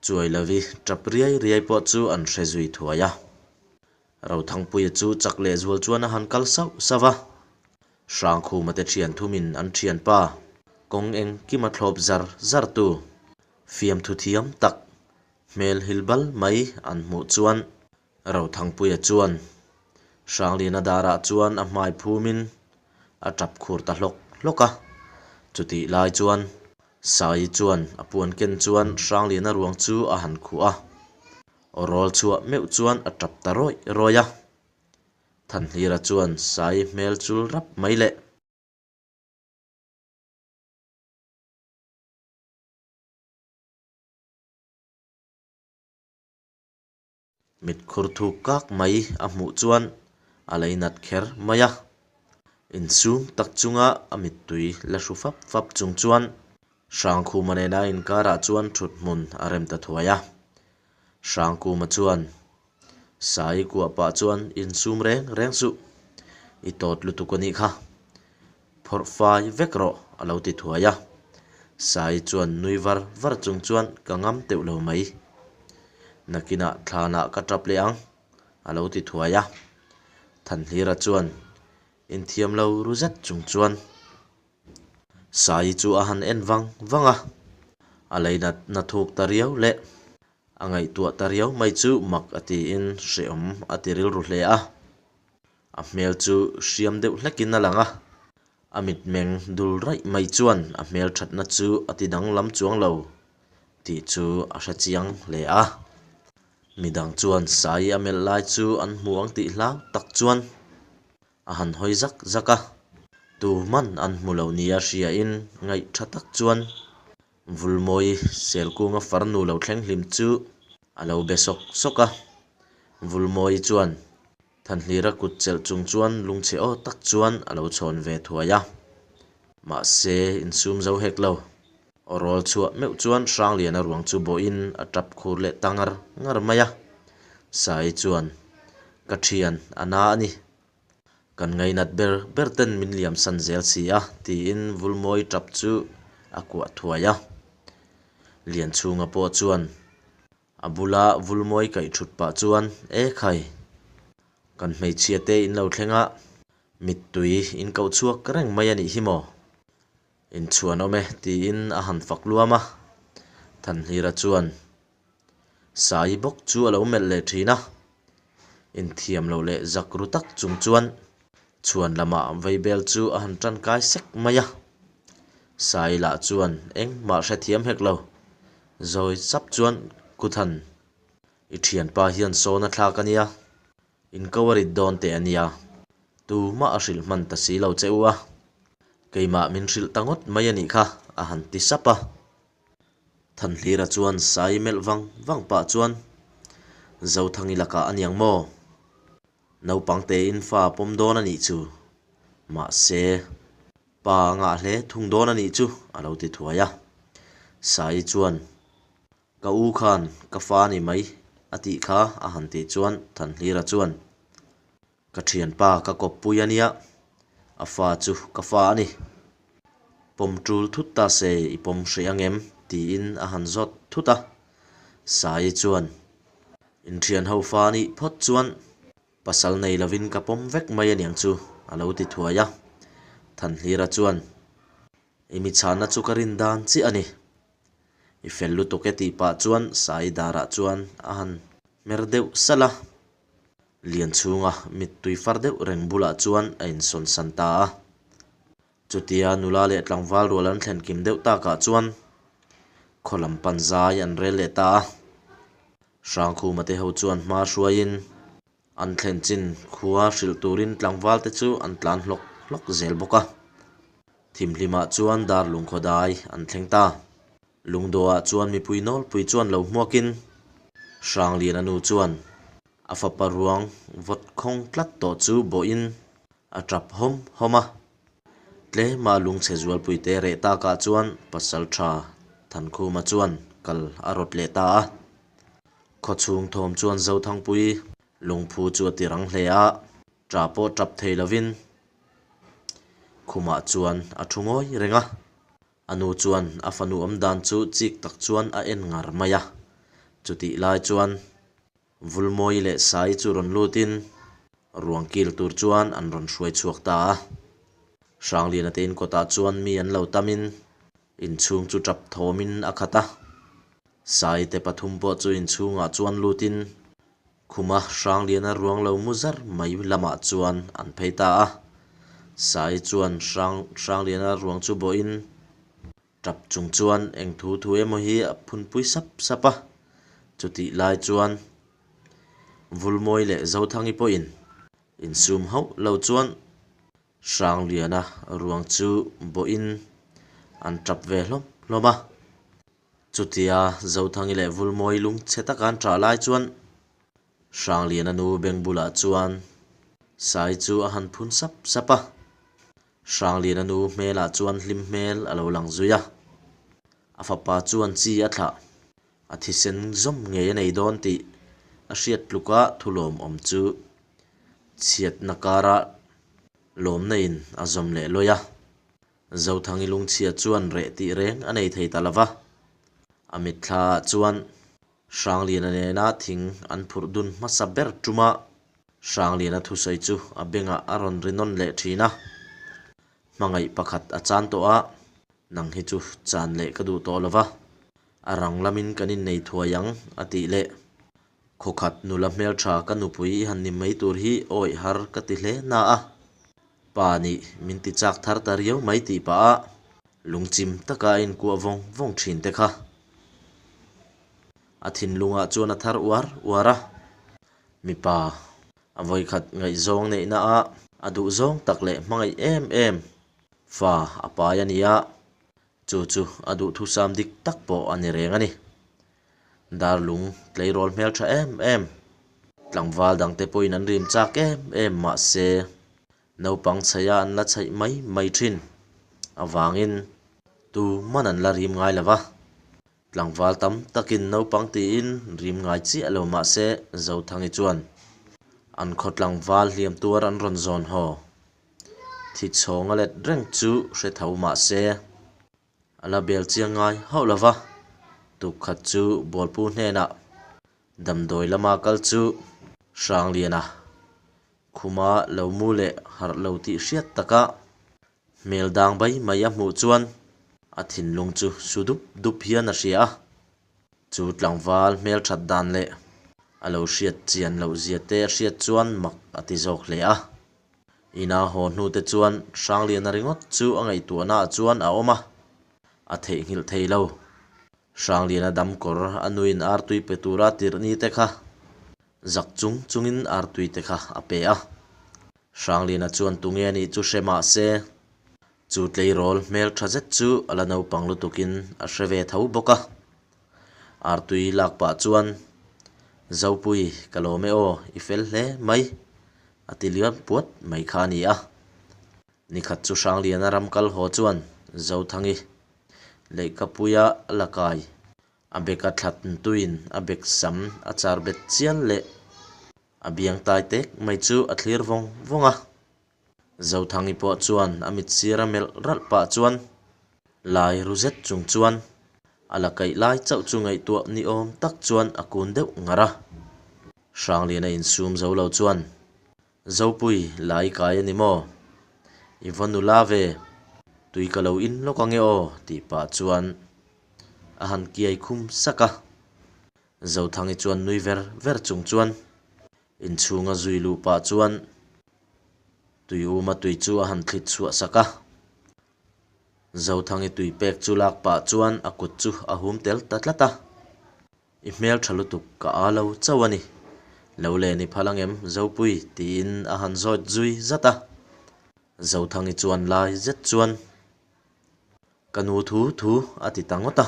Chuailovi tap riai riai pawh chu an hre zui thuai a. Rothangpuia chu chak leh zual chuan a han kal sauh sauh va. Hrangkhuma te thian thumin an thianpa kawng engkima thlawp zar zar tu, fiamthu thiam tak, hmel hil bal mai an hmuh chuan Rothangpuia chuan Hrangliana darah chuan a hmai phumin a tap khur ta hlawk hlawk a. Chutih lai chuan Saii chuan a puan ken chuan Hrangliana ruang chu a han khuh a, aw rawl chhuah meuh chuan a tap ta rawih rawih a. Thanhlira chuan Saii hmel chul rap mai leh. Mitkhur thuk kak mai a hmuh chuan a leinat kher mai a. Insum tak chunga a mittui la hru fap fap chung chuan Hrangkhuma nena inkarah chuan thut hmun a rem ta thuai a. Hrangkhuma chuan Sai kuah pah chuan insum reng reng suh, i tawt lutuk a nih kha. Phawrh fai vek rawh a lo ti thuai a. Sai chuan nui var var chung chuan ka ngam teuh lo mai. Nakinah thlanah ka tap leh ang a lo ti thuai a. Thanhlira chuan inthiam lo ru zet chung chuan Sai chu a han en vang vang a. A leinatna thuk ta riau leh a ngaihtuah ta riau mai chu mak a tiin hrehawm a ti rilru hle a. A hmel chu hriam deuh hlekin a lang a, a mitmeng dul raih mai chuan a hmel thatna chu a ti danglam chuang lo tih chu a hre chiang hle a. Midang chuan Sai a melh lai chu an hmu ang tih hlau tak chuan a han hawi zak zak a, tuman an hmu lo nia hriain ngaih tha tak chuan Vulmawi Selkunga farnu lo thleng hlim chu a lo be sawk sawk a. Vulmawi chuan Thanhlira kut chelh chung chuan lungchhe aw tak chuan a lo chhawn ve thuai a. Mahse, insum zo hek lo. Aw rawl chhuah meuh chuan Hrangliana ruang chu bawhin a tap khur leh ta ngar ngar mai a. Sai chuan, Ka thian, a na a ni. Kan ngainat ber ber ten min liam san zel si a, tiin Vulmawi tap chu a kuah thuai a. Lianchhunga pawh chuan a bula Vulmawi kaih thut pah chuan, E khai, kan hmeichhia te in lo thleng a, mittui in koh chhuak reng mai a nih hi maw? Inchhuan awm e, tiin a han fak luam a. Thanhlira chuan Sai bawk chu a lo melh leh thin a, inthiam loh leh zak ru tak chung chuan chhuan lamah vaibel chu a han tankai sek mai a. Sai lah chuan engmah hrethiam hek lo, zawi chap chuan Kuthan, i thianpa hian sawn a thlak a nia. In ko a rit dawn teh a nia, tumah a hrilh hman ta si lo che u a, keimah min hrilh ta ngawt mai a nih kha, a han ti sap a. Thanhlira chuan sai melh vang vang pah chuan, Zothangi lakah a niang maw? Naupang tein fa a pawm dawn a nih chu. Mahse, pa a ngah hle thung dawn a nih chu, a lo ti thuai a. Sai chuan, Ka u khan ka fa ni mai a tih kha a han tih chuan Thanhlira chuan, Ka thianpa ka kawppui a nia, a fa chu ka fa a ni. Pawm tul thut ta se i pawm hreh ang em? tiin a han zawt thut a. Saii chuan, Inthian ho fa nih phawt chuan pasal nei lovin ka pawm vek mai aniang chu a lo ti thuai a. Thanhlira chuan, I mi chhanna chu ka rin dan chiah a ni. I fel lutuk e tih pah chuan Saii darah chuan a han hmer deuh salh a. Lianchhunga mittui far deuh reng bulah chuan a insawn san ta a. Chutia nula leh tlangval rual an thlen kim deuh takah chuan khaw lam pan zai an rel leh ta a. Hrangkhuma te ho chuan hma hruaiin an thlen chin khua hrilh turin tlangval te chu an tlan hlawk hlawk zel bawk a. Thimhlimah chuan dar lungkhaw dai an thleng ta. Lungdawhah chuan mipui nawlpui chuan lo hmuakin Hrangliana nu chuan a fapa ruang vawt khawng tlat tawh chu bawhin a tap hawm hawm a. Tlema lungchhe zualpuite reh takah chuan Pasaltha Thankhuma chuan kal a rawt leh ta a. Khawchhung thawm chuan Zothangpui lungphu chu a ti rang hle a, ṭah pawh ṭap thei lovin khumah chuan a ṭhu ngawi reng a. A nu chuan a fanu awm dan chu chik tak chuan a en ngar mai a. Chutih lai chuan Vulmawi leh Sai chu rawn lutin ruang kil tur chuan an rawn hruai chhuak ta a. Hrangliana te inkawtah chuan mi an lo tamin inchhung chu tap thawmin a khat a. Sai te pathum pawh chu inchhungah chuan lutin Khuma Hrangliana ruang lo mu zar mai lamah chuan an phei ta a. Sai chuan Hrang Hrangliana ruang chu bawhin tap chung chuan eng thu thu emaw hi a phunpui sap sap a. Chutih lai chuan Vulmawi leh Zothangi pawhin insum hauh lo chuan Hrangliana ruang chu bawhin an tap ve hlawm hlawm a. Chutia Zothangi leh Vulmawi lungchhe taka an ṭah lai chuan Hrangliana nu beng bulah chuan Sai chu a han phun sap sap a. Hrangliana nu hmelah chuan hlim hmel a lo lang zui a. A fapa chuan chi a thlah, a thisen zawm ngei a nei dawn tih a hriat tluka thulawmawm chu chhiatna kara lawmna in a zawm leh lawi a. Zothangi lungchhia chuan reh tih reng a nei thei ta lo va, a mitthla ah chuan Hrangliana nena thing an phurh dun hmasa ber ṭuma Hrangliana thusawi chu a bengah a rawn ri nawn leh ṭhin a. Hmangaih pakhat a chan tawh a, nang hi chu chan leh ka duh tawh lo va, a rang lamin kan innei thuai ang a tih leh Khawkhat nula hmelṭha ka nupui i han ni mai tur hi awih har ka ti hle na a, pa nih min ti chak thar ta riau mai tih pah a lungchim taka a inkuah vawng vawng ṭhin te kha a thinlungah chuan a thar uar uar a, mipa a vawikhat ngaihzawng neihna a a duhzawng tak leh hmangaih em em fa a pai a ni a, Chu chu a duhthusam dik tak pawh a ni reng a ni. Darlung tleirawl hmel tha em em, tlangval dangte pawhin an rim chak em em mahse naupang chheia an la chheih mai mai thin avangin tuman an la rim ngai lo va. Tlangval tam takin naupang tiin rim ngai chiah lo mahse Zothangi chuan an khaw tlangval hliam tuar an rawn zawn haw. Thi chhawng a let reng chu hre tho mah se, a la bel chiang ngai hauh lo va. Tukkhat chu Bawlpu hnenah damdawi lama kal chu Hrangliana khuma lo mu leh harh lo tih hriat taka hmel dang bai mai a hmuh chuan a thinlung chu su dup dup hian a hria a. Chu tlangval hmelthat dan leh a lo hriat chian loh zia te a hriat chuan mak a ti zawk hle a. Ina haw hnu te chuan Hrangliana ringawt chu a ngaihtuahna ah chuan a awm a, a theihnghilh thei lo. Hrangliana damkawr a nuin artui pe tura tirh ni te kha. Zak chung chungin artui te kha a pe a. Hrangliana chuan tunge a nih chu hre mah se, chu tleirawl hmel tha zet chu a la naupang lutukin a hre ve tho bawk a. Artui lak pah chuan, Zopui, ka lawm e aw, i fel hle mai, a ti liam puat mai kha a ni a. Nikhat chu Hrangliana ram kal haw chuan Zothangi leihkapuia la kai A beka thlatntuin a bek sam a char bet chial leh a biang tai tek mai chu a thlir vawng vawng a. Zothangi pawh chuan a mit sir a melh ralh pah chuan lai ru zet chung chuan a la kaih lai chauh chu ngaihtuah ni awm tak chuan a kun deuh ngar a. Hrangliana insum zo lo chuan Zopui, lai kai a ni maw? I va nula ve, tui ka lo in lawk ange aw, tih pah chuan a han kiai khum sak a. Zothangi chuan nui ver ver chung chuan inchhunga zui luh pah chuan tui uma tui chu a han thlit chhuah sak a. Zothangi tui pek chu lak pah chuan a kut chu a hum tel ta tlat a. I hmel tha lutuk ka aa lo chauh a ni. Lo len i phal angem Zopui? tiin a han zawt zui zat a. Zothangi chuan lai zet chuan, Ka nu thu thu a ti ta ngawt a.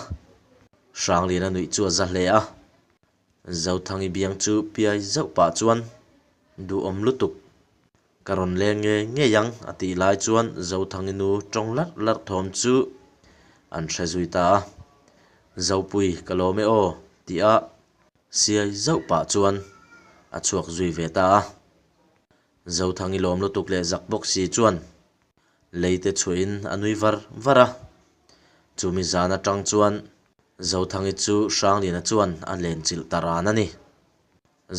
Hrangliana nuih chu a za hle a. Zothangi biang chu piai zauh pah chuan, Duhawm lutuk. Ka rawn leng ngei ngei ang a tih lai chuan Zothangi nu tawng larh larh thawm chu an hre zui ta a. Zopui ka lawm e aw tih a siai zauh pah chuan a chhuak zui ve ta a. Zothangi lawm lutuk leh zak bawk si chuan lei te chhuahin a nui var var a. Chumi zan atang chuan Zothangi chu Hrangliana chuan a lenchilh ta ran a ni.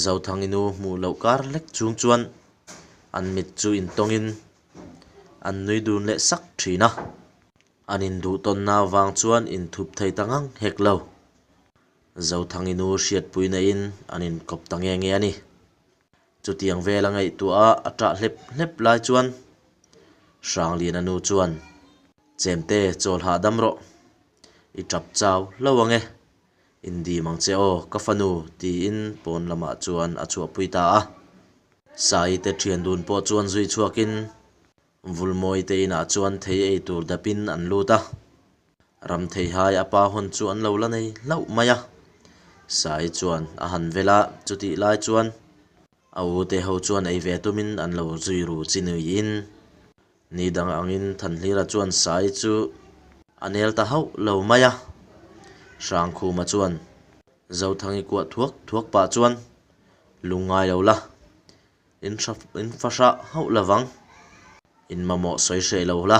Zothangi nu hmuh loh kar lek chung chuan an mit chu intawngin an nui dun leh sak thin a. An induh tawnna avang chuan inthup thei ta ngang hek lo. Zothangi nu hriatpui naihin an inkawp ta nge nge a ni. Chutiang vel a ngaihtuah a a ṭah hlep hlep lai chuan Hrangliana nu chuan, Chemte chawl hahdam rawh, i ṭap chau hlo ang e. Indim ang che aw, ka fanu, tiin pawn lamah chuan a chhuahpui ta a. Sai te thian dun pawh chuan zui chhuakin Vulmawi te inah chuan thei ei tur dapin an lut a. Ram theihai a pa hawn chu an lo la nei hlauh mai a. Sai chuan a han vel a, chutih lai chuan a u te ho chuan ei ve tumin an lo zui ru chi nuiin Ni dang angin Thanhlira chuan Sai chu a nel ta hauh lo mai a. Hrangkhuma chuan Zothangi kuah thuak thuak pah chuan lung ngai lo la, in in fahrah hauh lovang, in mamawh sawi hreh lo la,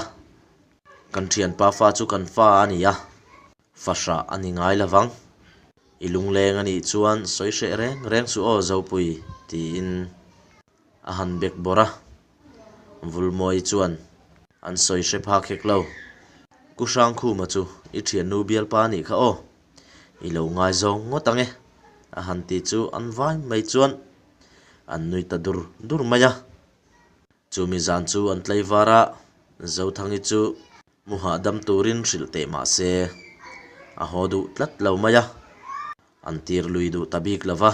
kan thianpa fa chu kan fa a ni a, fahrah a ni ngai lovang, i lungleng a nih chuan sawi hreh reng reng suh aw Zopui tiin A han bek bawrh a, Vulmawi chuan an sawi hre phak hek lo. Ku Hrangkhuma chu i thiannu bialpa a nih kha aw, i lo ngaizawng ngawt ang e, a han ti chu an vai mai chuan an nui ta dur dur mai a. Chumi zan chu an tlaivar a, Zothangi chu Mu hahdam turin hrilh teh mah se, a haw duh tlat lo mai a, an tir lui duh ta bik lo va.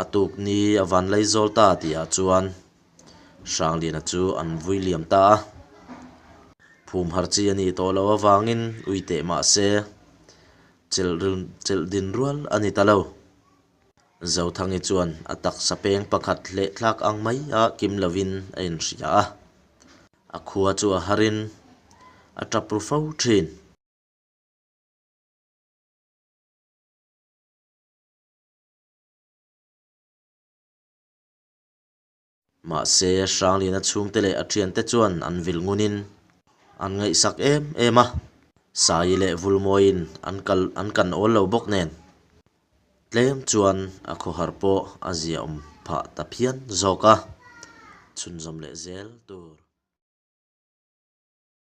A tuk ni a van lei zawl ta tihah chuan Hrangliana chu an vui liam ta a. Phum har chi a nih tawh loh avangin ui teh mah se, chelh din rual a ni ta lo. Zothangi chuan a taksa peng pakhat hleh thlak ang mai a kim lovin a inhria a. A khua chu a harin a tap ru fo thin. Mahse, Hrangliana chhungte leh a thiante chuan an vil ngunin an ngaihsak em em a. Sai leh Vulmawiin an kal an kan awl lo bawk nen tlem chuan a khawhar pawh a ziaawm phah ta phian zawk a, chhunzawm leh zel tur.